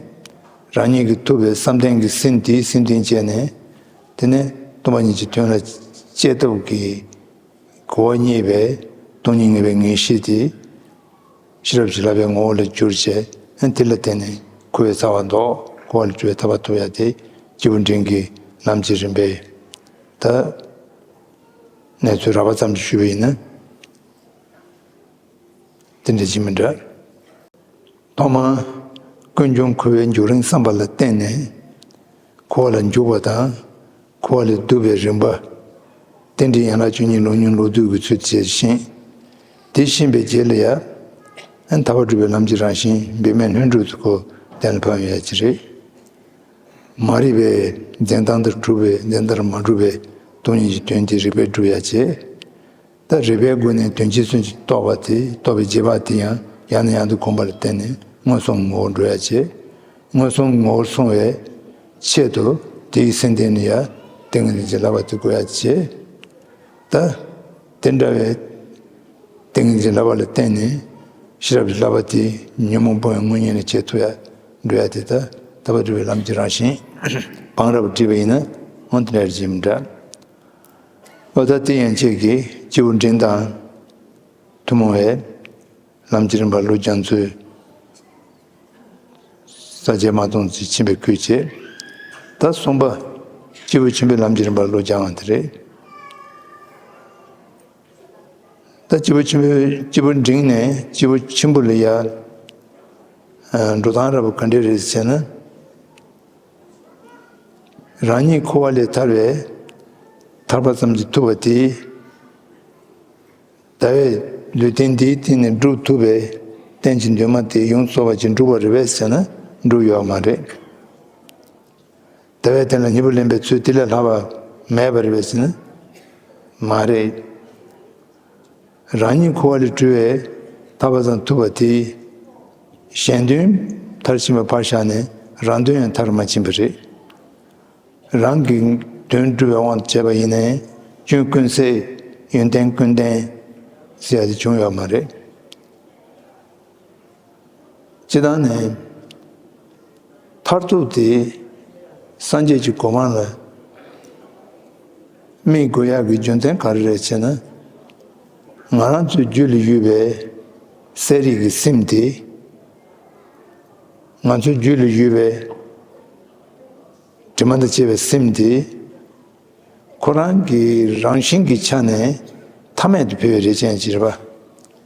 རང་ཉིད་ཀྱིས་ཐུབ་པའི་བསམ་གཏན་གྱི་སེམས་དེའི་སེམས་གཏིང་བྱས་ནས། དེ་ནས་སྟོང་པ་ཉིད་ཀྱི་དོན་ལ་སྤྱད་ཐབས་ཀྱི་གོ་བ་རྙེད་པའི་སྟོང་ཉིད་ངེས་པའི་ངེས་ཤེས་དེ་ཤེས་རབ་ཀྱི་བསླབ་པའི་ངོ་བོ་ལ་གྱུར་བྱས། ཨ་ནི་དེ་ལ་བརྟེན་ནས་འཁོར་བའི་རྩ་བ་ཟློག། འཁོར་བ་ལས་གྲོལ་བའི་ཐར་པ་ཐོབ་ཡ་དེ་སྐྱེས་བུ་འབྲིང་གི་ལམ་གྱི་རིམ་པའི་ད་གནས་ཚུལ་རགས་པ་ཙམ་ཞིག་ཞུས་པ་ཡིན་ན། དེ་འདྲ་ཅིག་མི་འདྲ། ཐོག་མར་ཀུན་འབྱུང་འཁོར་བའི་འཇུག་རིམ་བསམ་པ་ལ་བརྟེན་ནས་འཁོར་བ་ལ་འཇུག་པ་དང་། འཁོར་བ་ལས་བསྡུ་བའི་རིམ་པ། རྟེན་འབྲེལ་ཡན་ལག་བཅུ་གཉིས་ལུགས་མྱོང་ལུགས་བསྡུས་ཀྱི་ཚུལ་བཅས་ཤིང་། དེ་ཤེས་པའི་རྗེས་ལ་ཡང་། ཐར་པ་སྒྲུབ་པའི་ལམ་གྱི་རང་བཞིན་འབད་མེད་ལྷུན་གྲུབ་ཏུ་ཁོ་གཏན་ལ་ཕབ་ཡོང་ཡ་ཅིག་རེད། མ་རིག་པའི་འཛིན་སྟངས་དེར་གྲུབ་པའི་འཛིན་སྟངས་མ་གྲུབ་པའི་སྟོང་ཉིད་ཀྱི་དོན་དེ་རིག་པས་སྒྲུབ་ཡ་བྱེད། ད་རིག་པའི་སྒོ་ནས་དོན་སྤྱི་མཚོན་ཅིང་རྟོགས་པ་དེ། རྟོགས་པའི་རྗེས་དཔག་དེ་ཡང་ཡང་ནས་ཡང་དུ་གོམས་པ་ལ་བརྟེན་ནས་མངོན་སུམ་ངོ་བོར་འགྲོ་ཡ་བྱེད། མངོན་སུམ་ངོ་བོར་སོང་བའི་ཆེད་དུ་དེའི་སེམས་གཏིང་ནས་ཡང་ཏིང་ངེ་འཛིན་གྱི་བསླབ་པ་དེ་དགོས་ཡ་བྱེད། ད་དེ་འདྲ་བའི་ཏིང་ངེ་འཛིན་བསླབ་པ་ལ་བརྟེན་ནས་ཤེས་རབ་ཀྱི་བསླབ་པ་དེ་ཉོན་མོངས་སྤོང་བའི་དངོས་གཉེན་ལ་བྱེད་ཐུབ་ཡ་འགྲོ་ཡ་དེ། ད་ཐར་པ་སྒྲུབ་པའི་ལམ་གྱི་རང་བཞིན་བང་རབ་བསྒྲིགས་པ་ཡིན་ན་འོ་དེ་འདྲ་ཅིག་མི་འདྲ། འོ་ད་དེ་ཡན་ཆད་ཀྱིས་སྐྱེས་བུ་འབྲིང་དང་ཐུན་མོང་བའི་ལམ་གྱི་རིམ་པ་བློ་སྦྱང་ཚུལ། ས་བཅད་མ་སྟོང་ཚིག་ཕྱིན་པའི་ཁུལ་བྱས། ད་གསུམ་པ། སྐྱེས་བུ་ཆེན་པོའི་ལམ་གྱི་རིམ་པ་བློ་སྦྱང་བ་དེ་རེད། ད་སྐྱེས་བུ་ཆེན་པོའི་སྐྱེས་བུ་འབྲིང་ནས་སྐྱེས་བུ་ཆེན་པོ་ལ་ཡ། ཨ། འགྲོ་སྟངས་རབ་ག་འདྲ་རེད་ཟེར་ན། རང་ཉིད་འཁོར་བ་ལས་ཐར་བའི་ཐར་པ་ཙམ་གྱིས་ཐུབ་པ་དེ། ད་བས་ལུས་རྟེན་འདིའི་སྟེང་ནས་སྒྲུབ་ཐུབ་པའི་རྟེན་གྱི་འདུན་མ་དེ་ཡོངས་རྫོགས་པ་ཅིག་འགྲུབ་པ་རེད་པས་ཟེར་ན་འགྲུབ་ཡོད་མ་རེད། ད་བས་དེ་ལ་སྙིང་པོ་ལེན་པའི་ཚུལ་དེ་ལས་ལྷག་པ་མེད་པ་རེད་པས་ཟེར་ན་མ་རེད། རང་ཉིད་འཁོར་བ་ལས་གྲོལ་བའི་ཐར་པ་ཙམ་ཐུབ་པ་དེ། གཞན་དོན་མཐར་ཕྱིན་པ་ཕར་བཞག་ནས་རང་དོན་ཡང་མཐར་མ་ཕྱིན་པ་རེད། རང་གི་དོན་སྒྲུབ་པའི་དབང་དུ་བྱས་པ་ཡིན་ནའི་སྐྱོན་ཀུན་ཟད། ཡོན་ཏན་ཀུན་ལྡན་ཟེར་ཡ་དེ་བྱུང་ཡོད་མ་རེད། སྤྱིར་བཏང་ནས་མཐར་ཐུག་དེ་སངས་རྒྱས་ཀྱི་གོ་འཕང་ལ་དམིགས་དགོས་ཡག་གི་རྒྱུ་མཚན་ག་རེ་རེད་ཅེ་ན། ང་རང་ཚོའི་རྒྱུད་ལ་ཡོད་པའི་གསལ་རིག་གི་སེམས་དེ། ང་ཚོའི་རྒྱུད་ལ་ཡོད་པའི་དྲི་མ་དང་བཅས་པའི་སེམས་དེ། ཁོ་རང་གི་རང་བཞིན་གྱི་ཆ་ནས་ཐ་མལ་དུ་འཕོས་པའི་རིགས་ཅན་ཅིག་རེད་པ།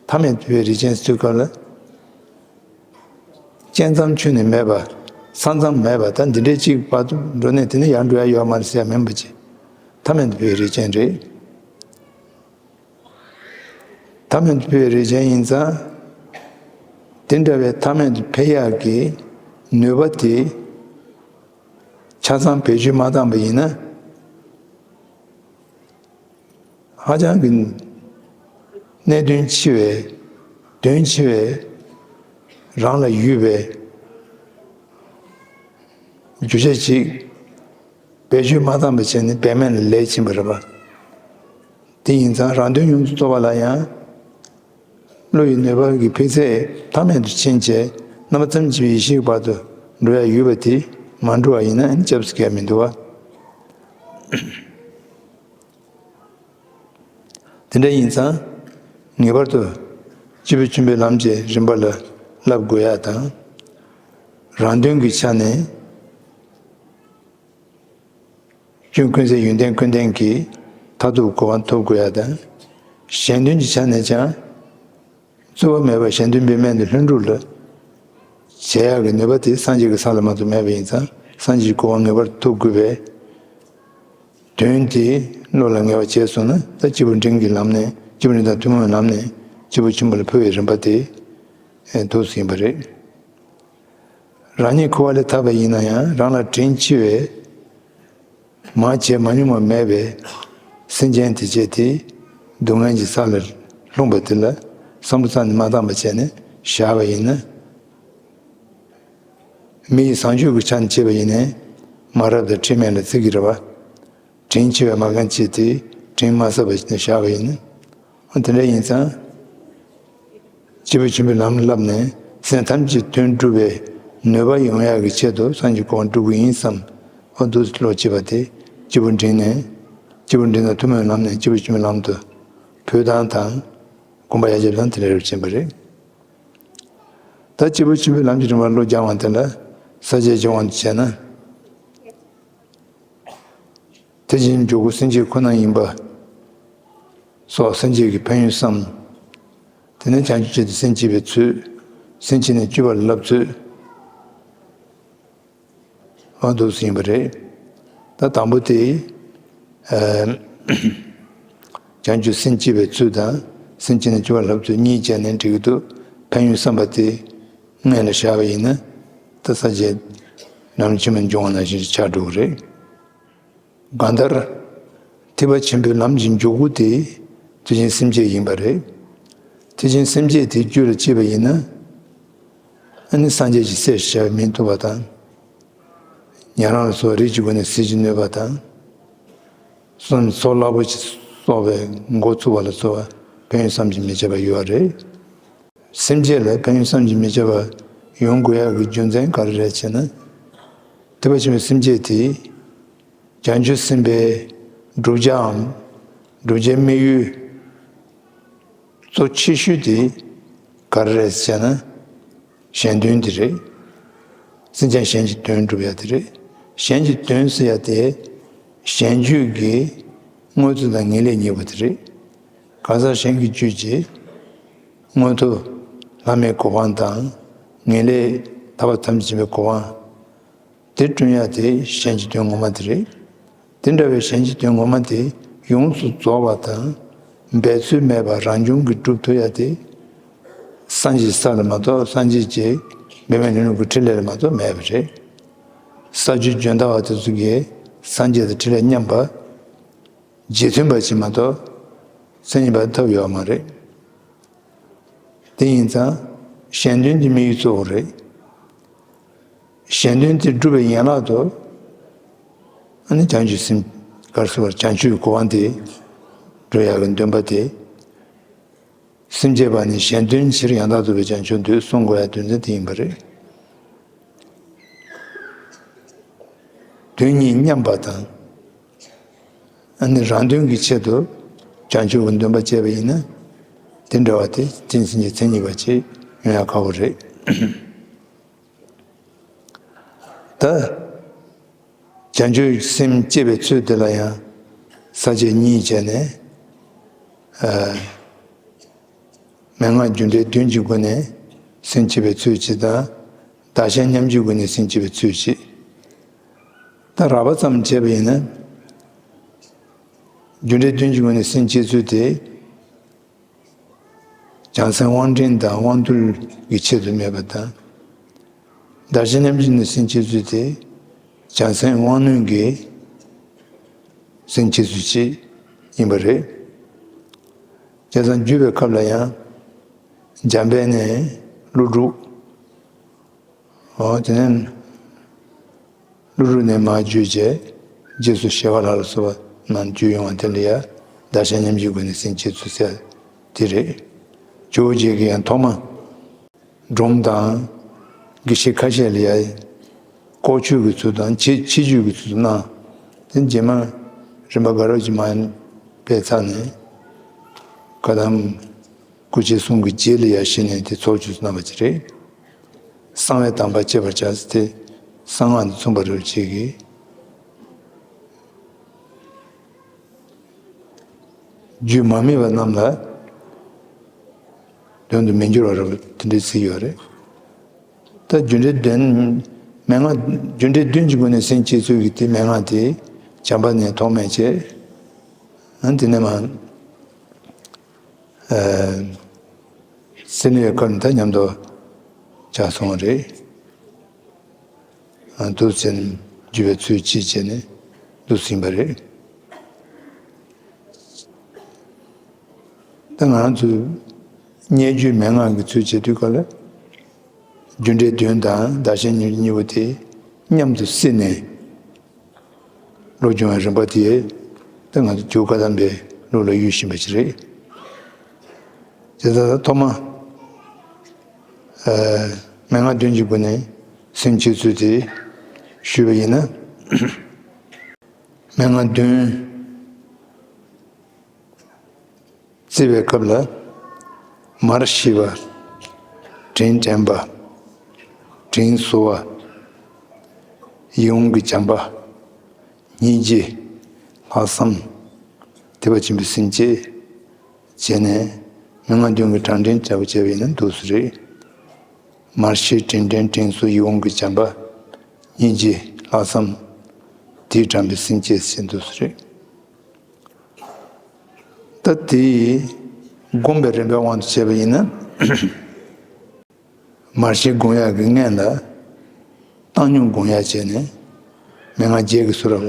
ཐ་མལ་དུ་འཕོས་པའི་རིགས་ཅན་ཟེར་དུས་སྐབས་ལ། བཅད་མཚམས་ཁྱོན་ནས་མེད་པ། ས་མཚམས་མེད་པ། ད་འདི་འདྲའི་གཅིག་བར་དུ་འགྲོ་ནས་དེ་ནས་ཡར་འགྲོ་ཡ་ཡོད་མ་རེད་ཟེར་ཡ་མིན་པ་ཅིག་ཐ་མལ་དུ་འཕོས་པའི་རིགས་ཅན་རེད། ཐ་མལ་དུ་འཕོས་པའི་རིགས་ཅན་ཡིན་ཙང་། དེ་འདྲ་བའི་ཐ་མལ་དུ་འཕོས་ཡག་གི་ནུས་པ་དེ་ཆ་ཚང་བེད་སྤྱོད་མ་བཏང་པ་ཡིན་ན། ཧ་ཅང་གི་གནད་དོན་ཆེ་བའི། དོན་ཆེ་བའི་རང་ལ་ཡོད་པའི་རྒྱུ་ཆ་ཅིག་བེད་སྤྱོད་མ་བཏང་བ་བྱས་ནས་བེད་མེད་ལ་ལས་ཕྱིན་པ་རེད་པ། དེ་ཡིན་ཙང་རང་དོན་ཡོངས་སུ་རྟོགས་པ་ལ་ཡང་བློ་ཡི་ནུས་པ་གི་འཕེལ་ཚད་ཐ་མལ་དུ་ཕྱིན་བྱས་རྣམ་པ་ཐམས་ཅད་ཡེ་ཤེས་ཀྱི་བར་དུ་འགྲོ་ཡ་ཡོད་པ་དེ་མ་འགྲོ་བ་ཡིན་ན་སྐྱབས་སུ་འགལ་མི་འདུག་བ། དེ་འདྲ་ཡིན་ཙང་། ངེས་པར་དུ་སྐྱེས་བུ་ཆེན་པོའི་ལམ་གྱི་རིམ་པ་ལ་བསླབ་དགོས་ཡ་དང་། རང་དོན་གྱི་ཆ་ནས་སྐྱོན་ཀུན་ཟད་ཡོན་ཏན་ཀུན་ལྡན་གྱི་མཐར་ཐུག་གོ་འཕང་ཐོབ་དགོས་ཡ་དང་། གཞན་དོན་གྱི་ཆ་ནས་ཀྱང་། རྩོལ་བ་མེད་པར་གཞན་དོན་འབད་མེད་དུ་ལྷུན་གྲུབ་ལ་བྱེད་ཡག་གི་ནུས་པ་དེ་སངས་རྒྱས་ཀྱི་ས་ལ་མ་གཏོགས་མེད་པ་ཡིན་ཙང་། སངས་རྒྱས་ཀྱི་གོ་འཕང་ངེས་པར་དུ་ཐོབ་དགོས་པས། དོན་དེ་བློ་ལ་ངེས་པ་བྱས་སོང་ན། ད་སྐྱེས་བུ་འབྲིང་གི་ལམ་ནས། སྐྱེས་བུ་འབྲིང་དང་ཐུན་མོང་བའི་ལམ་ནས་སྐྱེས་བུ་ཆེན་པོ་ལ་འཕོ་བའི་རིམ་པ་དེ་འདུག་སེ་ཡིན་པ་རེད། རང་ཉིད་འཁོར་བ་ལས་ཐར་པ་ཡིན་ན་ཡང་། རང་ལ་དྲིན་ཆེ་བའི་མ་བྱས་མ་མྱོང་བ་མེད་པའི་སེམས་ཅན་དེ་བྱས་ཏེ་སྡུག་བསྔལ་གྱི་ས་ལ་ལྷུང་བ་དེ་ལ་བསམ་བློ་རྩ་ནས་མ་བཏང་བ་བྱས་ནས་བཞག་པ་ཡིན་ན། མི་ཡི་བཟང་སྤྱོད་ཀྱི་ཆ་ནས་བྱས་པ་ཡིན་ནའི་མ་རབས་དང་ཁྲེལ་མེད་ལ་བརྩི་གི་རེད་བ། དྲིན་ཆེ་བའི་མ་གང་བྱས་ཏེ་དྲིན་མ་གཟབ་པ་བྱས་ནས་བཞག་པ་ཡིན་ན། འོ་དེ་འདྲ་ཡིན་ཙང་། སྐྱེས་བུ་ཆེན་པོའི་ལམ་བསླབས་ནས་སེམས་ཐམས་ཅད་དོན་སྒྲུབ་པའི་ནུས་པ་ཡོང་ཡག་གི་ཆེད་དུ་སངས་རྒྱས་གོ་འཕང་སྒྲུབ་ཀྱི་ཡིན་བསམ། འོ་འདུག་སེ་བློ་སྐྱེས་པ་དེ་སྐྱེས་བུ་འབྲིང་ནས། སྐྱེས་བུ་འབྲིང་དང་ཐུན་མོང་བའི་ལམ་ནས་སྐྱེས་བུ་ཆེན་པོའི་ལམ་དུ་འཕོས་སྟངས་དང་། དགོངས་པ་ཡར་བརྒྱབ་སྟངས་དེ་འདྲ་རེད་ཕྱིན་པ་རེད། ད་སྐྱེས་བུ་ཆེན་པོའི་ལམ་གྱི་རིམ་པར་བློ་སྦྱང་བ་དེ་ལ་ས་བཅད་ཀྱི་དབང་དུ་བྱས་ན། དེ་བཞིན་འཇུག་སྒོ་སེམས་བསྐྱེད་ཁོ་ན་ཡིན་པ་སོགས་སེམས་བསྐྱེད་ཀྱི་ཕན་ཡོན་བསམ། དེ་ནས་བྱང་ཆུབ་ཆེད་དུ་སེམས་བསྐྱེད་པའི་ཚུལ། སེམས་བསྐྱེད་ནས་སྤྱོད་པ་ལ་བསླབ་ཚུལ། འོ་འདུག་སེ་ཡིན་པ་རེད། ད་དང་པོ་དེ། ཨ། བྱང་ཆུབ་སེམས་བསྐྱེད་པའི་ཚུལ་དང་སེམས་བསྐྱེད་ནས་སྤྱོད་པ་ལ་བསླབ་ཚུལ་གཉིས་བྱས་ནས་འགྲིག་གི་འདུག་ཕན་ཡོན་བསམ་པ་དེ་སྔོན་ལ་བཞག་པ་ཡིན་ན། ད་ས་བཅད་ལམ་རིམ་ཆེན་མོ་སྦྱོང་བ་ནང་བཞིན་ཆགས་འགྲོ་གི་རེད། གང་ལྟར། ཐེག་པ་ཆེན་པོའི་ལམ་གྱི་འཇུག་སྒོ་དེ་ཐེག་ཆེན་སེམས་བསྐྱེད་ཡིན་པ་རེད། ཐེག་ཆེན་སེམས་བསྐྱེད་དེ་རྒྱུད་ལ་སྐྱེས་པ་ཡིན་ན། ཨ་ནི་སངས་རྒྱས་ཀྱི་སྲས་ཞེས་བྱ་བའི་མིང་ཐོབ་པ་དང་། ཉན་རང་ལ་སོགས་རིགས་ཀྱི་སྒོ་ནས་ཟིལ་གྱིས་གནོན་པ་དང་། སོ་སོ་སླ་པོ་ཞིག་གསོག་པའི་འགོ་ཚུགས་པ་ལ་སོགས་པ་ཕན་ཡོན་བསམ་གྱིས་མི་ཁྱབ་པ་ཡོད་པ་རེད། སེམས་བསྐྱེད་ལ་ཕན་ཡོན་བསམ་གྱིས་མི་ཁྱབ་པ་ཡོང་དགོས་ཡག་གི་རྒྱུ་མཚན་ག་རེ་རེད་ཅེ་ན། ཐེག་པ་ཆེན་པོའི་སེམས་བསྐྱེད་དེ། བྱང་ཆུབ་སེམས་དཔའི་བསྒྲུབ་བྱའམ་བསྒྲུབ་བྱའི་དམིགས་ཡུལ་གཙོ་ཆེ་ཤོས་དེ་ག་རེ་རེད་ཟེར་ན། གཞན་དོན་དེ་རེད། སེམས་ཅན་གཞན་གྱི་དོན་སྒྲུབ་ཡ་དེ་རེད། གཞན་གྱི་དོན་ཟེར་ཡ་དེ་གཞན་རྒྱུད་ཀྱི་དངོས་རྫས་དང་ངེས་ལེགས་གཉིས་པོ་དེ་རེད། གང་ཟག་གཞན་གྱི་རྒྱུད་ཀྱི་མངོན་མཐོ་ལྷ་མིའི་གོ་འཕང་དང་། ངེས་ལེགས་ཐར་པ་ཐམས་ཅད་མཁྱེན་པའི་གོ་འཕང་དེ་བསྐྲུན་ཡ་དེ་གཞན་གྱི་དོན་ངོ་མ་དེ་རེད། དེ་འདྲ་བའི་གཞན་གྱི་དོན་ངོ་མ་དེ་ཡོངས་སུ་རྫོགས་པ་དང་། འབད་རྩོལ་མེད་པར་རང་བྱུང་གིས་སྒྲུབ་ཐུབ་ཡ་དེ། སངས་རྒྱས་ས་ལ་མ་གཏོགས་སངས་རྒྱས་ཀྱི་འབད་མེད་ལྷུན་གྲུབ་ཀྱི་ཕྲིན་ལས་ལ་མ་གཏོགས་མེད་པ་རེད། ས་བཅུའི་འཇོན་ཐང་བ་དེ་ཚོ་གིས་སངས་རྒྱས་དང་ཕྲིན་ལས་མཉམ་པ། རྗེས་མཐུན་པ་ཞིག་མ་གཏོགས་མཚན་ཉིད་པ་ཐོབ་ཡོད་མ་རེད། དེ་ཡིན་ཙང་གཞན་དོན་གྱི་དམིགས་ཡུལ་གཙོ་བོ་རེད། གཞན་དོན་དེ་སྒྲུབ་པའི་ཡན་ལག་ཏུ། ཨ་ནི་བྱང་ཆུབ་སེམས་ག་རེ་ཟེར་བ། བྱང་ཆུབ་ཀྱི་གོ་འཕང་དེ་འགྲོ་ཡག་གི་འདུན་པ་དེ། སེམས་བསྐྱེད་པ་ནི་གཞན་དོན་ཕྱིར་ཡང་དག་རྫོགས་པའི་བྱང་ཆུབ་འདོད་གསུང་དགོས་ཡ་དོན་ཚན་དེ་ཡིན་པ་རེད། དོན་གཉིས་མཉམ་པ་དང་། ཨ་ནི་རང་དོན་གྱི་ཆེད་དུ་བྱང་ཆུབ་ཀྱི་འདུན་པ་བསྐྱེད་པ་ཡིན་ན། དེ་འདྲ་བ་དེ་ཏིང་འཛིན་གྱི་མཚན་ཉིད་པ་ཅིག་ཡོང་ཡ་ཁག་པོ་རེད། ད་བྱང་ཆུབ་སེམས་བསྐྱེད་པའི་ཚུལ་དེ་ལ་ཡང་ས་བཅད་གཉིས་བྱས་ནས། ཨ། མན་ངག་རྒྱུ་འབྲས་བདུན་གྱི་སྒོ་ནས་སེམས་བསྐྱེད་པའི་ཚུལ་གཅིག་དང་། བདག་གཞན་མཉམ་བརྗེའི་སྒོ་ནས་སེམས་བསྐྱེད་པའི་ཚུལ་གཅིག་ད་རགས་པ་ཙམ་བྱས་པ་ཡིན་ན། རྒྱུ་འབྲས་བདུན་གྱི་སྒོ་ནས་སེམས་བསྐྱེད་ཚུལ་དེ། བྱང་སེམས་དབང་འདྲེན་དང་དབང་རྟུལ་གྱི་ཆེད་དུ་སྨྲས་པ་དང་། བདག་གཞན་མཉམ་བརྗེའི་སྒོ་ནས་སེམས་བསྐྱེད་ཚུལ་དེ། བྱང་སེམས་དབང་རྣོན་གྱི་སེམས་བསྐྱེད་ཚུལ་གཅིག་ཡིན་པ་རེད། བྱས་ཙང་བརྒྱུད་པའི་སྐབས་ལ་ཡང་། འཇམ་དཔལ་ནས་ཀླུ་སྒྲུབ། འོ་དེ་ནས་ཀླུ་སྒྲུབ་ནས་མར་བརྒྱུད་བྱས། རྗེས་སུ་ཞི་བ་ལྷ་ལ་སོགས་པ་རྣམས་བརྒྱུད་ཡོང་བ་དེ་ལ་ཡང་བདག་གཞན་མཉམ་བརྗེའི་སྒོ་ནས་སེམས་བསྐྱེད་ཚུལ་ཟེར་དེ་རེད། ཇོ་བོ་རྗེ་གིས་ཡང་ཐོག་མ། སྒྲུང་དང་། དགེ་བཤེས་ཁ་ཤས་ལ་ཡང་། ལྐོག་ཆོས་ཀྱི་ཚུལ་དང་ཆེ་ཆེ་ཆོས་ཀྱི་ཚུལ་དུ་གནང་། དེ་རྗེས་མ་རིམ་པ་དགའ་རབ་ཀྱིས་མར་སྤེལ་ཚར་ནས། བཀའ་གདམས་སྐུ་མཆེད་གསུམ་གྱི་རྗེས་ལ་ཡང་གཞི་ནས་དེ་ཚོགས་ཆོས་སུ་གནང་བ་ཅིག་རེད། གསང་བའི་གདམས་པ་བསྐྱེད་པར་བྱ་ཟེར་ཏེ། གསང་སྔགས་ནས་མཚོན་པ་རེད་ཅེས་ཀྱི། རྒྱུད་མ་དམིགས་པ་རྣམས་ལ་དོན་དུ་མི་འགྱུར་བ་རེད་པ། དེ་འདྲའི་ཚིག་ཡོད་རེད། ད་རྒྱུ་འབྲས་བདུན། མན་ངག་རྒྱུ་འབྲས་བདུན་གྱི་སྒོ་ནས་སེམས་བསྐྱེད་ཚུལ་གྱི་དེ་མན་ངག་དེ་བྱམས་པ་ནས་ཐོགས་མེད་བྱས། ཨ་དེ་ནས་མར། ཨ། སེམས་ལས་སྐབས་ནི་ད་མཉམ་དུ་ཆགས་སོང་བ་རེད། ཨ། འདུག་སེ་བརྒྱུད་པའི་ཚུལ་གཅིག་བྱས་ནས་འདུག་སེ་ཡིན་པ་རེད། ད་ང་རང་ཚོས་སྙན་བརྒྱུད་མན་ངག་གི་ཚུལ་བྱེད་དུས་སྐབས་ལ། རྒྱུ་འབྲས་བདུན་དང་བདག་གཞན་མཉམ་བརྗེ་གཉིས་པོ་དེ་མཉམ་དུ་བསྲེས་ནས། ལོ་སྦྱོང་བའི་རིམ་པ་དེ་ད་ང་ཚོ་རྒྱུ་བཀའ་གདམས་པའི་ལུགས་ལ་གཡུག་བཞིན་པ་ཞིག་རེད། དེ་ལྟར་ཐོག་མ། ཨ། མན་ངག་བདུན་གྱི་སྒོ་ནས་སེམས་བསྐྱེད་ཚུལ་དེ་ཞུས་པ་ཡིན་ན། མན་ངག་བདུན། བརྩི་བའི་སྐབས་ལ། མར་ཤེས་པ། དྲིན་དྲན་པ། དྲིན་གཟོ་བ། ཡིད་འོང་གི་བྱམས་པ། སྙིང་རྗེ། ལྷག་བསམ། ཐེག་པ་ཆེན་པོའི་སེམས་བསྐྱེད་བྱས་ནས། མན་ངག་བདུན་གྱི་གྲངས་འདྲེན་ལྟ་བུ་བྱས་པ་ཡིན་ན་འདུག་སེ་རེད། མར་ཤེས། དྲིན་དྲན། དྲིན་གཟོ། ཡིད་འོང་གི་བྱམས་པ། སྙིང་རྗེ། ལྷག་བསམ། དེས་དྲངས་པའི་སེམས་བསྐྱེད་ཟེར་འདུག་སེ་རེད། ད་དེ་སྒོམ་པའི་རིམ་པའི་དབང་དུ་བྱས་པ་ཡིན་ན། མར་ཤེས་སྒོམ་ཡག་གི་སྔོན་ལ་བཏང་སྙོམས་སྒོམ་ཡག་བྱས་ནས་མན་ངག་བརྒྱད་ཀྱི་ཚུལ་རབ་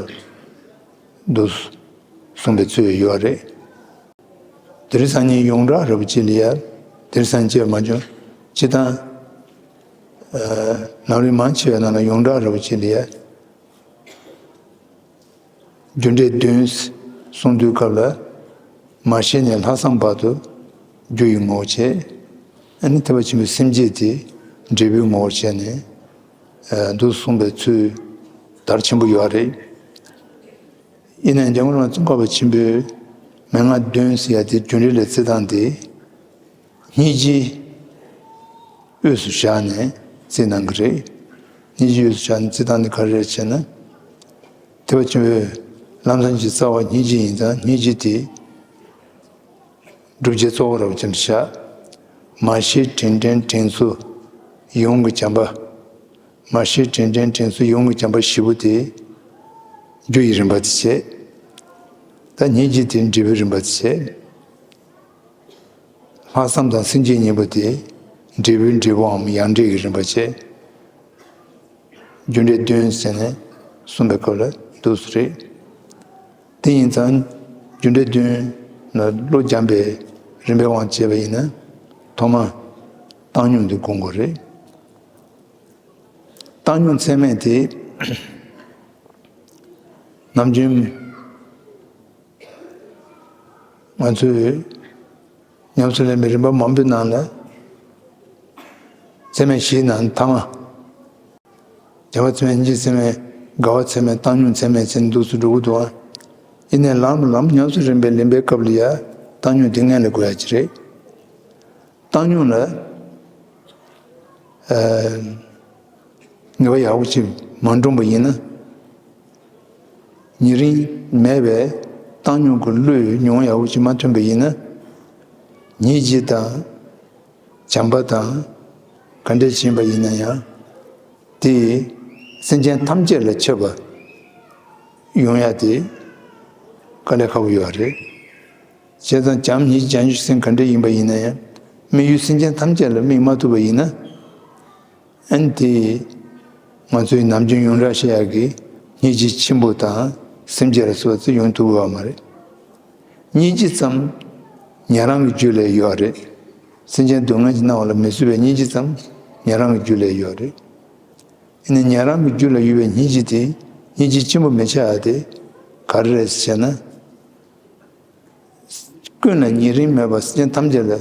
ཏུ་གསུངས་པའི་ཚུལ་ཡོད་རེད། དེང་སང་ནི་ཡོངས་གྲགས་འདྲ་པོ་ཅིག་ལ་ཡ། དེང་སང་བྱས་མ་བྱུང་། སྤྱིར་བཏང་། ཨ། ལམ་རིམ་མང་ཆེ་བའི་ནང་ལ་ཡོངས་གྲགས་འདྲ་པོ་ཅིག་ལ་ཡ། རྒྱུ་འབྲས་བདུན་གསུང་དུས་སྐབས་ལ། མར་ཤེས་ནས་ལྷག་བསམ་བར་དུ་རྒྱུ་ཡི་ངོ་བོར་བྱས། ཨ་ནི་ཐེག་པ་ཆེན་པོའི་སེམས་བསྐྱེད་དེ་འབྲས་བུའི་ངོ་བོར་བྱས་ནས། ཨ། འདུག་གསུངས་པའི་ཚུལ་དར་ཆེན་པོ་ཡོད་རེད། ཡིན་ནའང་འཇམ་མགོན་བླ་མ་ཙོང་ཁ་པ་ཆེན་པོས་མན་ངག་བདུན་ཟེར་ཡ་དེ་རྒྱུ་འབྲས་ལ་བརྩི་སྟངས་དེ། སྙིང་རྗེ་དབུས་སུ་བཞག་ནས་བརྩི་གནང་གི་རེད། སྙིང་རྗེ་དབུས་སུ་བཞག་ནས་བརྩི་སྟངས་དེ་ག་རེ་རེད་ཟེར་ན། ཐེག་པ་ཆེན་པོའི་ལམ་སེམས་ཀྱི་རྩ་བ་སྙིང་རྗེ་ཡིན་ཙང་སྙིང་རྗེ་དེ་ སྒྲུབ་བྱེད་གཙོ་བོ་རབ་ཅན་བྱ། མ་ཤེས་དྲན་དྲན་དྲན་གསོ་ཡོངས་ཀྱི་བྱམས་པ། མ་ཤེས་དྲན་དྲན་དྲན་གསོ་ཡོངས་ཀྱི་བྱམས་པ་བཞི་པོ་དེ་རྒྱུ་ཡི་རིམ་པ་དེ་བྱས། ད་སྙིང་རྗེ་དེ་འབྲས་བུའི་རིམ་པ་དེ་བྱས། ལྷག་བསམ་དང་སེམས་བསྐྱེད་གཉིས་པོ་དེ་འབྲས་བུའི་འབྲས་བུའམ་ཡང་འབྲས་ཀྱི་རིམ་པ་བྱས། རྒྱུ་འབྲས་བདུན་ཟེར་ནས་གསུངས་པའི་སྐབས་ལ་འདུག་སེ་རེད། དེ་ཡིན་ཙང་རྒྱུ་འབྲས་བདུན་ལ་བློ་སྦྱངས་པའི་རིམ་པའི་དབང་བྱས་པ་ཡིན་ན་ཐོག་མར་བཏང་སྙོམས་དེ་སྒོམ་དགོས་རེད། བཏང་སྙོམས་ཚད་མེད་དེ་ནམ་རྒྱུན་ང་ཚོས་ཉམས་སུ་ལེན་པའི་རིམ་པ་མང་པོའི་ནང་ལ་ཚད་མེད་བཞིའི་ནང་ཐ་མ། བྱ་བ་ཚད་མེད་སྙིང་རྗེ་ཚད་མེད་དགའ་བ་ཚད་མེད་བཏང་སྙོམས་ཚད་མེད་ཟེར་ནས་འདུག་སེ་འགྲོ་གི་འདུག་ཨ། ཡིན་ནའི་ལམ་ལམ་ཉམས་སུ་ལེན་པའི་ལེན་པའི་སྐབས་ལ་ཡ་བཏང་སྙོམས་དེ་སྔོན་ལ་དགོས་ཡ་ཅིག་རེད། བཏང་སྙོམས་ལ་ཨ། ངེས་པ་ཡག་པོ་ཅིག་མ་འདྲོངས་པ་ཡིན་ན། ཉེ་རིང་མེད་པའི་བཏང་སྙོམས་ཀྱི་བློའི་མྱོང་ཡག་པོ་ཅིག་མ་ཐོན་པ་ཡིན་ན། སྙིང་རྗེ་དང་། བྱམས་པ་དང་། ག་འདྲས་ཕྱིན་པ་ཡིན་ན་ཡང་། དེས་སེམས་ཅན་ཐམས་ཅད་ལ་ཁྱབ་པ་ཡོང་ཡ་དེ་དཀའ་ལས་ཁག་པོ་ཡོད་རེད། བྱས་ཙང་བྱམས་སྙིང་རྗེ་བྱང་ཆུབ་སེམས་ག་འདྲས་ཡིན་པ་ཡིན་ན་ཡང་། དམིགས་ཡུལ་སེམས་ཅན་ཐམས་ཅད་ལ་དམིགས་མ་ཐུབ་པ་ཡིན་ན། ཨ་ནི་དེ་ང་ཚོའི་ནམ་རྒྱུན་ཡོངས་གྲགས་བཤད་ཡག་གི་སྙིང་རྗེ་ཆེན་པོ་དང་སེམས་བསྐྱེད་ལ་སོགས་པ་ཚོ་ཡོང་ཐུབ་ཀྱི་ཡོད་མ་རེད། སྙིང་རྗེ་ཙམ་ཉན་རང་གི་རྒྱུད་ལ་ཡོད་རེད། སེམས་ཅན་སྡུག་བསྔལ་གྱི་སྣང་བ་ལ་མི་བཟོད་པའི་སྙིང་རྗེ་ཙམ་ཉན་རང་གི་རྒྱུད་ལ་ཡོད་རེད། ཨ་ནི་ཉན་རང་གི་རྒྱུད་ལ་ཡོད་པའི་སྙིང་རྗེ་དེ་སྙིང་རྗེ་ཆེན་པོ་མི་ཆགས་ཡ་དེ་ག་རེ་རེད་ཟེར་ན། ཀུན་ལ་ཉེ་རིང་མེད་པར་སེམས་ཅན་ཐམས་ཅད་ལ་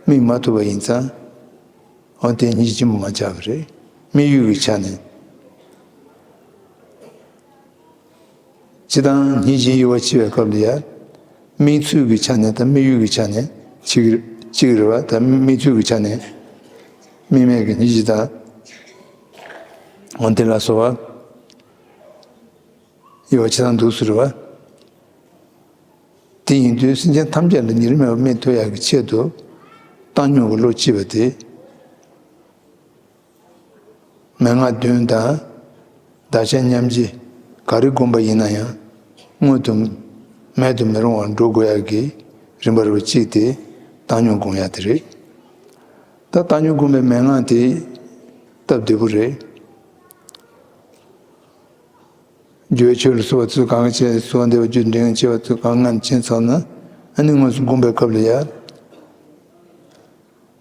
དམིགས་མ་ཐུབ་པ་ཡིན་ཙང་། འོ་དེ་སྙིང་རྗེ་ཆེན་པོ་མ་ཆགས་པ་རེད། དམིགས་ཡུལ་གྱི་ཆ་ནས། སྤྱིར་བཏང་སྙིང་རྗེའི་དབྱེ་བ་ཕྱེ་བའི་སྐབས་ལ་ཡང་། དམིགས་ཚུལ་གྱི་ཆ་ནས་དང་དམིགས་ཡུལ་གྱི་ཆ་ནས་གཅིག་གཅིག་རེད་བ། ད་དམིགས་ཚུལ་གྱི་ཆ་ནས་དམིགས་མེད་ཀྱི་སྙིང་རྗེ་དང་། འོ་དེ་ལ་སོགས་པ་དབྱེ་བ་ཕྱེ་སྟངས་འདུག་སེ་རེད་བ། དེ་ཡིན་དུས་སེམས་ཅན་ཐམས་ཅད་ལ་ཉེ་རིང་མེད་པར་དམིགས་ཐུབ་ཡག་གི་ཆེད་དུ་བཏང་སྙོམས་ཀྱི་བློ་སྐྱེས་པ་དེ། མན་ངག་བདུན་དང་། བདག་གཞན་མཉམ་བརྗེ་ག་རེ་བསྒོམས་པ་ཡིན་ན་ཡང་། མངོན་དུ་མེད་དུ་མི་རུང་བར་འགྲོ་དགོས་ཡག་གི་རིམ་པ་རུ་གཅིག་དེ་བཏང་སྙོམས་སྒོམ་ཡག་དེ་རེད། ད་བཏང་སྙོམས་སྒོམ་པའི་མན་ངག་དེ་སྟབས་བདེ་པོ་རེད། རྒྱུ་བའི་ཆོས་ལ་སོགས་པ་ཚུལ་གང་གིས་བྱས་གསོལ་བ་འདེབས་པ་རྒྱུ་འབྲས་ཀྱི་སྐྱེ་བ་ཚུལ་གང་ངམ་ཕྱིན་ཚར་ན། ཨ་ནི་དངོས་སུ་སྒོམ་པའི་སྐབས་ལ་ཡང་།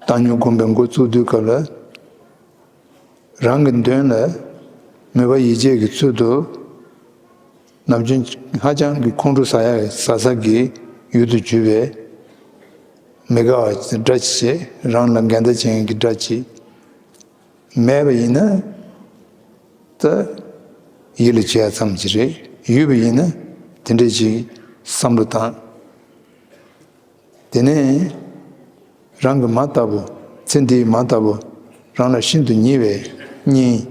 བཏང་སྙོམས་སྒོམ་པའི་འགོ་བཙུགས་དུས་སྐབས་ལ། རང་གི་མདུན་ལ་མོས་པ་ཡིད་བྱེད་ཀྱི་ཚུལ་དུ། ནམ་རྒྱུན་ཧ་ཅང་གི་ཁོང་ཁྲོ་ཟ་ཡ་ཟ་ས་གི་ཡུལ་དུ་གྱུར་པའི་མི་དགའ་བ་སྒྲ་ཅིག་བྱས། རང་ལ་འགལ་ཟླ་ཅན་གྱི་སྒྲ་ཅིག་མེད་པ་ཡིན་ན། ད་ཡིད་ལ་བྱེད་ཡ་ཙམ་ཅིག་རེད། ཡོད་པ་ཡིན་ན་དེ་འདྲ་ཅིག་བསམ་བློ་བཏང་། དེ་ནས་རང་གི་མ་ལྟ་བུ། ཚེ་འདིའི་མ་ལྟ་བུ། རང་ལ་ཤིན་ཏུ་ཉེ་བའི་གཉེན།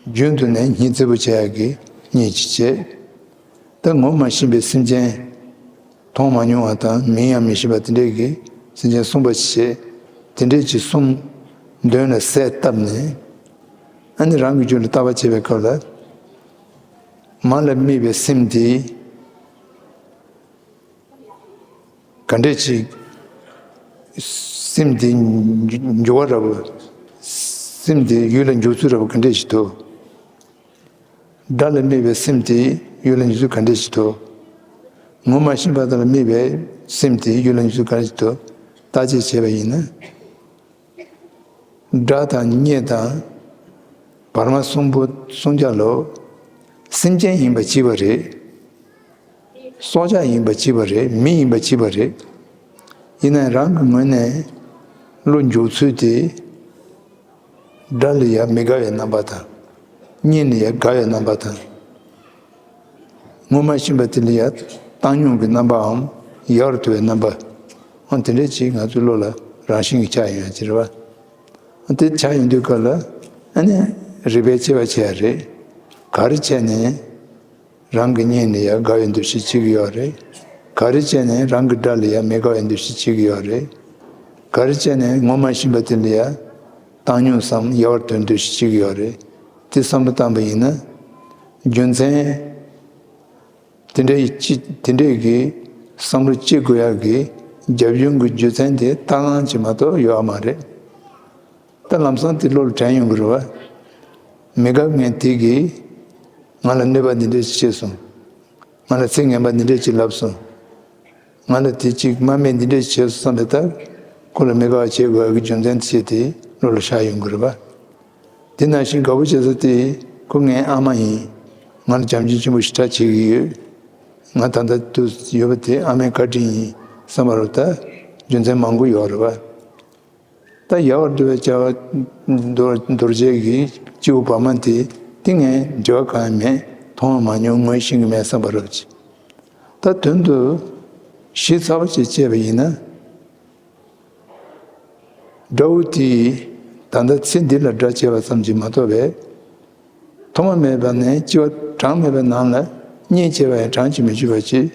རྒྱུན་དུ་ནས་སྙིང་བརྩེ་པོ་བྱེད་ཡག་གི་གཉེན་ཅིག་བྱས། ད་ངོ་མ་ཤེས་པའི་སེམས་ཅན། མཐོང་མ་མྱོང་བ་དང་མིང་ཡང་མི་ཤེས་པ་དེ་འདྲས་ཀྱི་སེམས་ཅན་གསུམ་པ་ཅིག་བྱས། དེ་འདྲས་ཀྱི་གསུམ་མདུན་ལ་གསལ་བཏབ་ནས། ཨ་ནི་རང་གི་རྒྱུད་ལ་བལྟ་བ་བྱེད་པའི་སྐབས་ལ། མ་ལ་དམིགས་པའི་སེམས་དེ། ག་འདྲས་ཅིག་སེམས་དེ་འགྱུ་བ་འདྲ་པོ། སེམས་དེ་ཡུལ་ལ་འཇུག་ཚུལ་འདྲ་པོ་ག་འདྲས་ཅིག་འདུག་སྒྲ་ལ་དམིགས་པའི་སེམས་དེ་ཡུལ་ལ་འཇུག་ཚུལ་ག་འདྲས་ཅིག་འདུག་ངོ་མ་ཤེས་པ་དག་ལ་དམིགས་པའི་སེམས་དེ་ཡུལ་ལ་འཇུག་ཚུལ་ག་འདྲས་ཅིག་འདུག་བརྟག་དཔྱད་བྱས་པ་ཡིན་ན། སྒྲ་དང་གཉིད་དང་། བར་མ་གསུམ་པོ་གསུམ་ཆར་ལོ། སེམས་ཅན་ཡིན་པ་གཅིག་པ་རེད། སྲོག་ཆགས་ཡིན་པ་གཅིག་པ་རེད། མི་ཡིན་པ་གཅིག་པ་རེད། ཡིན་ནའི་རང་གི་ངོས་ནས་བློ་འཇུག་ཚུལ་དེ། སྒྲ་ལ་ཡང་མི་དགའ་བའི་རྣམ་པ་དང་། གཉིད་ལ་ཡང་དགའ་བའི་རྣམ་པ་དང་། ངོ་མ་ཤེས་པ་དེ་ལ་ཡང་བཏང་སྙོམས་ཀྱི་རྣམ་པའམ་ཡལ་བར་དོར་བའི་རྣམ་པ། འོ་དེ་འདྲ་ཅིག་ང་ཚོའི་བློ་ལ་རང་བཞིན་གྱིས་ཆགས་ཡོང་ཡ་ཅིག་རེད་བ། འོ་དེ་ཆགས་ཡོང་དུས་སྐབས་ལ་ཨ་ནི་རིགས་པས་དཔྱད་པ་བྱེད་ཡ་རེད། ག་རེ་བྱས་ནས་རང་གི་གཉིད་ལ་ཡང་དགའ་བའི་འདུ་ཤེས་སྐྱེ་གི་ཡོད་རེད། ག་རེ་བྱས་ནས་རང་གི་དགྲ་ལ་ཡང་མི་དགའ་བའི་འདུ་ཤེས་བྱེད་ཀྱི་ཡོད་རེད། ག་རེ་བྱས་ནས་ངོ་མ་ཤེས་པ་དེ་ལ་ཡང་བཏང་སྙོམས་སམ་ཡལ་བར་དོར་འདུ་ཤེས་བྱེད་ཀྱི་ཡོད་རེད། དེ་བསམ་བློ་བཏང་པ་ཡིན་ན། རྒྱུ་མཚན་དེ་འདྲའི་ཅི་དེ་འདྲའི་གི་བསམ་བློ་སྐྱེ་དགོས་ཡག་གི་རྒྱབ་ལྗོངས་ཀྱི་རྒྱུ་མཚན་དེ་ལྟ་སྟངས་ཀྱིས་མ་གཏོགས་ཡོད་མ་རེད། ད་ལམ་སང་དེ་བློ་ལ་དྲན་ཡོང་གི་རེད་བ། མི་དགའ་མཁན་དེ་གིས་ང་ལ་གནོད་པ་འདི་འདྲ་ཞིག་བྱས་སོང་། ང་ལ་ཚིག་ངན་པ་འདི་འདྲ་ཞིག་ལབ་སོང་། ང་ལ་དེ་གཅིག་དམའ་འབེབས་འདི་འདྲ་ཞིག་བྱས་སོང་བསམ་པའི་སྟབས། ཁོ་ལ་མི་དགའ་བ་བྱེད་དགོས་ཡག་གི་རྒྱུ་མཚན་དེ་བྱས་ཏེ་བློ་ལ་ཤར་ཡོང་གི་རེད་བ། དེ་ནང་བཞིན་དགའ་པོ་བྱེད་ས་དེ་ཁོ་ངའི་ཨ་མ་ཡིན། ང་ལ་བྱམས་སྐྱོང་ཆེན་པོ་ཞེ་དྲག་བྱེད་ཀྱི་ཡོད། ང་ད་ལྟ་དུ་ཡོད་པ་དེ་ཨ་མའི་བཀའ་དྲིན་ཡིན་བསམ་པ་རེད་བ། ད་རྒྱུ་མཚན་མང་པོ་ཡོད་རེད་བ། ད་ཡལ་བར་དོར་བའི་བྱ་བ་མདོར་མདོར་བྱས་ཀྱི་སྐྱེ་བོ་བར་མ་དེ་དེ་ངས་འབྲེལ་བ་གང་ཡང་མེད། མཐོང་བ་མ་མྱོང་། ངོས་ཤེས་ཀྱི་མེད་བསམ་པ་རེད་བ། ད་དོན་དུ་ཞིབ་ཚགས་པོ་ཅིག་དཔྱད་པ་ཡིན་ན། དགྲ་བོ་དེས་ད་ལྟ་ཚེ་འདི་ལ་དགྲ་བྱས་པ་ཙམ་གྱིས་མ་གཏོགས་པའི། ཐོག་མ་མེད་པ་ནས་སྐྱེ་བ་གྲངས་མེད་པའི་ནང་ལ་གཉིས་སྐྱེ་བ་ཡང་གྲངས་ཀྱིས་མི་ཆོད་པ་ཅིག་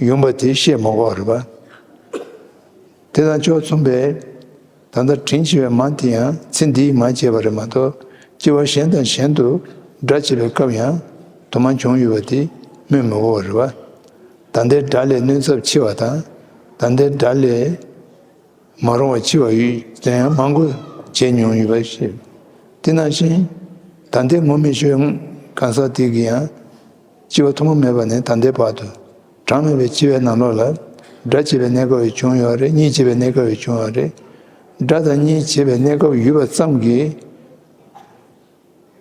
ཡོང་པ་དེ་ཤེས་མི་དགོས་པ་རེད་པ། དེ་དང་ཕྱོགས་མཚུངས་པའི་ད་ལྟ་དྲིན་ཆེ་བའི་མ་དེ་ཡང་ཚེ་འདིའི་མ་བྱས་པ་རེད་མ་གཏོགས། སྐྱེ་བ་གཞན་དང་གཞན་དུ་དགྲ་བྱེད་པའི་སྐབས་ཡང་དུ་མ་བྱུང་ཡོད་པ་དེ་སྨོས་མི་དགོས་པ་རེད་པ། ད་ལྟའི་དགྲ་ལས་གནོད་ཚབས་ཆེ་བ་དང་། ད་ལྟའི་དགྲ་ལས་མ་རུང་བ་ཆེ་བ་ཡོད་དེ་ཡང་མང་པོ་བྱས་མྱོང་ཡོད་པ་ཞིག་དེ་ནང་བཞིན་ད་ལྟའི་ངོ་མི་ཤེས་གང་ཟག་དེ་གིས་ཡང་སྐྱེ་བ་ཐོག་མ་མེད་པ་ནས་ད་ལྟའི་བར་དུ་གྲངས་མེད་པའི་སྐྱེ་བའི་ནང་ལོགས་ལ་དགྲ་བྱེད་པའི་གནས་སྐབས་ཡང་བྱུང་ཡོད་རེད། གཉེན་བྱེད་པའི་གནས་སྐབས་ཡང་བྱུང་ཡོད་རེད། དགྲ་དང་གཉེན་བྱེད་པའི་གནས་སྐབས་ཡོད་པ་ཙམ་གྱིས།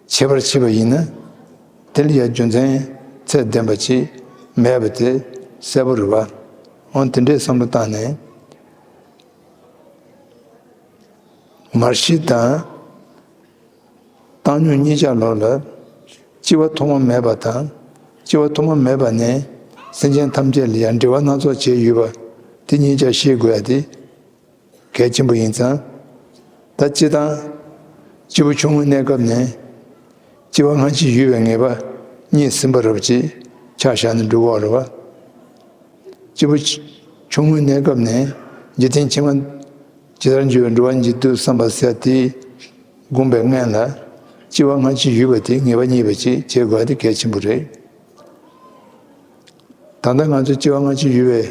བྱེད་པར་བྱེད་པ་ཡིན་ན། དེ་ལ་ཡང་རྒྱུ་མཚན་ཚད་ལྡན་པ་ཅིག་མེད་པ་དེ་གསལ་པོ་རེད་པ། འོ་དེ་འདྲའི་བསམ་བློ་བཏང་ནས། མར་ཤེས་དང་བཏང་སྙོམས་གཉིས་ཆར་ལོགས་ལ། སྐྱེ་བ་ཐོག་མ་མེད་པ་དང་། སྐྱེ་བ་ཐོག་མ་མེད་པ་ནས་སེམས་ཅན་ཐམས་ཅད་ལ་ཡང་འབྲེལ་བ་སྣ་ཚོགས་བྱས་ཡོད་པ་དེ་གཉིས་ཆར་ཤེས་དགོས་ཡ་དེ། གལ་ཆེན་པོ་ཡིན་ཙང་། ད་སྤྱིར་བཏང་། སྐྱེས་བུ་ཆུང་ངུའི་གནས་སྐབས་ནས། སྐྱེ་བ་སྔ་ཕྱི་ཡོད་པའི་ངེས་པ་རྙེད་ཟིན་པ་རབ་ཅིག་ཆ་བཞག་ནས་འགྲོ་དགོས་རེད་པ། སྐྱེས་བུ་ཆུང་ངུའི་གནས་སྐབས་ནས་འཇིག་རྟེན་ཕྱི་མ་ཇི་ལྟར་འགྱུར་བའི་འགྲོ་བ་འཇིག་ལྟ་བསམ་པ་ཟེར་དེ་སྒོམ་པའི་སྔོན་ལ་སྐྱེ་བ་སྔ་ཕྱི་ཡོད་པ་དེ་ངེས་པ་རྙེད་པ་ཅིག་བྱེད་དགོས་པ་དེ་གལ་ཆེན་པོ་རེད། ད་ལྟ་ང་ཚོས་སྐྱེ་བ་སྔ་ཕྱི་ཡོད་པའི་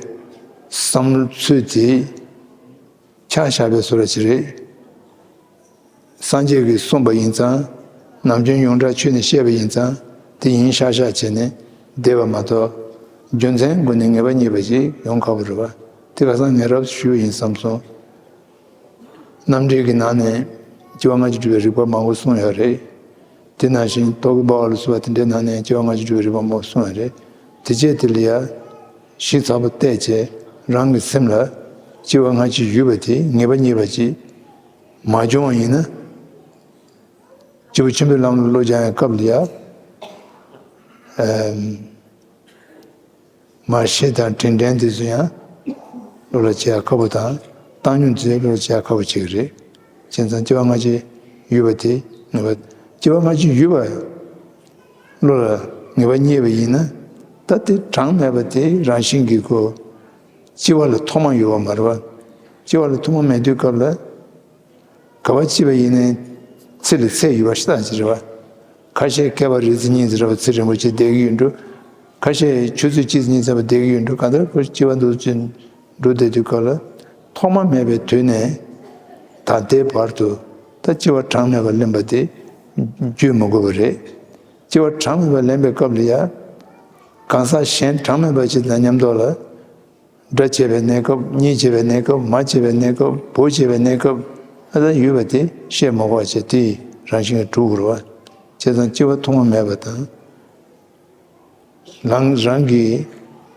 བསམ་ཚུལ་དེ། ཆ་བཞག་པའི་བཟོ་འདྲ་ཅིག་རེད། སངས་རྒྱས་ཀྱིས་གསུངས་པ་ཡིན་ཙང་། ནམ་རྒྱུན་ཡོངས་གྲགས་ཆོས་ནས་བཤད་པ་ཡིན་ཙང་དེ་ཡིན་ཤག་ཤག་བྱས་ནས་བསྡད་པ་མ་གཏོགས། རྒྱུ་མཚན་སྒོ་ནས་ངེས་པ་རྙེད་པ་ཅིག་ཡོང་ཁག་པོ་རེད་པ། དེ་ཁ་སང་ངས་རབ་ཞུས་ཡིན་བསམ་སོང་། རྣམ་འགྲེལ་གྱི་ནང་ནས་སྐྱེ་བ་སྔ་ཕྱི་སྒྲུབ་པའི་རིགས་པ་མང་པོ་གསུངས་ཡོད་རེད། དེ་ནང་བཞིན་རྟོག་གེ་འབར་བ་ལ་སོགས་པ་དེ་འདྲའི་ནང་ནས་སྐྱེ་བ་སྔ་ཕྱི་སྒྲུབ་པའི་རིགས་པ་མང་པོ་གསུངས་ཡོད་རེད། དེ་རྗེས་དེ་ལ་ཡ། ཞིབ་ཚགས་པོ་བལྟས་བྱས་རང་གི་སེམས་ལ་སྐྱེ་བ་སྔ་ཕྱི་ཡོད་པ་དེ་ངེས་པ་རྙེད་པ་ཅིག་མ་བྱུང་བ་ཡིན་ན། སྐྱེས་བུ་ཆེན་པོའི་ལམ་ལ་བློ་སྦྱང་བའི་སྐབས་ལ་ཡ། ཨམ། མར་ཤེས་དང་དྲིན་དྲན་དེ་ཚོ་ཡང་བློ་ལ་བྱེད་ཡ་ཁག་པོ་དང་། བཏང་སྙོམས་དེ་ཚོ་བློ་ལ་བྱེད་ཡ་ཁག་པོ་ཅིག་རེད། བྱས་ཙང་སྐྱེ་བ་སྔ་ཕྱི་ཡོད་པ་དེ་ངེས་པ། སྐྱེ་བ་སྔ་ཕྱི་ཡོད་པ་བློ་ལ་ངེས་པ་རྙེད་པ་ཡིན་ན། ད་དེ་གྲངས་མེད་པ་དེ་རང་བཞིན་གྱིས་ཁོ་སྐྱེ་བ་ལ་ཐོག་མ་ཡོད་པ་མ་རེད་པ། སྐྱེ་བ་ལ་ཐོག་མ་མེད་དུས་སྐབས་ལ། ག་པར་སྐྱེས་པ་ཡིན་ནའི་ཚེ་ལ་ཚད་ཡོད་པ་ཞིག་ད་ཅི་རེད་པ། ཁ་ཤས་བསྐལ་པ་རེ་ཚེ་གཉིས་ཙམ་རེ་བ་ཚེ་རིང་པོ་ཅིག་བསྡད་ཀྱི་ཡོད་འགྲོ། ཁ་ཤས་ཆུ་ཚོད་གཅིག་ཙམ་གཉིས་ཙམ་བ་བསྡད་ཀྱི་ཡོད་འགྲོ། གང་ལྟར་ཁོ་སྐྱེ་བ་འདུག་ཅིག་འགྲོ་བསྡད་དུས་སྐབས་ལ། ཐོག་མ་མེད་པའི་དུས་ནས་ད་ལྟའི་བར་དུ་ད་སྐྱེ་བ་གྲངས་མེད་པ་ལེན་པ་དེ་བརྗོད་མི་དགོས་པ་རེད། སྐྱེ་བ་གྲངས་མེད་པ་ལེན་པའི་སྐབས་ལ་ཡ། གང་ཟག་གཞན་གྲངས་མེད་པ་ཅིག་དང་མཉམ་དུ་ལ། དགྲ་བྱེད་པའི་གནས་སྐབས། གཉེན་བྱེད་པའི་གནས་སྐབས། མ་བྱེད་པའི་གནས་སྐབས། བུ་བྱེད་པའི་གནས་སྐབས། ཨ་ད་ཡོད་པ་དེ་བཤད་མ་དགོས་པ་བྱས་དེ་རང་བཞིན་གྱིས་གྲུབ་དགོས་རེད་པ། བྱས་ཙང་སྐྱེ་བ་ཐོག་མ་མེད་པ་དང་། རང་རང་གི་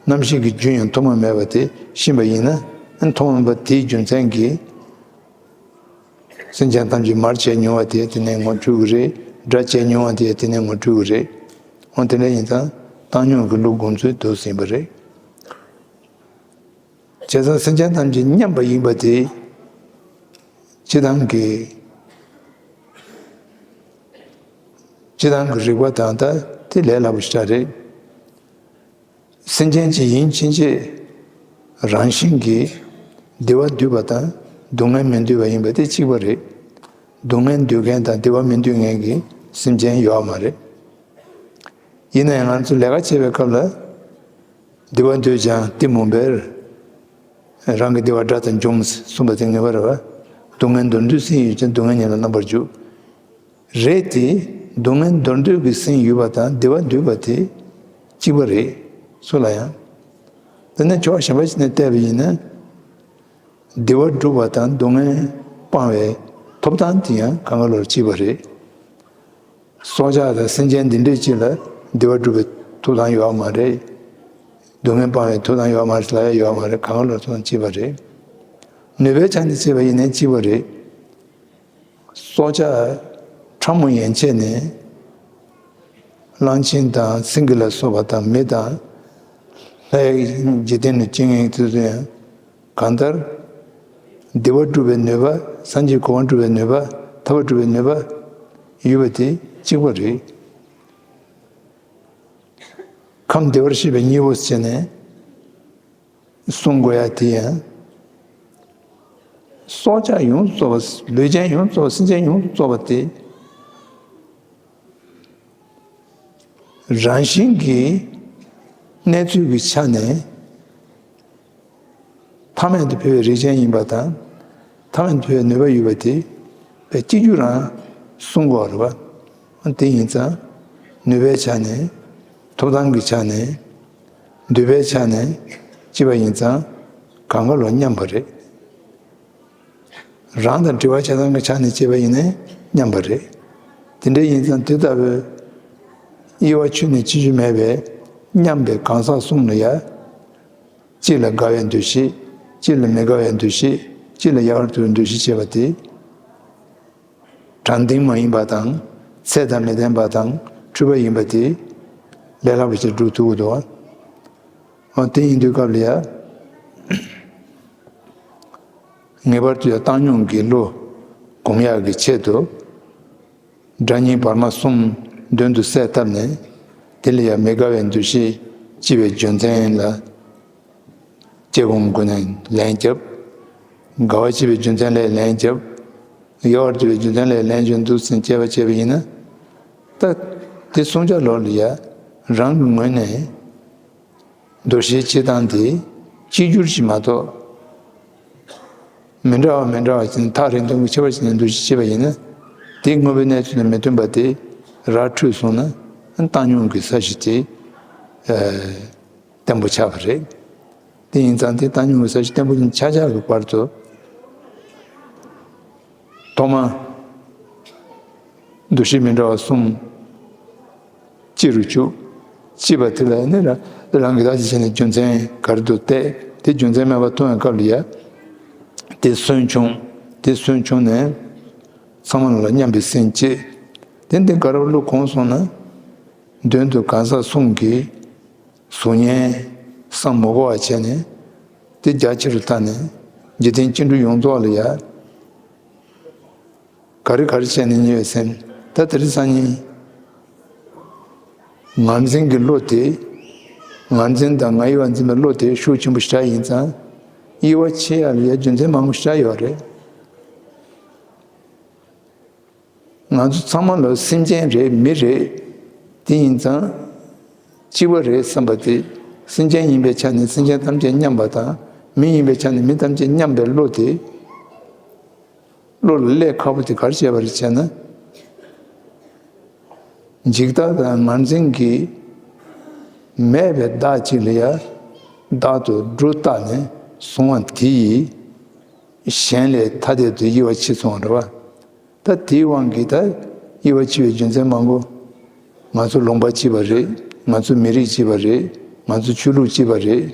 རྣམ་ཤེས་ཀྱི་རྒྱུན་ཡང་ཐོག་མ་མེད་པ་དེ་ཤེས་པ་ཡིན་ན། ཐོག་མ་མེད་པ་དེའི་རྒྱུ་མཚན་གྱིས་སེམས་ཅན་ཐམས་ཅད་མར་བྱས་མྱོང་བ་དེ་དེ་ནས་ངོ་འཕྲོད་ཀྱི་རེད། དགྲ་བྱས་མྱོང་བ་དེ་དེ་ནས་ངོ་འཕྲོད་ཀྱི་རེད། འོ་དེ་འདྲ་ཡིན་ཙང་བཏང་སྙོམས་ཀྱི་བློ་སྒོམ་ཚུལ་དུ་ཟིན་པ་རེད། བྱས་ཙང་སེམས་ཅན་ཐམས་ཅད་མཉམ་པ་ཡིན་པ་དེ་སྤྱི་བཏང་གི་སྤྱི་བཏང་གི་རིག་པ་དང་ད་དེ་ལས་སླ་པོ་ཞིག་རེད། སེམས་ཅན་གྱི་ཡིན་ཕྱིན་ཆད་རང་བཞིན་གྱིས་བདེ་བ་འདོད་པ་དང་སྡུག་བསྔལ་མི་འདོད་པ་ཡིན་པ་དེ་གཅིག་པ་རེད། སྡུག་བསྔལ་འདོད་མཁན་དང་བདེ་བ་མི་འདོད་མཁན་གྱི་སེམས་ཅན་ཡོད་མ་རེད། ཡིན་ན་ཡང་ང་ཚོ་ལས་ཀ་བྱེད་པའི་སྐབས་ལ་བདེ་བ་འདོད་ཀྱང་གཏི་མུག་པས་རང་གི་བདེ་བ་དགྲ་དང་འཇོམས་གསུངས་པ་དེ་ངེས་པ་རེད་བ། སྡུག་བསྔལ་འདོར་འདོད་སེམས་ཡོད་ཀྱང་སྡུག་བསྔལ་ཉིད་ལ་རྣམ་པར་འཇུག་རེད་དེ། སྡུག་བསྔལ་འདོར་འདོད་ཀྱི་སེམས་ཡོད་པ་དང་བདེ་བ་འདོད་པ་དེ་གཅིག་པ་རེད། སུ་ལ་ཡང་། དེ་ནས་ཕྱོགས་གཞན་པ་ཞིག་ནས་བལྟས་པ་ཡིན་ན། བདེ་བ་སྒྲུབ་པ་དང་སྡུག་བསྔལ་སྤང་བའི་ཐོབ་ཐང་དེ་ཡང་གང་ག་ལོར་གཅིག་པ་རེད། སྲོག་ཆགས་དང་སེམས་ཅན་འདི་འདྲས་ཅིག་ལ་བདེ་བ་སྒྲུབ་པའི་ཐོབ་ཐང་ཡོད་མ་རེད། སྡུག་བསྔལ་སྤང་བའི་ཐོབ་ཐང་ཡོད་མ་རེད་ལབ་ཡ་ཡོད་མ་རེད། གང་ག་ལོར་ཐོབ་ཐང་གཅིག་པ་རེད། ནུས་པའི་ཆ་ནས་བྱས་པ་ཡིན་ན་གཅིག་པ་རེད། སྲོག་ཆགས་ཕྲ་མོ་ཡན་ཆད་ནས་གླང་ཆེན་དང་སེང་གེ་ལ་སོགས་པ་དང་མི་དང་ལྷའི་འཇིག་རྟེན་ལ་སྐྱེ་མཁན་དེ་ཚོ་ཡང་གང་ལྟར་བདེ་བ་སྒྲུབ་པའི་ནུས་པ། སངས་རྒྱས་གོ་འཕང་སྒྲུབ་པའི་ནུས་པ། ཐར་པ་སྒྲུབ་པའི་ནུས་པ་ཡོད་པ་དེ་གཅིག་པ་རེད། ཁམས་བདེ་བར་གཤེགས་པའི་སྙིང་པོ་བྱས་ནས། གསུང་དགོས་ཡ་དེ་ཡང་། སྲོག་ཆགས་ཡོངས་སུ་རྫོགས་པ། ལུས་ཅན་ཡོངས་སུ་རྫོགས་པ། སེམས་ཅན་ཡོངས་སུ་རྫོགས་པ་དེ། རང་བཞིན་གྱིས་གནས་ཚུལ་གྱི་ཆ་ནས་ཐ་མལ་དུ་འཕེལ་བའི་རིགས་ཅན་ཡིན་པ་དང་། ཐ་མལ་དུ་འཕེལ་བའི་ནུས་པ་ཡོད་པ་དེ་བས་གཅིག་གྱུར་རང་གསུང་དགོས་པ་རེད་བ། དེ་ཡིན་ཙང་ནུས་པའི་ཆ་ནས། ཐོབ་ཐང་གི་ཆ་ནས། འདོད་པའི་ཆ་ནས་བྱས་པ་ཡིན་ཙང་གང་ག་ལོ་མཉམ་པ་རེད། རང་དང་འབྲེལ་བ་བྱེད་སྟངས་ཀྱི་ཆ་ནས་བྱས་པ་ཡིན་ནའི་མཉམ་པ་རེད། དེ་འདྲ་ཡིན་ཙང་དེ་ལྟ་བུའི་དབྱེ་བ་ཆོས་ནས་ཕྱེ་རྒྱུ་མེད་པའི་མཉམ་པའི་གང་ཟག་གསུམ་ལ་ཡ། གཅིག་ལ་དགའ་བའི་འདུ་ཤེས། གཅིག་ལ་མི་དགའ་བའི་འདུ་ཤེས། གཅིག་ལ་ཡག་པར་འདོད་པའི་འདུ་ཤེས་བྱས་པ་དེ། དྲང་བདེན་མ་ཡིན་པ་དང་། ཚད་དང་མི་ལྡན་པ་དང་འཁྲུལ་པ་ཡིན་པ་དེ་ལས་སླ་པོ་ཞིག་སྒྲུབ་ཐུབ་ཀྱི་འདུག་བ། འོ་དེ་ཡིན་དུས་སྐབས་ལ་ཡ། ངེས་པར་དུ་ཡང་བཏང་སྙོམས་ཀྱི་བློ་སྒོམ་ཡག་གི་ཆེད་དུ། དགྲ་གཉེན་བར་མ་གསུམ་མདུན་དུ་གསལ་བཏབ་ནས། དེ་ལ་ཡང་མི་དགའ་བའི་འདུ་ཤེས་སྐྱེ་བའི་རྒྱུ་མཚན་ལ། དཔྱད་སྒོམ་སྒོ་ནས་ལན་བརྒྱབ། དགའ་བ་སྐྱེ་བའི་རྒྱུ་མཚན་ལ་ལན་བརྒྱབ། གཡོ་བར་འགྱུར་བའི་རྒྱུ་མཚན་ལ་ལན་བརྒྱབ་འདུག་ཟེར་དཔྱད་པ་བྱས་པ་ཡིན་ན། ད་དེ་གསུམ་ཆ་ལོག་ལ་ཡ། རང་གི་ངོས་ནས། འདུ་ཤེས་སྐྱེ་སྟངས་དེ་གཅིག་གྱུར་ཞིག་མ་གཏོགས། མི་འདྲ་བ་མི་འདྲ་བ་ཞིག་ནས་ཐག་རིང་ཐུང་གི་ཁྱད་པར་ཞིག་ནས་འདུ་ཤེས་སྐྱེས་པ་ཡིན་ན། དེ་དངོས་པོའི་གནས་ཚུལ་དང་མི་མཐུན་པ་དེ་ར་འཕྲོད་སོང་ན། བཏང་སྙོམས་ཀྱི་ས་གཞི་དེ་བརྟན་པོ་ཆགས་པ་རེད། དེ་ཡིན་ཙང་དེ་བཏང་སྙོམས་ཀྱི་ས་གཞི་བརྟན་པོ་ཆགས་ཆགས་ཀྱི་བར་དུ། ཐོག་མ། འདུ་ཤེས་མི་འདྲ་བ་གསུམ་སྐྱེ་རུ་བཅུག་སྐྱེས་པ་དེ་ལ་ནི་ར་རང་གི་བདག་གཅིག་བྱས་ནས་རྒྱུ་མཚན་ག་རེ་འདུག་བལྟས། དེ་རྒྱུ་མཚན་མེད་པར་མཐོང་བའི་སྐབས་ལ་ཡ། དེ་སུན་ཕྱུང་། དེ་སུན་ཕྱུང་ནས་ཚང་མ་ལ་མཉམ་པའི་སེམས་སྐྱེས། དེ་འདི་ག་རེ་བློ་གོམས་སོང་ན། མདུན་དུ་གང་ཟག་གསུམ་གྱི་གཟུགས་བརྙན་བསམ་མི་དགོས་པ་བྱས་ནས། དེ་རྒྱ་ཆེ་རུ་བཏང་ནས་འཇིག་རྟེན་སྐྱེ་འགྲོ་ཡོངས་རྫོགས་ལ་ཡ། ག་རེ་ག་རེ་བྱས་ནས་ཉེ་བའི་སེམས། ད་དེ་རིང་སང་ཉིན། ངར་འཛིན་གྱི་བློ་དེ། ངར་འཛིན་དང་ངར་དབྱེ་བ་འཛིན་པའི་བློ་དེ་ཤུགས་ཆེན་པོ་ཞེ་དྲག་ཡིན་ཙང་། དབྱེ་བ་ཕྱེ་ཡག་ལ་ཡ་རྒྱུ་མཚན་མང་པོ་ཞེ་དྲག་ཡོད་རེད། ང་ཚོ་ཚང་མ་ལ་སེམས་ཅན་རེད། མི་རེད། དེ་ཡིན་ཙང་། གཅིག་པ་རེད་བསམ་པ་དེ། སེམས་ཅན་ཡིན་པའི་ཆ་ནས་སེམས་ཅན་ཐམས་ཅད་མཉམ་པ་དང་། མི་ཡིན་པའི་ཆ་ནས་མི་ཐམས་ཅད་མཉམ་པའི་བློ་དེ། བློ་ལ་སླེབས་ཁག་པོ་དེ་ག་རེ་བྱས་པ་རེད་ཟེར་ན། འཇིག་ལྟ་དང་ངར་འཛིན་གྱིས་མེད་པའི་བདག་ཅིག་ལ་ཡ་བདག་ཏུ་སྒྲོ་བཏགས་ནས་བཟུང་བ་དེ་ཡིས་གཞན་ལས་ཐ་དད་དུ་དབྱེ་བ་ཕྱེ་སོང་བ་རེད་བ། ད་དེའི་དབང་གིས་ད་དབྱེ་བ་ཕྱེ་བའི་རྒྱུ་མཚན་མང་པོ། ང་ཚོ་ལུང་པ་གཅིག་པ་རེད། ང་ཚོ་མི་རིགས་གཅིག་པ་རེད། ང་ཚོ་ཆོས་ལུགས་གཅིག་པ་རེད།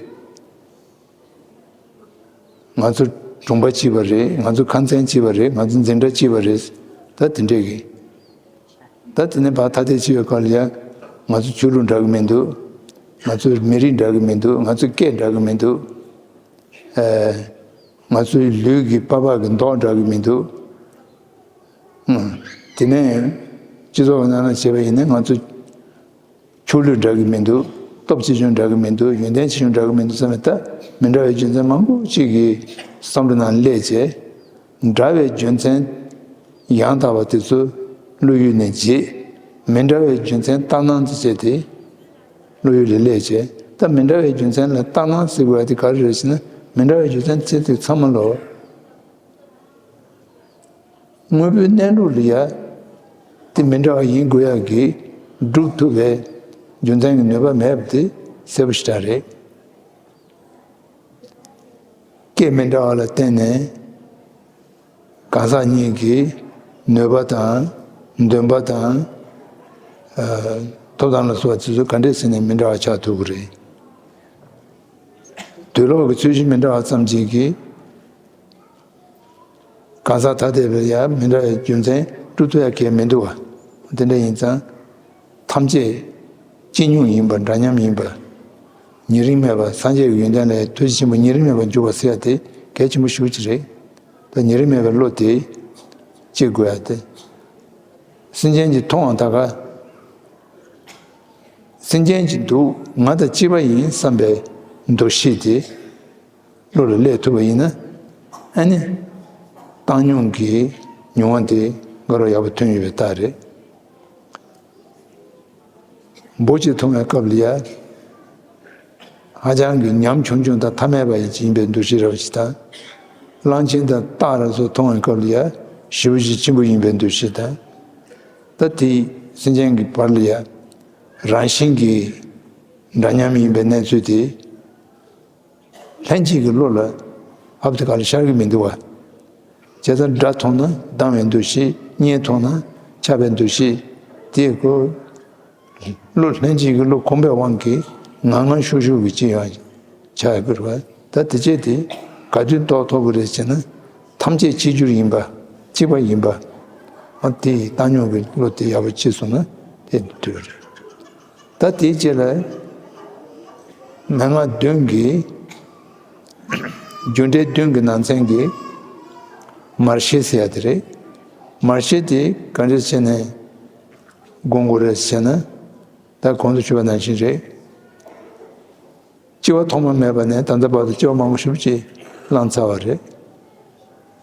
ང་ཚོ་གྲོང་པ་གཅིག་པ་རེད། ང་ཚོ་ཁང་ཚན་གཅིག་པ་རེད། ང་ཚོ་འཛིན་གྲྭ་གཅིག་པ་རེད། ད་དེ་འདྲས་ཀྱི། ད་དེ་ནས་ཕར་ཐ་དད་ཕྱེ་བའི་སྐབས་ལ་ཡ། ང་ཚོ་ཆོས་ལུགས་འདྲ་གི་མི་འདུག་ང་ཚོ་མི་རིགས་འདྲ་གི་མི་འདུག་ང་ཚོ་སྐད་འདྲ་གི་མི་འདུག་ཨ། ང་ཚོའི་ལུས་ཀྱི་པགས་པ་གི་མདོག་འདྲ་གི་མི་འདུག་ཨ། དེ་ནས་སྤྱི་ཚོགས་ཀྱི་ནང་ལ་བྱས་པ་ཡིན་ན་ང་ཚོ་ཕྱོགས་ལུས་འདྲ་གི་མི་འདུག་སྟོབས་ཆེ་ཆུང་འདྲ་གི་མི་འདུག་ཡོན་ཏན་ཆེ་ཆུང་འདྲ་གི་མི་འདུག་བསམ་པའི་ད་མི་འདྲ་བའི་རྒྱུ་མཚན་མང་པོ་ཅིག་གི་བསམ་བློ་ནང་སླེབས་བྱས། འདྲ་བའི་རྒྱུ་མཚན་ཡང་དག་པ་དེ་ཚོ་བློ་ཡུལ་ནས་བརྗེད། མི་འདྲ་བའི་རྒྱུ་མཚན་ལྟར་སྣང་དུ་བྱས་ཏེ་བློ་ཡུལ་ལས་སླེབས་བྱས། ད་མི་འདྲ་བའི་རྒྱུ་མཚན་ལ་ལྟར་སྣང་ཟེར་དགོས་ཡ་དེ་ག་རེ་རེད་ཟེར་ན། མི་འདྲ་བའི་རྒྱུ་མཚན་ཚེ་ཐིག་ཚང་མ་ལོ། དངོས་པོའི་གནས་ལུགས་ལ་ཡ་དེ་མི་འདྲ་བ་ཡིན་དགོས་ཡག་གི་སྒྲུབ་ཐུབ་པའི་རྒྱུ་མཚན་གྱི་ནུས་པ་མེད་པ་དེ་གསལ་པོ་ཞེ་དྲག་རེད། སྐད་མི་འདྲ་བ་ལ་བརྟེན་ནས་གང་ཟག་གཉིས་ཀྱི་ནུས་པ་དང་འདུན་པ་དང་། ཨ། ཐོབ་ཐང་ལ་སོགས་པ་དེ་ཚོ་ག་འདྲས་ཟེར་ནས་མི་འདྲ་བ་ཆགས་ཐུབ་ཀྱི་རེད། དུག་ལོག་གི་ཚོས་གཞི་མི་འདྲ་བ་ཙམ་གྱིས་ཀྱི་གང་ཟག་ཐ་དད་པའི་ཡ་མི་འདྲ་བའི་རྒྱུ་མཚན་སྒྲུབ་ཐུབ་ཡ་གལ་མི་འདུག་བ། དེ་འདྲ་ཡིན་ཙང་། ཐམས་ཅད་གཅིག་མྱོང་ཡིན་པ་འདྲ་མཉམ་ཡིན་པ། ཉེ་རིང་མེད་པ། སངས་རྒྱས་ཀྱི་ཡོན་ཏན་ལས་ཐུགས་རྗེ་ཆེན་པོ་ཉེ་རིང་མེད་པར་འཇུག་པ་ཟེར་ཡ་དེ་གལ་ཆེན་པོ་ཞེ་པོ་ཅིག་རེད། ད་ཉེ་རིང་མེད་པའི་བློ་དེ་སྐྱེ་དགོས་ཡ་དེ། སེམས་ཅན་གྱིས་མཐོང་བ་ད་ག་སེམས་ཅན་གྱི་འདུག་ང་དང་གཅིག་པ་ཡིན་བསམ་པའི་འདུ་ཤེས་དེ་བློ་ལ་སླེབས་ཐུབ་པ་ཡིན་ན། ཨ་ནི་བཏང་སྙོམས་ཀྱི་མྱོང་བ་དེ་དགའ་རབ་ཡག་པོ་ཐོན་ཡོད་པའི་རྟགས་རེད། འབུ་གཅིག་འཐུང་བའི་སྐབས་ལ་ཡ། ཧ་ཅང་གི་ཉམ་ཆུང་ཆུང་དང་ཐ་མལ་པ་ཡིན་པའི་འདུ་ཤེས་རབ་ཅིག་དང་། གླང་ཆེན་དང་སྟག་ར་སོགས་མཐོང་བའི་སྐབས་ལ་ཡ། ཞེ་པོ་ཅིག་ཆེན་པོ་ཡིན་པའི་འདུ་ཤེས་དང་། ད་དེ་སེམས་ཅན་གྱི་བར་ལ་ཡ། རང་བཞིན་གྱིས་འདྲ་མཉམ་ཡིན་པའི་གནས་ཚུལ་དེ། ལྷན་ཅིག་གི་བློ་ལ་ཧབ་དེ་ག་ལ་ཤར་གི་མི་འདུག་བ། བྱས་ཙང་སྒྲ་མཐོང་ན་སྡང་བའི་འདུ་ཤེས། སྙན་མཐོང་ན་ཆགས་པའི་འདུ་ཤེས། དེ་ཀོ། བློ་ལྷན་ཅིག་གི་བློ་གོམས་པའི་དབང་གིས་ངང་ངང་ཤུགས་ཤུགས་ཀྱིས་ཅི་ཡང་ཆགས་ཡོད་པ་རེད་བ། ད་དེ་བྱས་ཏེ་ག་དུས་རྟོགས་ཐུབ་ཀྱི་རེད་ཅེ་ན། ཐམས་ཅད་གཅིག་གྱུར་ཡིན་པ། གཅིག་པ་ཡིན་པ། ཨ། དེའི་བཏང་སྙོམས་ཀྱི་བློ་དེ་ཡག་པོ་སྐྱེས་སོང་ན་དེ་འདུས་པ་རེད། ད་དེའི་རྗེས་ལ་མན་ངག་བདུན་གྱི་རྒྱུ་འབྲས་བདུན་གྱི་ནང་ཚན་གྱི་མར་ཤེས་ཟེར་ཡ་དེ་རེད། མར་ཤེས་དེ་ག་འདྲས་བྱས་ནས་སྒོམ་དགོས་རེད་ཟེར་ན། ད་གོང་དུ་ཞུས་པ་ནང་བཞིན་རེད། སྐྱེ་བ་ཐོག་མ་མེད་པ་ནས་ད་ལྟ་བར་དུ་སྐྱེ་བ་མང་པོ་ཞེ་པོ་ཅིག་བླངས་ཚར་བ་རེད།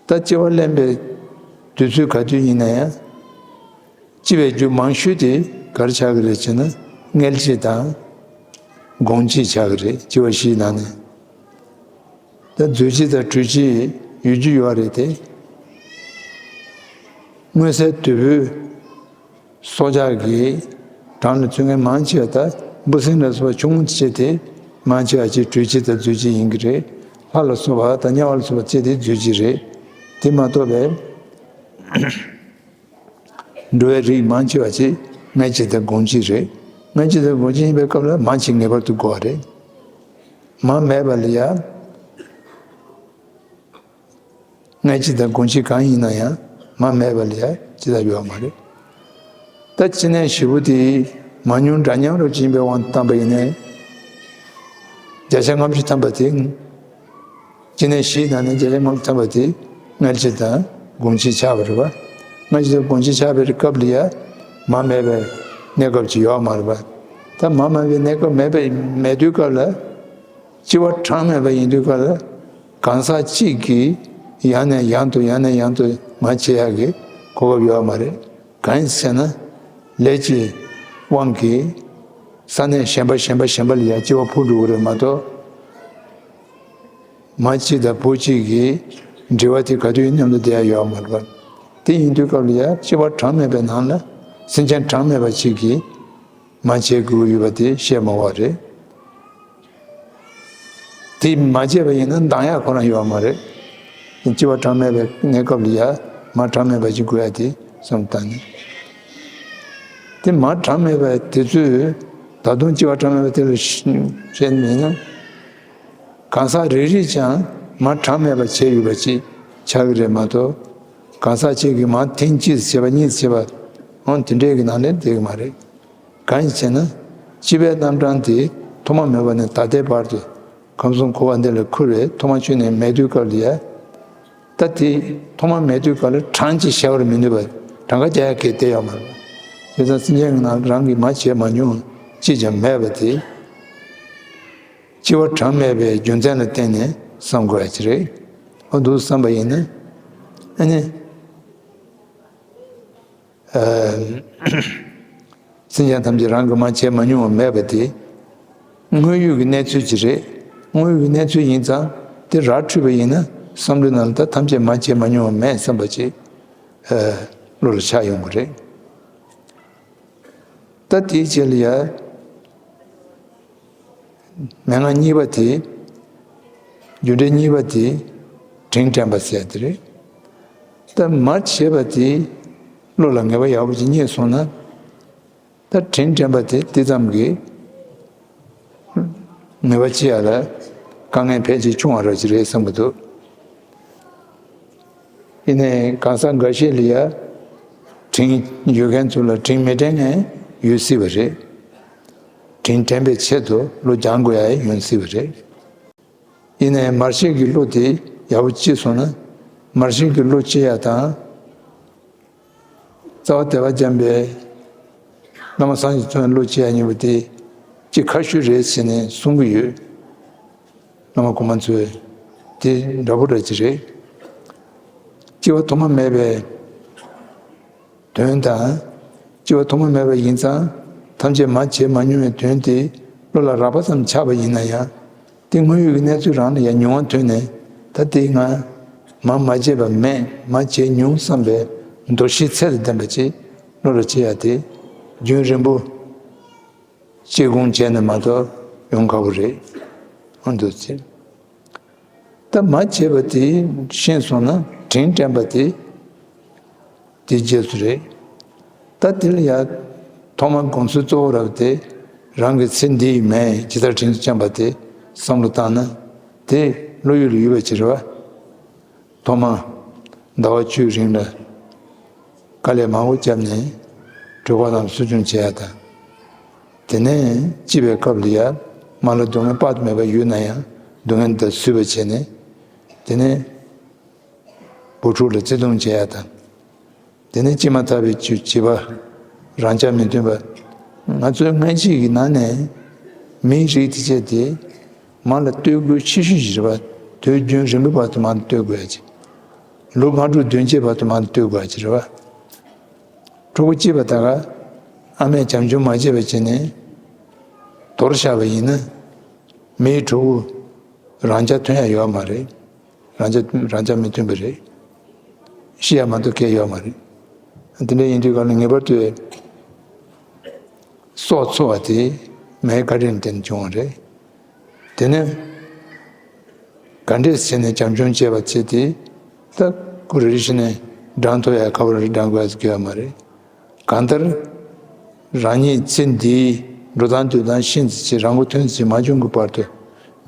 ད་སྐྱེ་བ་ལེན་པའི་དུས་ཚོད་ག་དུས་ཡིན་ན་ཡང་། སྐྱེ་བའི་རྒྱུ་མང་ཤོས་དེ་ག་རེ་ཆགས་ཀྱི་རེད་ཅེ་ན། མངལ་སྐྱེས་དང་སྒོང་སྐྱེས་ཆགས་ཀྱི་རེད། སྐྱེ་བ་བཞིའི་ནང་ནས། ད་རྫུས་སྐྱེས་དང་བྲུས་སྐྱེས་ཡོད་རྒྱུ་ཡོད་རེད་དེ། མངོན་གསལ་དོད་པོའི་སྲོག་ཆགས་ཀྱི་གྲངས་ལ་ཚུད་མཁན་མང་ཆེ་བ་ད་འབུ་སྲིན་ལ་སོགས་པ་ཆུང་ངུ་བྱས་ཏེ་མང་ཆེ་བ་ཅིག་བྲུས་སྐྱེས་དང་རྫུས་སྐྱེས་ཡིན་གྱི་རེད། ལྷ་ལ་སོགས་པ་དང་དམྱལ་བ་ལ་སོགས་པ་བྱས་ཏེ་རྫུས་སྐྱེས་རེད། དེ་མ་གཏོགས་པའི་འགྲོ་བའི་རིགས་མང་ཆེ་བ་ཅིག་མངལ་སྐྱེས་དང་སྒོང་སྐྱེས་རེད། མངལ་སྐྱེས་དང་སྒོང་སྐྱེས་ཡིན་པའི་སྐབས་ལ་མང་ཆེ་ངེས་པར་དུ་དགོས་པ་རེད། མང་མེད་པ་ལ་ཡ། མངལ་སྐྱེས་དང་སྒོང་སྐྱེས་གང་ཡིན་ན་ཡང་མང་མེད་པ་ལ་ཡ་ཅི་ལྟར་ཡོད་མ་རེད། ད་སྐྱེ་གནས་བཞི་པོ་དེ་མང་ཉུང་འདྲ་མཉམ་རུ་ཅིག་ཡིན་པའི་དབང་དུ་བཏང་པ་ཡིན་ནའི། བརྒྱ་ཆ་ལྔ་བཅུ་ཐམ་པ་དེ། སྐྱེ་གནས་བཞིའི་ནང་ནས་བརྒྱ་ཆ་ལྔ་བཅུ་ཐམ་པ་དེ་མངལ་སྐྱེས་དང་སྒོང་སྐྱེས་ཆགས་པ་རེད་བ། མངལ་སྐྱེས་དང་སྒོང་སྐྱེས་ཆགས་པའི་སྐབས་ལ་ཡ་མང་མེད་པའི་གནས་སྐབས་ཅིག་ཡོད་མ་རེད་བ། ད་མང་མེད་པའི་གནས་སྐབས་མེད་པའི་མེད་དུས་སྐབས་ལ། སྐྱེ་བ་གྲངས་མེད་པ་ཡིན་དུས་སྐབས་ལ། གང་ཟག་གཅིག་གིས་ཡང་ནས་ཡང་དུ་ཡང་ནས་ཡང་དུ་མར་སྐྱེ་ཡག་གི་གོ་སྐབས་ཡོད་མ་རེད། གང་ཡིན་ཟེར་ན། ལས་ཀྱི་དབང་གིས་ས་གནས་གཞན་པ་གཞན་པ་གཞན་པ་ལ་ཡང་སྐྱེ་བ་འཕོ་འགྲོ་གི་རེད་མ་གཏོགས། མ་གཅིག་དང་བུ་གཅིག་གི་འབྲེལ་བ་དེ་ག་དུས་མཉམ་དུ་བསྡད་ཡ་ཡོད་མ་རེད་པ། དེ་ཡིན་དུས་སྐབས་ལ་ཡ་སྐྱེ་བ་གྲངས་མེད་པའི་ནང་ལ་སེམས་ཅན་གྲངས་མེད་པ་གཅིག་གིས་མ་བྱེད་དགོས་ཡོད་པ་དེ་བཤད་མ་དགོས་པ་རེད། དེ་མ་བྱས་པ་ཡིན་ན་འདང་ཡ་ཁོ་རང་ཡོད་མ་རེད། སྐྱེ་བ་གྲངས་མེད་པའི་གནས་སྐབས་ལ་ཡ་མ་གྲངས་མེད་པ་ཅིག་དགོས་ཡ་དེ་བསམ་བཏང་ནས། དེ་མ་གྲངས་མེད་པ་དེ་ཚོས་ད་དུང་སྐྱེ་བ་གྲངས་མེད་པ་དེ་ལ་བཤད་མིན་ན། གང་ཟག་རེ་རེས་ཀྱང་མ་གྲངས་མེད་པ་བྱས་ཡོད་པ་ཅིག་ཆགས་ཀྱི་རེད་མ་གཏོགས། གང་ཟག་གཅིག་གིས་མ་ཐེངས་གཅིག་བྱས་པ་གཉིས་བྱས་པ་འོང་དེ་འདྲས་ཀྱི་ནང་ནས་བསྡད་ཀྱི་མ་རེད། གང་ཡིན་ཟེར་ན། སྐྱེ་བའི་རྣམ་གྲངས་དེ་ཐོག་མ་མེད་པ་ནས་ད་ལྟའི་བར་དུ་ཁམས་གསུམ་འཁོར་བ་འདི་ལ་འཁོར་བའི་ཐོག་མ་ཆོད་ནས་མེད་དུས་སྐབས་ལ་ཡ། ད་དེ་ཐོག་མ་མེད་དུས་སྐབས་ལ་གྲངས་ཀྱིས་བྱ་བར་མི་ནུས་པ་གྲངས་ཀ་རྒྱག་ཡ་གལ་ཏེ་ཡོད་མ་རེད། བྱས་ཙང་སེམས་ཅན་གྱི་ནང་རང་གིས་མ་བྱས་མ་མྱོང་ཅིས་ཀྱང་མེད་པ་དེ། སྐྱེ་བ་གྲངས་མེད་པའི་རྒྱུ་མཚན་ལ་བརྟེན་ནས་བསམ་དགོས་ཡ་ཅིག་རེད། འོ་འདུག་བསམ་པ་ཡིན་ན། ཨ་ནི། ཨ། སེམས་ཅན་ཐམས་ཅད་རང་གིས་མ་བྱས་མ་མྱོང་བ་མེད་པ་དེ། དངོས་ཡོད་ཀྱི་གནས་ཚུལ་ཅིག་རེད། དངོས་ཡོད་ཀྱི་གནས་ཚུལ་ཡིན་ཙང་དེ་ར་འཕྲོད་པ་ཡིན་ན་བསམ་བློའི་ནང་ལ་ད་ཐམས་ཅད་མ་བྱས་མ་མྱོང་བ་མེད་བསམ་པ་ཅིག་ཨ། བློ་ལ་ཆགས་ཡོང་གི་རེད། ད་དེའི་རྗེས་ལ་ཡ། མན་ངག་གཉིས་པ་དེ། རྒྱུ་འབྲས་གཉིས་པ་དེ། དྲིན་དྲན་པ་ཟེར་དེ་རེད། ད་མ་བྱས་པ་དེ། བློ་ལ་ངེས་པ་ཡག་པོ་ཅིག་རྙེད་སོང་ན། ད་དྲིན་དྲན་པ་དེ་དེ་ཙམ་གྱིས། ངེས་པ་ཅི་ཡ་ལ། དཀའ་ངལ་ཕལ་ཆེར་ཆུང་བ་ར་ཅིག་རེད་བསམ་གྱི་འདུག་ཡིན་ནའི་གང་ཟག་འགའ་ཤས་ལ་ཡ། དྲིན་ཡོད་མཁན་ཚོ་ལ་དྲིན་མི་དྲན་མཁན་ཡོད་སྲིད་པ་རེད། དྲིན་དྲན་པའི་ཆེད་དུ་བློ་སྦྱང་དགོས་ཡ་ཡོང་སྲིད་པ་རེད། ཡིན་ནའི་མར་ཤེས་ཀྱི་བློ་དེ་ཡག་པོ་སྐྱེས་སོང་ན། མར་ཤེས་ཀྱི་བློ་སྐྱེ་ཡ་དང་། རྩ་བ་དད་པ་བྱམས་པའི་བླ་མ་སངས་རྒྱས་མཚོ་ཡི་བློ་སྐྱེ་ཡ་གཉིས་པོ་དེ་གཅིག་ཁ་ཤུ་རེད་ཟེར་ནས་གསུང་གི་ཡོད། བླ་མ་གོང་མ་ཚོས་དེ་འདྲ་པོ་འདྲ་ཅིག་རེད། སྐྱེ་བ་ཐོག་མ་མེད་པའི་དོན་དང་། སྐྱེ་བ་ཐོག་མ་མེད་པ་ཡིན་ཙང་ཐམས་ཅད་མ་བྱས་མ་མྱོང་བའི་དོན་དེ་བློ་ལ་རགས་པ་ཙམ་ཆགས་པ་ཡིན་ན་ཡང་། དེ་དངོས་ཡོད་ཀྱི་གནས་ཚུལ་རང་ལ་ཡང་མྱོང་བ་ཐོན་ནས། ད་དེ་ང་མ་མ་བྱས་པ་མེད། མ་བྱས་མྱོང་བསམ་པའི་འདུ་ཤེས་ཚད་དང་ལྡན་པ་ཅིག་བློ་ལ་སྐྱེ་ཡ་དེ་རྒྱུན་རིང་པོ་སྐྱེ་སྒོང་བྱས་ནས་མ་གཏོགས་ཡོང་ཁག་པོ་རེད། ཨ་འདུག་ཅེས། ད་མ་བྱས་པ་དེ་ཤེས་སོང་ན་དྲིན་དྲན་པ་དེ། དེ་རྗེས་སུ་རེད། ད་དེ་ལ་ཡ། ཐོག་མར་དགོངས་ཚུལ་གཙོ་བོ་རབ་དེ། རང་གི་ཚེ་འདིའི་མེ་ཇི་ལྟར་དྲིན་དུ་བསྐྱངས་པ་དེ་བསམ་བློ་བཏང་ན། དེ་བློ་ཡུལ་ལ་ཡོད་པ་ཅིག་རེད་བ། ཐོག་མ་ཟླ་བ་བཅུའི་རིང་ལ་དཀའ་ལས་མང་པོ་བརྒྱབ་ནས་གྲོད་ཁོག་ལ་གསོ་སྐྱོང་བྱེད་ཡ་དང་། དེ་ནས་སྐྱིད་པའི་སྐབས་ལ་ཡ་མ་ལ་སྡུག་བསྔལ་དཔག་ཏུ་མེད་པ་ཡོད་ན་ཡང་སྡུག་བསྔལ་དེ་བཟོད་པ་བྱས་ནས། དེ་ནས་བུ་ཕྲུག་ལ་བརྩེ་དུང་བྱེད་ཡ་དང་། དེ་ནས་སྐྱེས་མ་ཐག་པའི་བྱིས་པ། རང་ཅག་མི་མཐུན་པ། ང་ཚོའི་སྔ་ཕྱི་ཡི་ནང་ནས་མིའི་རིགས་དེ་བྱས་ཏེ། མ་ལ་ལྟོས་དགོས་ཆེ་ཤོས་ཤིག་རེད་བ། དུས་རྒྱུན་རིང་པོའི་བར་དུ་མ་ལ་ལྟོས་དགོས་ཡ་ཅིག་ལོ་ལྔ་དྲུག་བདུན་བརྒྱད་བར་དུ་མ་ལ་ལྟོས་དགོས་ཡ་ཅིག་རེད་བ། ཕྲུ་གུ་སྐྱེས་པ་ད་ག་ཨ་མས་བྱམས་སྐྱོང་མ་བྱས་པ་བྱས་ནས་དོར་བཞག་པ་ཡིན་ན། མིའི་ཕྲུ་གུ་རང་ཅག་ཐོན་ཡ་ཡོད་མ་རེད། རང་ཅག་རང་ཅག་མི་མཐུན་པ་རེད། ཤི་ཡ་མ་གཏོགས་གལ་ཡོད་མ་རེད། དེ་འདྲ་ཡིན་དུས་གང་ལ་ངེས་པར་དུ་སྲོག་འཚོ་བ་དེ་མའི་བཀའ་དྲིན་དེ་ནས་བྱུང་བ་རེད། དེ་ནས་ག་འདྲས་བྱས་ནས་བྱམས་སྐྱོང་བྱས་པ་བྱས་ཏེ། ད་ཁོ་རེ་རེ་བཞིན་ནས་འགྲངས་ཐུབ་ཡ་ཁ་བ་རེ་འགྲངས་དགོས་ཡ་ཟེར་གྱི་ཡོད་མ་རེད། གང་ལྟར་རང་ཉིད་ཚེ་འདིའི་འགྲོ་སྟངས་སྡོད་སྟངས་ཤིན་ཏུ་ཆེ་རང་མགོ་ཐོན་ཚེ་མ་བྱུང་གི་བར་དུ་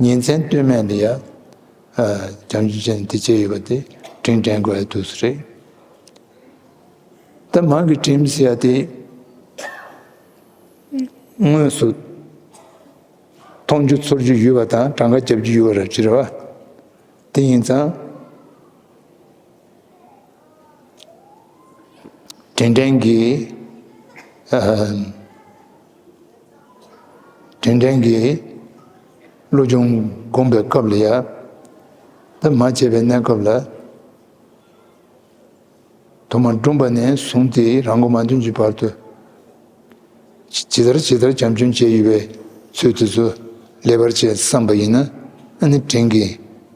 ཉིན་མཚན་ལྟོས་མེད་ལ་ཡ། ཨ། བྱམས་སྐྱོང་བྱས་ནས་དེ་བྱས་ཡོད་པ་དེ་དྲིན་དྲན་དགོས་ཡ་འདུག་སེ་རེད། ད་མ་གི་དྲིན་ཟེར་ཡ་དེ་དངོས་སུ་མཐོང་རྒྱུ་ཚོར་རྒྱུ་ཡོད་པ་དང་གྲངས་ཀ་རྒྱབ་རྒྱུ་ཡོད་པ་རེད་ཅེས་རེད་བ། དེ་ཡིན་ཙང་། དྲིན་དྲན་གྱི། ཨ། དྲིན་དྲན་གྱི་བློ་སྦྱོང་སྒོམ་པའི་སྐབས་ལ་ཡ། ད་མ་བྱས་པའི་གནས་སྐབས་ལ། ཐོག་མར་བསྒྲུངས་པ་ནས་བཟུང་སྟེ་རང་མགོ་མ་ཐོན་གྱི་བར་དུ། ཇི་ལྟར་ཇི་ལྟར་བྱམས་སྐྱོང་བྱས་ཡོད་པའི་ཚུལ་དེ་ཚོ་ལེགས་པར་བྱས་བསམ་པ་ཡིན་ན། ཨ་ནི་དྲིན་གྱི་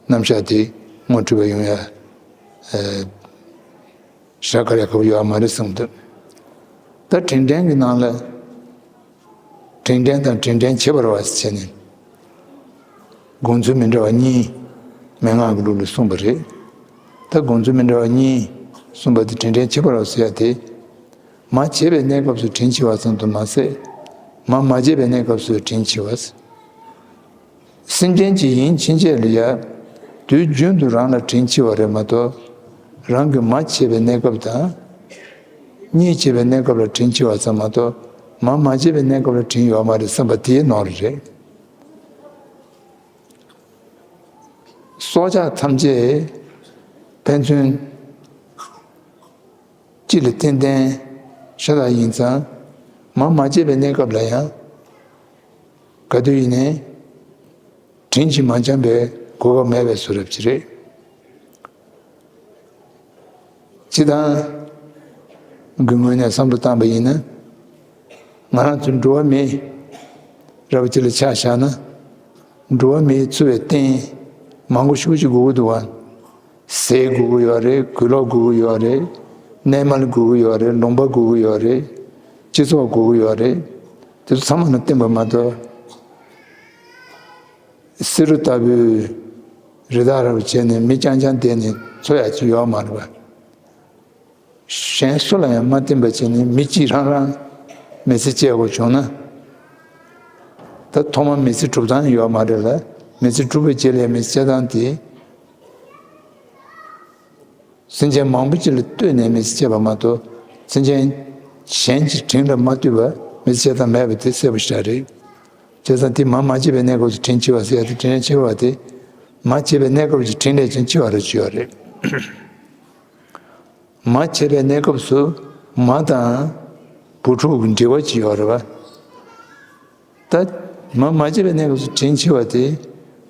རྣམ་གཞག་དེ་ངོ་འཕྲོད་པ་ཡོང་ཡ། ཨ། ཞེ་དྲག་དཀའ་ལས་ཁག་པོ་ཡོད་མ་རེད་བསམ་འདུག་ད་དྲིན་དྲན་གྱི་ནང་ལ། དྲིན་དྲན་དང་དྲིན་དྲན་བྱེད་པར་བ་ཟེར་ནས། དགོངས་ཚུལ་མི་འདྲ་བ་གཉིས་མན་ངག་གི་ལུགས་ལ་གསུངས་པ་རེད། ད་དགོངས་ཚུལ་མི་འདྲ་བ་གཉིས་གསུངས་པ་དེ་དྲིན་དྲན་བྱེད་པར་བ་ཟེར་ཡ་དེ། མ་བྱས་པའི་གནས་སྐབས་སུ་དྲིན་ཆེ་བ་ཙམ་དུ་མ་ཟད། མ་མ་བྱས་པའི་གནས་སྐབས་སུ་དྲིན་ཆེ་བ། སེམས་ཅན་གྱི་ཡིན་ཕྱིན་ཆད་ལ་ཡ། དུས་རྒྱུན་དུ་རང་ལ་དྲིན་ཆེ་བ་རེད་མ་གཏོགས། རང་གིས་མ་བྱས་པའི་གནས་སྐབས་དང་། གཉིས་བྱས་པའི་གནས་སྐབས་ལ་དྲིན་ཆེ་བ་ཙམ་མ་གཏོགས། མ་མ་བྱས་པའི་གནས་སྐབས་ལ་དྲིན་ཡོད་མ་རེད་བསམ་པ་དེའི་ནང་རེད། སྲོག་ཆགས་ཐམས་ཅད་ཕན་ཚུན་གཅིག་ལ་བརྟེན་བརྟེན་ཤ་སྟག་ཡིན་ཙང་། མ་མ་བྱས་པའི་གནས་སྐབས་ལ་ཡང་ག་དུས་ཡིན་ནའི་ དྲིན་གྱིས་མ་འཇོམས་པའི་གོ་སྐབས་མེད་པའི་བཟོ་འདྲ་ཅིག་རེད། སྤྱིར་བཏང་གི་ངོས་ནས་བསམ་བློ་བཏང་པ་ཡིན་ན། ང་རང་ཚོ་འགྲོ་བ་མི་རབས་ཅིག་ལ་ཆ་བཞག་ན། འགྲོ་བ་མིའི་འཚོ་བའི་རྟེན་མང་པོ་ཞེ་པོ་ཅིག་དགོས་ཀྱི་འདུག་བ། ཟས་དགོས་ཀྱི་ཡོད་རེད། གོས་ལོག་དགོས་ཀྱི་ཡོད་རེད། གནས་མལ་དགོས་ཀྱི་ཡོད་རེད། ལུང་པ་དགོས་ཀྱི་ཡོད་རེད། སྤྱི་ཚོགས་དགོས་ཀྱི་ཡོད་རེད། དེ་ཚོ་ཚང་མ་ལ་བརྟེན་པ་མ་གཏོགས། བསེ་རུ་ལྟ་བུའི་རི་དྭགས་རབ་བྱས་ནས་མི་རྐྱང་རྐྱང་བསྡད་ནས་འཚོ་ཡག་ཅིག་ཡོད་མ་རེད་པ། གཞན་སུ་ལ་ཡང་མ་བརྟེན་པ་བྱས་ནས་མི་གཅིག་རང་རང་མི་ཚེ་སྐྱེལ་དགོས་བྱུང་ན། ད་ཐོག་མ་མི་ཚེ་སྒྲུབ་སྟངས་ཡོད་མ་རེད་ལ། མི་ཚེ་སྒྲུབ་པའི་རྗེས་ལ་མི་ཚེ་སྐྱེལ་སྟངས་དེ། སེམས་ཅན་མང་པོ་ཅིག་ལ་ལྟོས་ནས་མི་ཚེ་སྐྱེལ་བ་མ་གཏོགས། སེམས་ཅན་གཞན་གྱི་དྲིན་ལ་མ་ལྟོས་པར་མི་ཚེ་སྐྱེལ་སྟངས་མེད་པ་དེ་གསལ་པོ་ཞེ་དྲག་རེད། བྱས་ཙང་དེ་མ་མ་སྐྱེས་པའི་གནས་སྐབས་སུ་དྲིན་ཆེ་བ་ཟེར་ཡ་དེ། དྲིན་ཆེ་བ་དེ་མ་སྐྱེས་པའི་གནས་སྐབས་ཀྱི་དྲིན་ལས་ཀྱང་ཆེ་བ་རེ་ཅིག་ཡོད་རེད། མ་སྐྱེས་པའི་གནས་སྐབས་སུ་མ་དང་བུ་ཕྲུག་གི་འབྲེལ་བ་ཅིག་ཡོད་རེད་པ། ད་མ་མ་སྐྱེས་པའི་གནས་སྐབས་སུ་དྲིན་ཆེ་བ་དེ།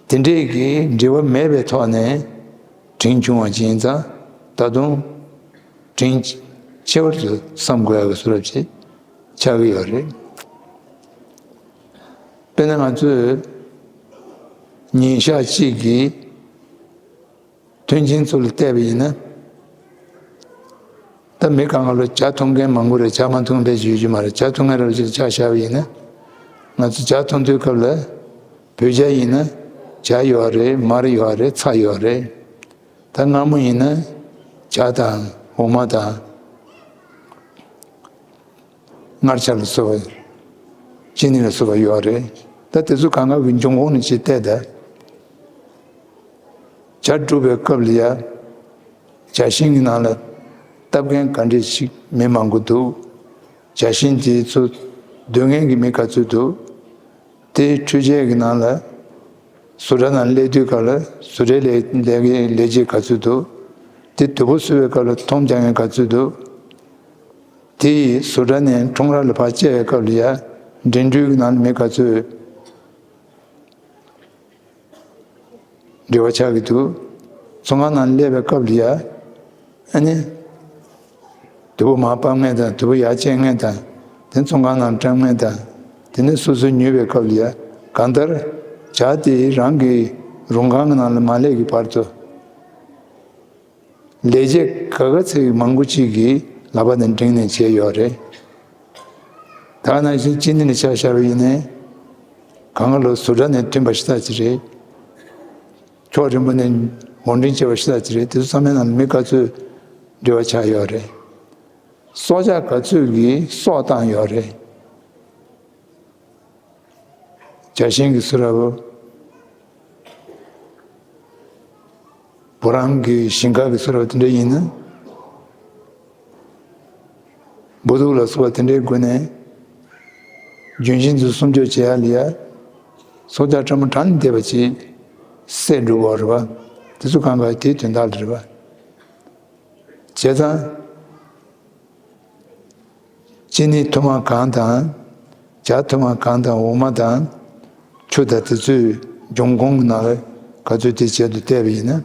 དེ་འདྲས་ཀྱི་འབྲེལ་བ་མེད་པའི་ཐོག་ནས་དྲིན་ཆུང་བ་ཅིག་ཡིན་ཙང་། ད་དུང་དྲིན་ཆེ་བར་དུ་བསམ་དགོས་ཡག་གི་བཟོ་འདྲ་ཅིག་ཆགས་ཀྱི་ཡོད་རེད། དཔེར་ན་ང་ཚོས་ཉིན་ཞག་གཅིག་གི་མཐུན་རྐྱེན་ཚོ་ལ་བལྟས་པ་ཡིན་ན། ད་མི་གང་ག་ལ་ཇ་འཐུང་མཁན་མང་པོ་རེད། ཇ་མ་འཐུང་མཁན་ཕལ་ཆེར་ཡོད་ཀྱི་མ་རེད། ཇ་འཐུང་མཁན་རབ་ཅིག་ཆ་བཞག་པ་ཡིན་ན། ང་ཚོ་ཇ་འཐུང་དུས་སྐབས་ལ། བོད་ཇ་ཡིན་ན་ཇ་ཡོད་རེད། མར་ཡོད་རེད། ཚྭ་ཡོད་རེད། ད་མངར་མོ་ཡིན་ན་ཇ་དང་འོ་མ་དང་། མངར་ཆ་ལ་སོགས་པ། ཅི་ནི་ལ་སོགས་པ་ཡོད་རེད། ད་དེ་ཚོ་གང་ག་གི་འབྱུང་ཁུངས་ནི་ཅིག་བལྟས་ད། ཇ་སྒྲུག་པའི་སྐབས་ལ་ཡ། ཇ་ཤིང་གི་ནང་ལ་བཏབ་མཁན་ག་འདྲས་ཞིག་མི་མང་པོ་འདུག་ཇ་ཤིང་དེ་ཚོ་སྡོད་མཁན་གྱི་མི་ག་ཚོད་འདུག་དེའི་འཕྲུལ་ཆས་ཀྱི་ནང་ལ། བཟོ་གྲྭ་ནང་སླེབས་དུས་སྐབས་ལ་བཟོ་གྲྭའི་ལས་ལས་ཀའི་ལས་བྱེད་ག་ཚོད་འདུག་དེ་དུ་བ་བཟོ་བའི་སྐབས་ལ་ཐོམ་རྒྱག་མཁན་ག་ཚོད་འདུག་དེ་ཡིས་བཟོ་གྲྭ་ནས་ཁྲོམ་ར་ལ་ཕར་སྐྱེལ་བའི་སྐབས་ལ་ཡ། འགྲིམ་འགྲུལ་གྱི་ནང་ལ་མི་ག་ཚོད་འབྲེལ་བ་ཆགས་ཀྱི་འདུག་ཚོང་ཁང་ནང་སླེབས་པའི་སྐབས་ལ་ཡ། ཨ་ནི། དུ་བ་མར་ཕབ་མཁན་དང་། དུ་བ་ཡར་སྐྱེལ་མཁན་དང་། དེ་ཚོང་ཁང་ནང་བཀྲམ་མཁན་དང་། དེ་ནས་སོ་སོས་ཉོས་པའི་སྐབས་ལ་ཡ། གང་ལྟར་ཇ་དེ་རང་གི་རུང་ཁང་གི་ནང་ལ་མ་སླེབས་ཀྱི་བར་དུ། ལས་བྱེད་ག་ག་ཚོད་མང་པོ་ཅིག་གིས་ལག་པ་དང་འགྲེང་ནས་བྱས་ཡོད་རེད། ད་ག་ནང་བཞིན་ཅི་ནི་ནས་ཆ་བཞག་པ་ཡིན་ནའི། གང་ག་ལོ་བཟོ་གྲྭ་ནས་ཐོན་པ་ཞིག་ད་ཅི་རེད། ཕྱོགས་རིམ་པ་ནས་དབོར་འདྲེན་བྱས་པ་ཞིག་ད་ཅི་རེད། དེ་ཚོ་ཚང་མའི་ནང་ལ་མི་ག་ཚོད་འབྲེལ་བ་ཆགས་ཡོད་རེད། སྲོག་ཆགས་ག་ཚོད་ཀྱིས་སྲོག་བཏང་ཡོད་རེད། ཇ་ཤིང་གི་བཟོ་གྲྭ་བོ། བུ་རམ་གྱི་ཞིང་ཁ་གི་བཟོ་གྲྭ་བོ་དེ་འདྲ་ཡིན་ན། འབུ་དུག་ལ་སོགས་པ་དེ་འདྲའི་སྒོ་ནས་ལྗོན་ཤིང་ཚོ་སྲུང་སྐྱོབ་བྱེད་ཡ་ལ་ཡ། སྲོག་ཆགས་ཕྲ་མོ་གྲངས་ལས་འདས་པ་ཅིག་བསད་འགྲོ་གི་ཡོད་རེད་པ། དེ་ཚོ་གང་ག་དེའི་དོན་དག་ལ་རེད་པ། བྱས་ཙང་། ཅི་ནི་ཐུར་མ་གང་དང་། ཇ་ཐུར་མ་གང་དང་། འོ་མ་དང་། ཆུ་དང་དེ་ཚོའི་འབྱུང་ཁུངས་ཀྱི་ནང་ལ་ག་ཚོད་དེ་བྱས་དུ་བལྟས་པ་ཡིན་ན།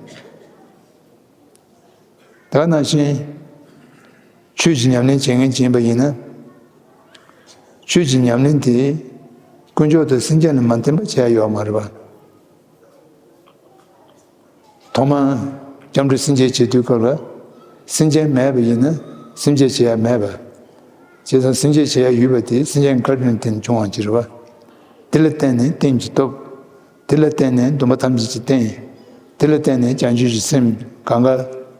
ད་ག་ནང་བཞིན་ཆོས་ཀྱི་ཉམས་ལེན་བྱེད་མཁན་ཅིག་ཡིན་པ་ཡིན་ན། ཆོས་ཀྱི་ཉམས་ལེན་དེ་དཀོན་མཆོག་དང་སེམས་ཅན་ལ་མ་བརྟེན་པ་བྱས་ཡོད་མ་རེད་པ། ཐོག་མར་སྐྱབས་འགྲོ་སེམས་བསྐྱེད་བྱེད་དུས་སྐབས་ལ། སེམས་ཅན་མེད་པ་ཡིན་ན་སེམས་བསྐྱེད་བྱེད་ཡ་མེད་པ། བྱས་ཙང་སེམས་བསྐྱེད་བྱེད་ཡ་ཡོད་པ་དེ་སེམས་ཅན་བཀའ་དྲིན་ལ་བརྟེན་ནས་བྱུང་བ་ཅིག་རེད་པ། དེ་ལ་བརྟེན་ནས་རྟེན་གྱི་སྟོབས། དེ་ལ་བརྟེན་ནས་སྡོམ་པ་ཐམས་ཅད་ཀྱི་རྟེན། དེ་ལ་བརྟེན་ནས་བྱང་ཆུབ་ཀྱི་སེམས་གང་ག་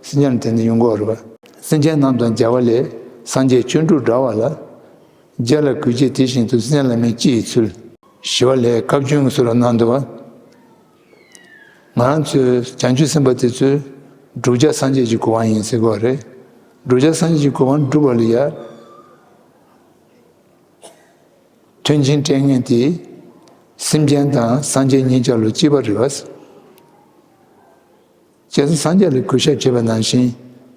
སེམས་ཅན་ལ་བརྟེན་ནས་ཡོང་གི་ཡོད་རེད་པ། སེམས་ཅན་རྣམས་དང་མཇལ་བ་ལས། སངས་རྒྱས་ཆོས་དྲུག་འདྲ་བ་ལ། མཇལ་ལ་གུས་བྱེད་དེ་བཞིན་དུ། སེམས་ཅན་ལ་མིག་ཅི་ཡི་ཚུལ། ཞི་བ་ལྷས་བཀའ་བཀྱོན་གྱི་བཟོ་འདྲ་གནང་འདུག་པ། ང་རང་ཚོའི་བྱང་ཆུབ་སེམས་དཔའ་དེ་ཚོས་བསྒྲུབ་བྱ་སངས་རྒྱས་ཀྱི་གོ་འཕང་ཡིན་ཟེར་གྱི་ཡོད་རེད། བསྒྲུབ་བྱ་སངས་རྒྱས་ཀྱི་གོ་འཕང་བསྒྲུབ་པ་ལ་ཡ། མཐུན་རྐྱེན་སྤྲད་མཁན་དེ་སེམས་ཅན་དང་སངས་རྒྱས་གཉིས་ཆར་ལ་གཅིག་པ་རེད་པ། བྱས་ཙང་སངས་རྒྱས་ལ་གུས་ཞབས་བྱེད་པ་ནང་བཞིན་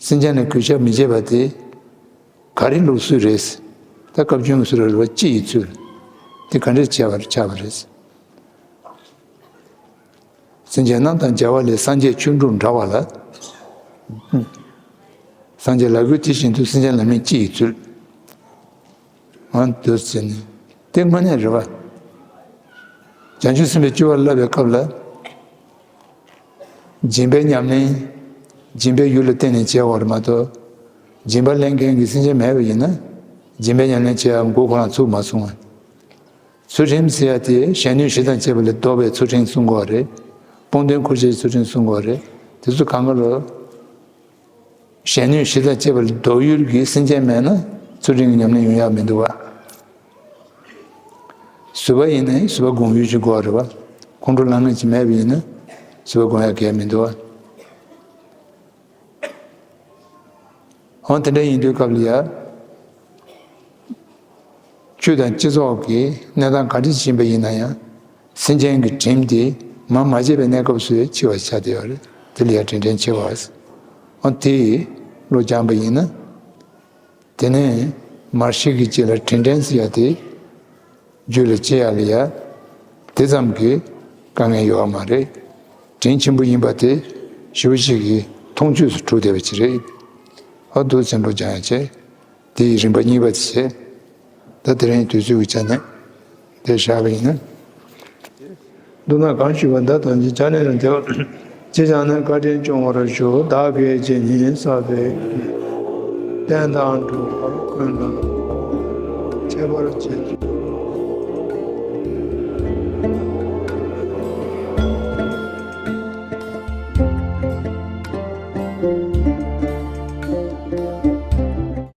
སེམས་ཅན་ལ་གུས་ཞབས་མི་བྱེད་པ་དེ་ག་རེ་ལུགས་སྲོལ་རེད། ད་བཀའ་བཀྱོན་གྱི་བཟོ་འདྲ་རེད་པ། ཅི་ཡི་ཚུལ། དེ་ག་འདྲས་བྱས་པ་ཆགས་པ་རེད། སེམས་ཅན་རྣམས་དང་མཇལ་བ་ལས། སངས་རྒྱས་ཆོས་དྲུག་འདྲ་བ་ལ། སངས་རྒྱས་ལ་གུས་དེ་བཞིན་དུ། སེམས་ཅན་ལ་མིན་ཅི་ཡི་ཚུལ། འོ་འདུག་ཟེར་ནས། དེ་དངོས་གནས་རེད་བ། བྱང་ཆུབ་སེམས་དཔའི་སྤྱོད་པ་བསླབ་པའི་སྐབས་ལ། སྦྱིན་པའི་ཉམས་ལེན། སྦྱིན་པའི་ཡུལ་ལ་བརྟེན་ནས་བྱས་པ་རེད་མ་གཏོགས། སྦྱིན་པ་ལེན་མཁན་གྱི་སེམས་ཅན་མེད་པ་ཡིན་ན། སྦྱིན་པའི་ཉམས་ལེན་བྱེད་ཡག་མགོ་ཁོ་རང་ཚུགས་མ་སོང་བ། ཚུལ་ཁྲིམས་ཟེར་ཡ་དེ་གཞན་གནོད་བྱེད་དང་བཅས་པ་ལས་ལྡོག་པའི་ཚུལ་ཁྲིམས་སྲུང་དགོས་པ་རེད། སྤོང་གདོན་ཁུར་བྱེད་ཚུལ་ཁྲིམས་སྲུང་དགོས་པ་རེད། དེ་ཚོ་གང་ག་རུ། གཞན་གནོད་བྱེད་དང་བཅས་པ་ལས་ལྡོག་ཡུལ་གྱི་སེམས་ཅན་མེད་ན་ཚུལ་ཁྲིམས་ཀྱི་ཉམས་ལེན་ཡོང་ཡག་མི་འདུག་བ། བཟོད་པ་ཡིན་ནའི་བཟོད་པ་སྒོམ་ཡུལ་ཅིག་དགོས་པ་རེད་བ། ཁོང་ཁྲོ་ལངས་མཁན་ཅིག་མེད་པ་ཡིན་ན་བཟོད་པ་སྒོམ་ཡག་གལ་མི་འདུག་བ། འོ་དེ་འདྲ་ཡིན་དུས་སྐབས་ལ་ཡ། ཆོས་དང་སྤྱི་ཚོགས་ཀྱི་གནས་སྟངས་ག་འདྲ་ཞིག་ཡིན་པ་ཡིན་ན་ཡང་། སེམས་ཅན་གྱི་དྲིམ་དེ་མར་མ་བརྗེད་པའི་གནས་སྐབས་སུ་འཆི་བ་ཆགས་བསྡད་ཡོད་རེད། དེ་ལ་ཡ་དྲིན་དྲན་ཆེ་བ། འོ་དེ་བློ་སྦྱངས་པ་ཡིན་ན། དེ་ནས་མར་ཤེས་ཀྱི་རྗེས་ལ་དྲིན་དྲན་ཟེར་ཡ་དེ། རྒྱུད་ལ་སྐྱེ་ཡ་ལ་ཡ། དེ་ཙམ་གྱི་དཀའ་ངལ་ཡོད་པ་མ་རེད། དྲིན་ཆེན་པོ་ཡིན་པ་དེ་ཞེ་པོ་ཅིག་གི་མཐོང་ཆོས་སུ་གྲུབ་བསྡད་པ་ཅིག་རེད། ཨ་འདུག་ཚེ་འགྲོ་སྦྱང་ཡ་བྱས། དེ་ཡི་རིམ་པ་གཉིས་པ་དེ་བྱས། ད་དེ་རིང་དུས་ཚོད་ཀྱི་ཆ་ནས་དེ་བཞག་པ་ཡིན་ན། མདོར་ན་གང་ཞུས་པ་འདི་དང་ཇི་ཆ་ནས་ལ་འདེབས། ཅི་བྱང་ནས་བཀའ་དྲིན་སྐྱོང་བར་ཞུ། བདག་གིས་ཇི་སྙེད་བསགས་པའི་བསྟན་དང་སྒྲུབ་པ་ཀུན་ལ་ཁྱད་པར་ཅན།